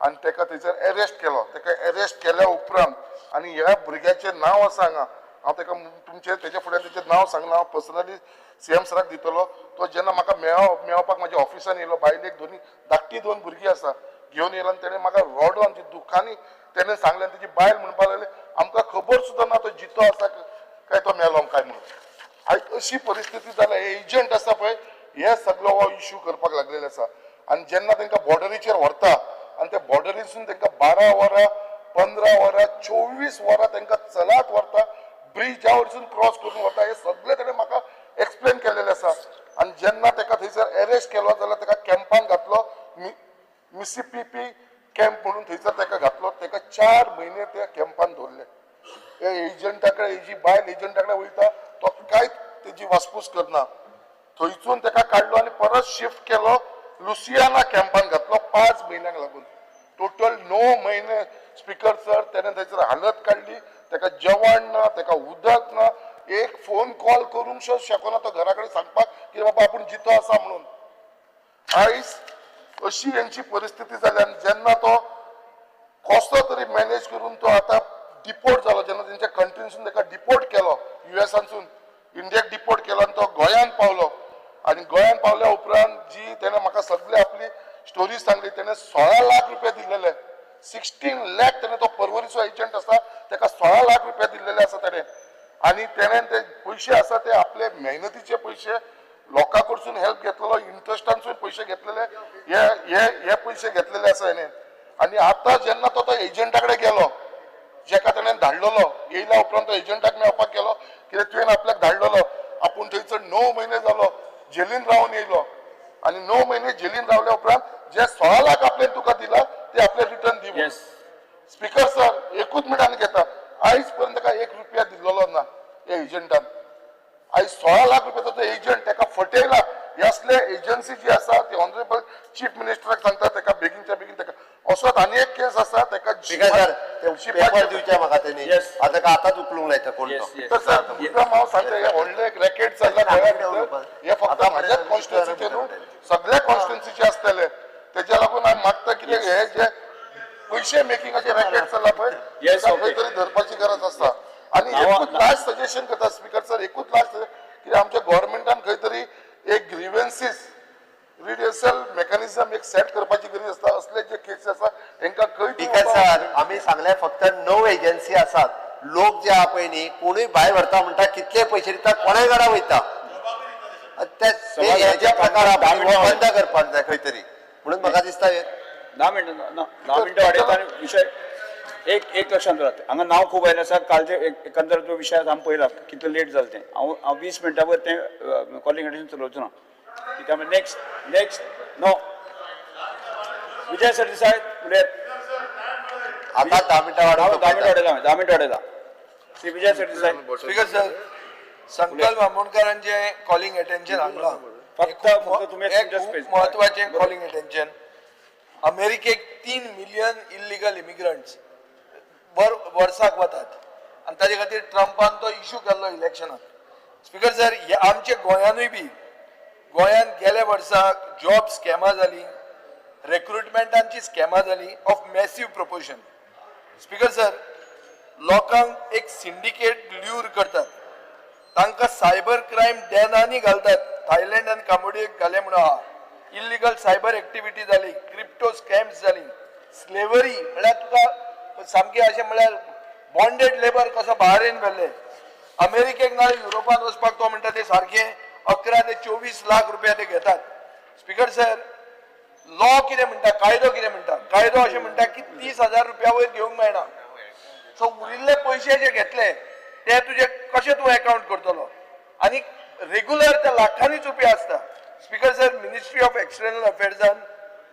आनी ताका थंयसर एरेस्ट केलो. ताका एरेस्ट केल्या उपरांत आनी ह्या भुरग्याचें नांव आसा हांगा, हांव ताका तुमचें तेच्या फुडें तेचें नांव सांगना, हांव पर्सनली सीएम सराक दितलो. तो जेन्ना म्हाका मेळपाक म्हाज्या ऑफिसान येयलो, बायलेक दोनी धाकटी 2 भुरगीं आसा घेवन येयलो आनी तेणें म्हाका रडोन ती दुख्खांनी तेणें सांगलें. आनी तेजी बायल म्हणपाक लागली आमकां खबर सुद्दां ना तो जितो आसा काय तो मेलो काय म्हणून. आयज अशी परिस्थिती जाल्या. हे एजंट आसा पळय हे सगळो हो इश्यू करपाक लागलेले आसा. आनी जेन्ना तांकां बॉर्डरीचेर व्हरता आनी त्या बॉर्डरीसून तांकां 12 वरां, 15 वरां, 24 वरां तांकां चलात व्हरता, ब्रिजा वरसून क्रॉस करून व्हरता. हे सगळे ताणें म्हाका एक्सप्लेन केलेलें आसा. आनी जेन्ना ताका थंयसर एरेस्ट केलो जाल्यार ताका कॅम्पान घातलो, मिसिसिपी कॅम्प म्हणून थंयसर ताका घातलो. ताका 4 म्हयने त्या कॅम्पान दवरले. हे एजंटा कडेन हेजी बायल एजंटा कडेन वयता, तो कांयच तेजी वासपूस करना. थंयसून ताका काडलो आनी परत शिफ्ट केलो लुसियाना कॅम्पान घातलो 5 म्हयन्यांक लागून. टोटल 9 म्हयने स्पीकर सर तेणें थंयसर हालत काडली. ताका जेवण ना, ताका उदक ना, एक फोन कॉल करूंक शकना तो घरा कडेन सांगपाक की बाबा आपूण जितो आसा म्हणून. आयज अशी हेंची परिस्थिती जाली. आनी जेन्ना तो कसो तरी मॅनेज करून तो आतां डिपोर्ट जालो, जेन्ना तेंच्या कंट्रीनसून ताका डिपोर्ट केलो, युएसानसून इंडियाक डिपोर्ट केलो आनी तो गोंयांत पावलो. आनी गोंयांत पावल्या उपरांत जी तेणें म्हाका सगळी आपली स्टोरी सांगली, तेणें 16 लाख रुपया दिल्लेले, 16 लाख तेणें, तो पर्वरीचो एजंट आसा ताका 16 लाख रुपया दिल्लेले आसा तेणें. आनी तेणें ते पयशे आसा ते आपले मेहनतीचे पयशे, लोकां कडसून हेल्प घेतलेलो, इंट्रस्टांसून पयशे घेतलेले, हे हे हे पयशे घेतलेले आसा हेणें. आनी आतां जेन्ना तो एजंटा कडेन गेलो, जेका तेणें धाडलेलो, येयल्या उपरांत तो एजंटाक मेळपाक गेलो, कित्याक तुवें आपल्याक धाडलेलो, आपूण थंयसर 9 म्हयने जालो जेलीन रावन येयलो. आनी 9 म्हयने जेलीन रावल्या उपरांत जे 16 लाख आपल्यान तुका दिला ते आपले रिटर्न दी. स्पीकर सर, एकूच मिनट आनी घेता, आयज पर्यंत ताका 1 रुपया दिल्लो ना हे एजंटान. आयज 16 लाख रुपयाचो तो एजंट ताका फटयला. हे असले एजन्सी जी आसा ती ऑनरेबल चीफ मिनिस्टराक सांगता ताका बेगीनच्या बेगीन ताका असोच आनी एक केस आसा ताका स्पीकर सर, पेपर दिवचे म्हाका तेणी, आतां आतांच उखलूंक लायता कोण तो. सर मुद्दाम हांव सांगता, हे व्हडलें एक रॅकेट चल्ला गोंया भितर, हे फक्त म्हाज्याच कॉन्स्टिट्युन्सीचे न्हू, सगळ्या कॉन्स्टिट्युन्सीचे आसा. पयशे मेकिंगाचे रॅकेट चल्ला पळय Yes, ताका okay. खंय तरी धरपाची गरज आसता. आनी नांवां- एकूच लास्ट सजेशन करता स्पीकर सर, एकूच लास्ट कित्याक आमच्या गव्हर्मेंटान खंय तरी एक ग्रीवेन्सीस रिड्युसल मेकॅनिझम एक सेट करपाची गरज आसता. असले जे केसी आसा हेंकां खंय स्पीकर सर, आमी सांगले फक्त 9 एजन्सी आसात. लोक जे आहा पळय न्ही, कोणूय भायर व्हरता म्हणटा, कितले पयशे दिता, कोणाय घरा वयता. ते ते हे जे प्रकार आहा पळय, हो बंद करपाक जाय खंय तरी, म्हणून म्हाका दिसता हे 10 मिनटां, ना, 10 मिनटां वाडयता आनी विशय एक एक लक्षांत दवरात. हांगा नांव खूब आयलें आसा. कालचे एकंदर जो विशय आसा आमी पळयला कितलो लेट जालें तें. हांव हांव 20 मिनटां वयर तें कॉलिंग अटेन्शन चलोवचो ना कित्याक next next no Vijay Sardesai उलयात. आता 10 मिनटां वाडोवन 10 मिनटां वाडयला, 10 मिनटां वाडयला. श्री विजय सरदेसाय. स्पीकर सर, संकल्प आमोणकारांचे कॉलिंग अटेन्शन हाडलां. फक्त फक्त तुमी एक खूब म्हत्वाचें कॉलिंग अटेन्शन, अमेरिकेक 3 मिलियन इल्लिगल इमिग्रंट्स वर्साक वतात आनी ताजे खातीर ट्रंपान तो इशू केल्लो इलेक्शनाक. स्पीकर सर, हे आमच्या गोंयानूय बी गोंयांत गेल्या वर्साक जॉब स्कॅमां जाली, रेक्रुटमेंटांची स्कॅमां जाली of massive proportion. Speaker sir, लोकांक एक सिंडिकेट ल्यूर करतात, तांकां सायबर क्रायम डेनांनी घालतात. थायलंड आनी कांबोडियेक घाले म्हणून आहा. इल्लिगल सायबर एक्टिविटी जाली, क्रिप्टो स्कॅम्स जाली, स्लेवरी म्हळ्यार तुका सामकें अशें म्हळ्यार बॉन्डेड लेबर कसो बाहेर व्हेल्ले. अमेरिकेक ना युरोपान वचपाक तो म्हणटा ते सारके 11 ते 24 लाख रुपया ते घेतात. स्पीकर सर, लॉ कितें म्हणटा, कायदो कितें म्हणटा? कायदो अशें म्हणटा की 30,000 रुपया वयर घेवंक मेळना. सो उरिल्ले पयशे जे घेतले ते तुजे कशें तूं एकाउंट करतलो? आनी रेगुलर ते लाखांनीच रुपया आसता. Speaker sir, ministry of external अफेर्सान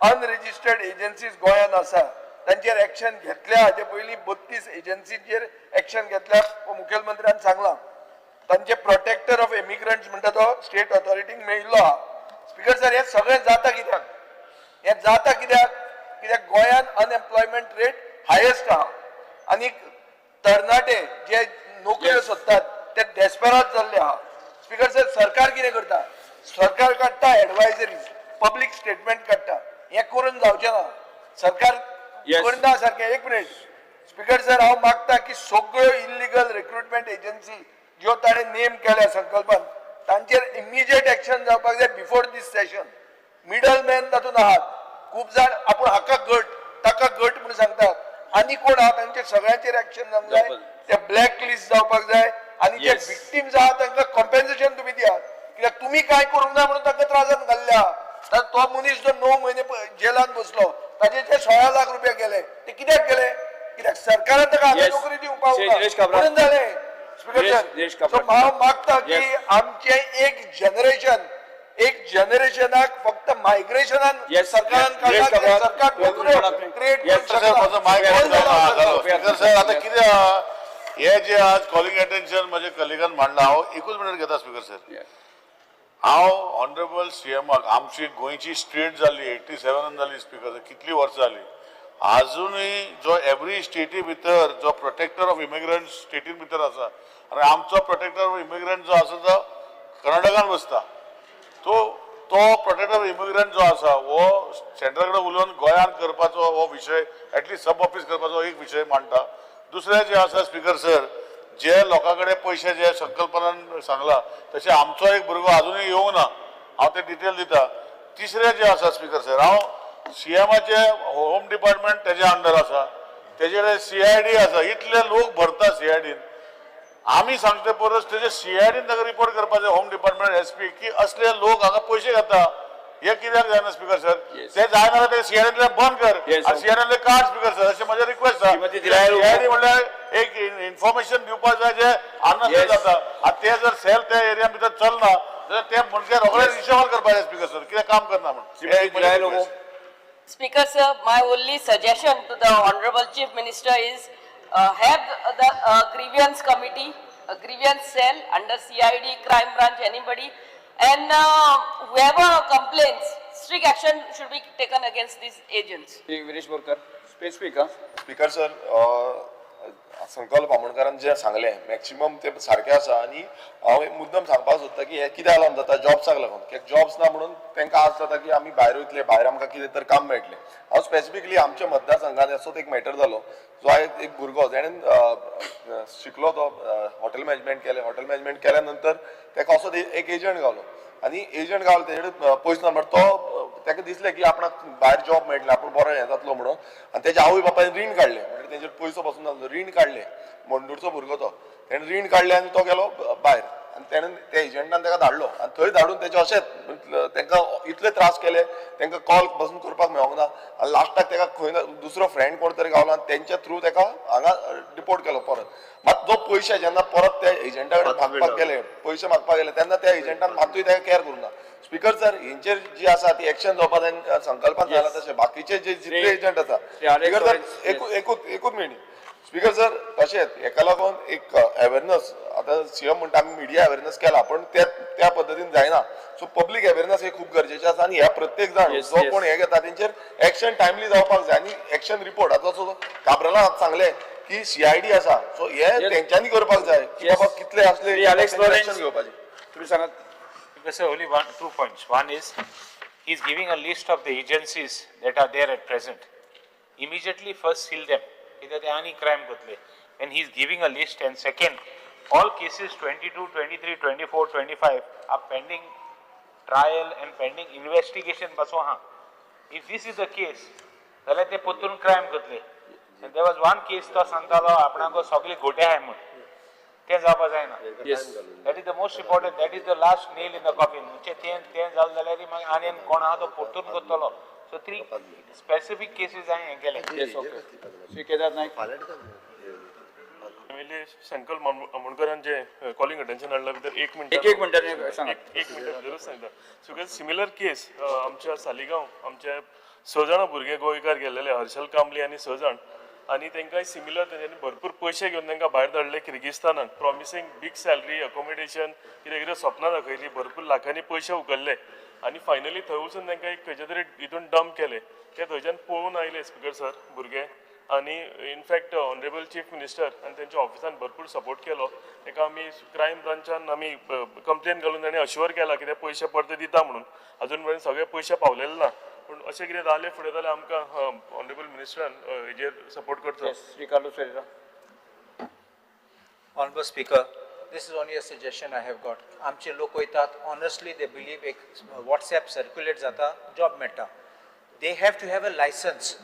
unregistered agencies गोंयांत आसा तांचेर एक्शन घेतल्या. हाचे पयलीं 32 एजन्सीचेर एक्शन घेतल्या, मुखेलमंत्र्यान सांगलां. तांचे प्रोटेक्टर ऑफ इमिग्रंट्स म्हणटा तो स्टेट ऑथॉरिटीक मेळिल्लो आहा. स्पीकर सर, हें सगळें जाता कित्याक? हें जाता कित्याक? कित्याक गोंयांत अनएम्प्लॉयमेंट रेट हायेस्ट आहा आनी तरणाटे जे नोकऱ्यो सोदतात ते डेस्परात जाल्ले आहा. स्पीकर सर, सरकार कितें करता? सरकार काडटा एडवायजरीज, पब्लीक स्टेटमेंट काडटा. हें करून जावचें ना. सरकार करना सारकें. एक मिनीट स्पीकर सर, हांव मागता की सगळ्यो इल्लिगल रिक्रुटमेंट एजन्सी ज्यो ताणें नेम केल्या संकल्पान, तांचेर इमिजिएट एक्शन जावपाक जाय before this session. Middle man तातूंत आहात खूब जाण, आपूण हाका गट ताका गट म्हणून सांगतात आनी कोण आहा तांचेर सगळ्यांचेर एक्शन जावंक जाय, ते ब्लॅक लिस्ट जावपाक जाय आनी जे विक्टीम्स आहा तांकां कॉम्पेन्सेशन तुमी दियात. कित्याक तुमी कांय करूंक ना म्हणून तांकां त्रासान घाल्ल्या. तर तो मनीस जो 9 म्हयने जेलान बसलो ताजे जे 16 लाख रुपया गेले ते कित्याक गेले? कित्याक सरकारान ताका आतां नोकरी दिवंक पावना म्हणून जालें. स्पीकर सर, सो हांव मागता की आमचें एक जनरेशन, एक जनरेशनाक फक्त मायग्रेशनान सरकारान काडला, सरकार नोकऱ्यो क्रिएट करूंक शकता. सर, आतां कितें आहा, हे जे आज कॉलिंग अटेन्शन म्हजे कलिगान मांडला, हांव एकूच मिनट घेता स्पीकर सर. हांव ऑनरेबल सीएमाक, आमची गोंयची स्टेट जाली 87 जाली स्पीकर सर, कितली वर्सां जाली, आजुनूय जो एवरी स्टेटी भितर जो प्रोटेक्टर ऑफ इमिग्रंट स्टेटीन भितर आसा आनी आमचो प्रोटेक्टर ऑफ इमिग्रंट जो आसा तो कर्नाटकान बसता. तो तो प्रोटेक्टर ऑफ इमिग्रंट जो आसा हो सेंट्रल कडेन उलोवन गोंयांत करपाचो हो विशय, एटलिस्ट सब ऑफीस करपाचो एक विशय मांडटा. दुसरें जें आसा स्पीकर सर, जे लोकां कडेन पयशे जे संकल्पनान सांगला तशें आमचो एक भुरगो आजुनूय येवंक ना, हांव ते डिटेल दिता. तिसरें जें आसा स्पीकर सर, हांव सीएमाचे होम डिपार्टमेंट तेजे अंडर आसा, तेजे कडेन सीआयडी आसा, इतले लोक भरता सीआयडीन. आमी सांगचे परस तेजे सीआयडीन ताका रिपोर्ट करपाचें होम डिपार्टमेंट एसपी की असले लोक हांगा पयशे घेता, हे कित्याक जायना स्पीकर सर? ते जायना जाल्यार ते सीआयडींतल्यान बंद कर आनी सीआयडींतल्यान काड स्पीकर सर, अशें म्हजें रिक्वेस्ट आसा. सीआयडी म्हणल्यार एक इन्फॉर्मेशन दिवपाक जाय जे आनंद जाता आनी ते जर सेल त्या एरिया भितर चलना जाल्यार ते म्हणजे रोखडे रिशॉल्व करपाक जाय स्पीकर सर, कितें काम करना म्हण. Speaker sir, my only suggestion to the Honorable Chief Minister is have the grievance committee, a grievance cell under CID, crime branch, anybody, and whoever complains, strict action should be taken against these agents. Viresh Borkar, specific. Huh? Speaker sir, संकल्प आमोणकारान जें सांगलें maximum तें सारकें आसा. आनी हांव एक मुद्दम सांगपाक सोदता की हें कित्याक लागून जाता, जॉब्साक लागून. कित्याक जॉब्स ना म्हणून तांकां आस जाता की आमी भायर वयतले, भायर आमकां कितें तर काम मेळटलें. हांव स्पेसिफिकली आमच्या मतदारसंघात असोच एक मॅटर जालो, जो एक भुरगो जेणें शिकलो तो हॉटेल मॅनेजमेंट केलें. हॉटेल मॅनेजमेंट केल्या नंतर ताका असोच एक एजंट गावलो आनी एजंट गावलो तेजे कडेन पयशे ना, बट तो ताका दिसलें की आपणाक भायर जॉब मेळटलें, आपूण बरो हें जातलो म्हणून. आनी तेज्या आवय बापायन रीण काडलें, म्हणजे तेंचेर पयसो पसून नासलो, रीण काडलें. मंडूरचो भुरगो तो, तेणें रीण काडलें आनी तो गेलो भायर आनी तेणें त्या एजंटान ताका धाडलो आनी थंय धाडून तेजे अशेंच तांकां इतले त्रास केले, तांकां कॉल पसून करपाक मेळोंक ना आनी लास्टाक ताका खंय ना दुसरो फ्रेंड कोण तरी गावलो आनी तेंच्या थ्रू ताका हांगा डिपोर्ट केलो परत. मात जो पयशे जेन्ना परत त्या एजंटा कडेन मागपाक गेले, पयशे मागपाक गेले तेन्ना त्या एजंटान मातूय ताका केअर करूंक ना. स्पीकर सर, हेंचेर जी आसा ती एक्शन जावपा जाय संकल्पान जाला तशें बाकीचे जे जितले एजंट आसा. स्पीकर सर, एकूच मिनीट. स्पीकर सर, तशेंच हेका लागून एक अवेरनस, आतां सीएम म्हणटा आमी मिडिया अवेरनस केला, पण त्या पद्दतीन जायना. सो पब्लीक अवेरनस हे खूब गरजेचें आसा आनी ह्या प्रत्येक जाण जो कोण हे घेता तेंचेर एक्शन टायमली जावपाक जाय. आनी एक्शन रिपोर्ट आतां जसो काब्रालान सांगलें की सीआयडी आसा, सो हे तेंच्यांनी करपाक जाय की बाबा कितले आसले एक्शन घेवपाचे. तुमी सांगात. Sir, only 2 points. One is, he is giving a list of the agencies that are there at present. Immediately first seal them. Either they any crime kotle. And he is giving a list. And second, all cases 22, 23, 24, 25 are pending trial and pending investigation. Baso ha. If this is the case, जाल्यार ते पोतून crime करतले. And there was one case तो सांगतालो आपणाक सगळे गोटे आहाय म्हूण, तें जावपा जायना. That is the most important. That is the last nail in the coffin. म्हणजे तें जालें जाल्यार मागीर आनी कोण आहा तो पोतून करतलो. सो 3 स्पेसिफीक केसीस हांवें हें केलें. श्री केदार नायक. पयलीं संकल्प आमोणकरान जे कॉलिंग अटेन्शन हाडला भितर एक मिनट एक मिनटान सांगा. एक मिनटा भितरूच सांगता. सो सिमिलर केस आमच्या सालिगांव आमच्या 6 जाणां भुरगे गोंयकार गेल्लेले, हर्षल कांबली आनी 6 जाण, आनी तांकांय सिमिलर तेंच्यांनी भरपूर पयशे घेवन तांकां भायर धाडले किर्गिस्तानाक, प्रॉमिसींग बीग सॅलरी, अकोमोडेशन, कितें कितें सपनां दाखयलीं, भरपूर लाखांनी पयशे उखल्ले आनी फायनली थंय वचून तांकां एक खंयच्या तरी हितून डंप केले. ते थंयच्यान पळोवन आयले स्पीकर सर भुरगे, आनी in fact honourable chief minister आनी तेंच्या ऑफिसान भरपूर सपोर्ट केलो. ताका आमी क्रायम ब्रांचान आमी कंप्लेन घालून ताणें अश्युअर केला की ते पयशे परते दिता म्हणून. अजून मेरेन सगळे पयशे पावलेले ना, पूण अशें कितें जालें फुडें जाल्यार आमकां ऑनरेबल मिनिस्टरान हेजेर सपोर्ट करचो. Shri Carlos Ferreira. Honourable speaker, this is only a suggestion I have got. आमचे लोक वयतात, ऑनेस्टली they believe एक वॉट्सॅप सर्क्युलेट जाता, जॉब मेळटा. They have to have a licence,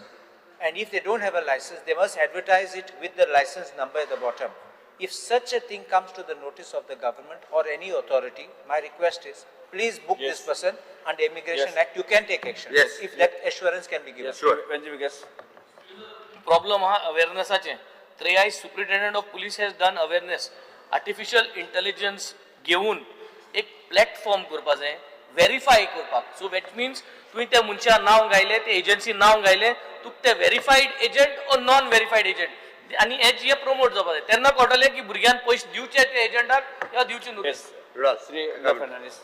and if they don't have a license, they must advertise it with the license number at the bottom. If such a thing comes to the notice of the government or any authority, my request is, please book this person under Immigration Act. You can take action. Yes. If that assurance can be given. Yes, sure. Venji Vigas. Problem हा अवेअरनेसाचे. त्रेयाय superintendent of police has done awareness. Artificial intelligence घेवन एक platform करपा जाय, verify करपाक. So that means तुवें त्या मनशा नांव गायलें, ते एजन्सी नांव गायलें, तुका ते verified agent or non verified agent आनी हे जे प्रमोट जावपा जाय. तेन्ना कळटलें की भुरग्यान पयशे दिवचे ते एजंटाक या दिवचे न्हू. श्री फर्नांडीस.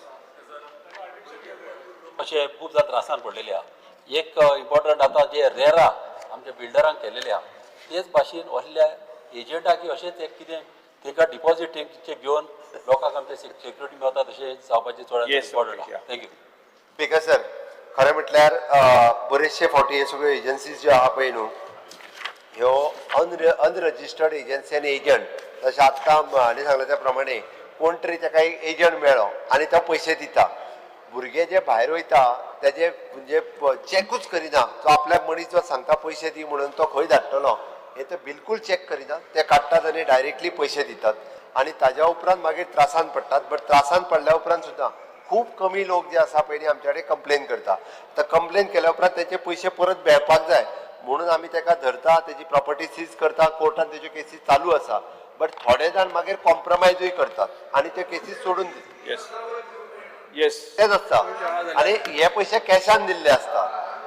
अशें खूब जाण त्रासान पडलेले आहा. एक इम्पॉर्टंट आतां जे रेरा आमच्या बिल्डरांक केलेले आहा तेच भाशेन असल्या एजंटाक अशेंच एक कितें तांकां डिपॉझीट घेवन लोकांक आमचे सेक्युरिटी मेळता तशें जावपाचें चड इम्पॉर्टंट आहा. Thank you. Speaker sir, खरें म्हटल्यार बरेचशे फावटी हे सगळ्यो एजन्सीज ज्यो आहा पळय न्हू, ह्यो अनरजिस्टर्ड एजन्सी आनी एजंट, तशें आत्तां हांणी सांगलें त्या प्रमाणे कोण तरी ताका एक एजंट मेळ्ळो आनी तो पयशे दिता. भुरगे जे भायर वयता तेजे म्हणजे चॅकूच करिना, तो आपल्याक मनीस जो सांगता पयशे दी म्हणून तो खंय धाडटलो हे ते बिलकूल चॅक करिना. ते काडटात आनी डायरेक्टली पयशे दितात आनी ताज्या उपरांत मागीर त्रासान पडटात. बट त्रासान पडल्या उपरांत सुद्दां खूब कमी लोक जे आसा पयलीं आमच्या कडेन कंप्लेन करता. आतां कंप्लेन केल्या उपरांत तेचे पयशे परत मेळपाक जाय म्हणून आमी ताका धरता, तेजी प्रॉपर्टी सीज करता, कोर्टान तेज्यो केसी चालू आसा. बट थोडे जाण मागीर कॉम्प्रोमायजूय करतात आनी त्यो केसी सोडून दितात. येस येस, तेच आसता. आनी हे पयशे कॅशान दिल्ले आसता,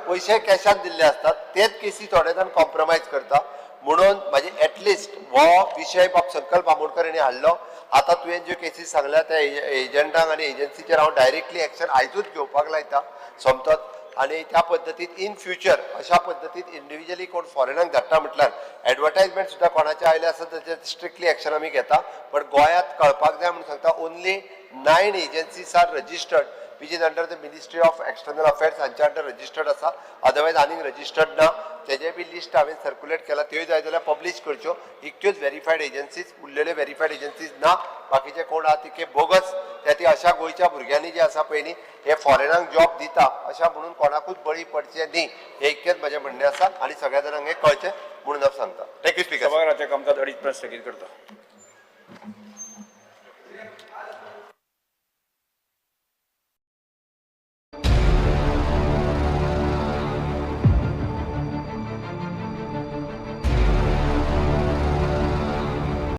पयशे कॅशान दिल्ले आसतात, तेच केसी थोडे जाण कॉम्प्रोमायज करता. म्हणून म्हाजे एटलिस्ट हो विशय बाब संकल्प आमोणकर हांणी हाडलो. आतां तुवें ज्यो केसीस सांगल्या त्या एजंटांक आनी एजन्सीचेर हांव डायरेक्टली एक्शन आयजूच घेवपाक लायता सोमतोच. आनी त्या पद्दतीन इन फ्युचर अशा पद्दतीन इंडिव्हिज्युअली कोण फॉरेनाक धाडटा म्हटल्यार एडवर्टायजमेंट सुद्दां कोणाचें आयलें आसत ताचेर स्ट्रिक्टली एक्शन आमी घेता. बट गोंयांत कळपाक जाय म्हणून सांगता, only 9 agencies are registered which is under the Ministry of External Affairs हांच्या अंडर रजिस्टर्ड आसा. अदरवायज आनीक रजिस्टर्ड ना. तेजे बी लिस्ट हांवें सर्क्युलेट केला, त्योय जाय जाल्यार पब्लीश करच्यो. इतक्योच वेरीफायड एजन्सीज, उरलेल्यो वेरीफायड एजन्सीज ना. बाकीचे कोण आहा तितके बोगस. त्या ती अशा गोंयच्या भुरग्यांनी जे आसा पळय न्ही, हे फॉरेनाक जॉब दिता अशा म्हणून कोणाकूच बळी पडचे न्ही, हें इतकेंच म्हजें म्हणणें आसा आनी सगळ्या जाणांक हें कळचें म्हणून हांव सांगता. Thank you speaker. सभाघराचें कामकाज अडीच पर्यंत स्थगीत करता.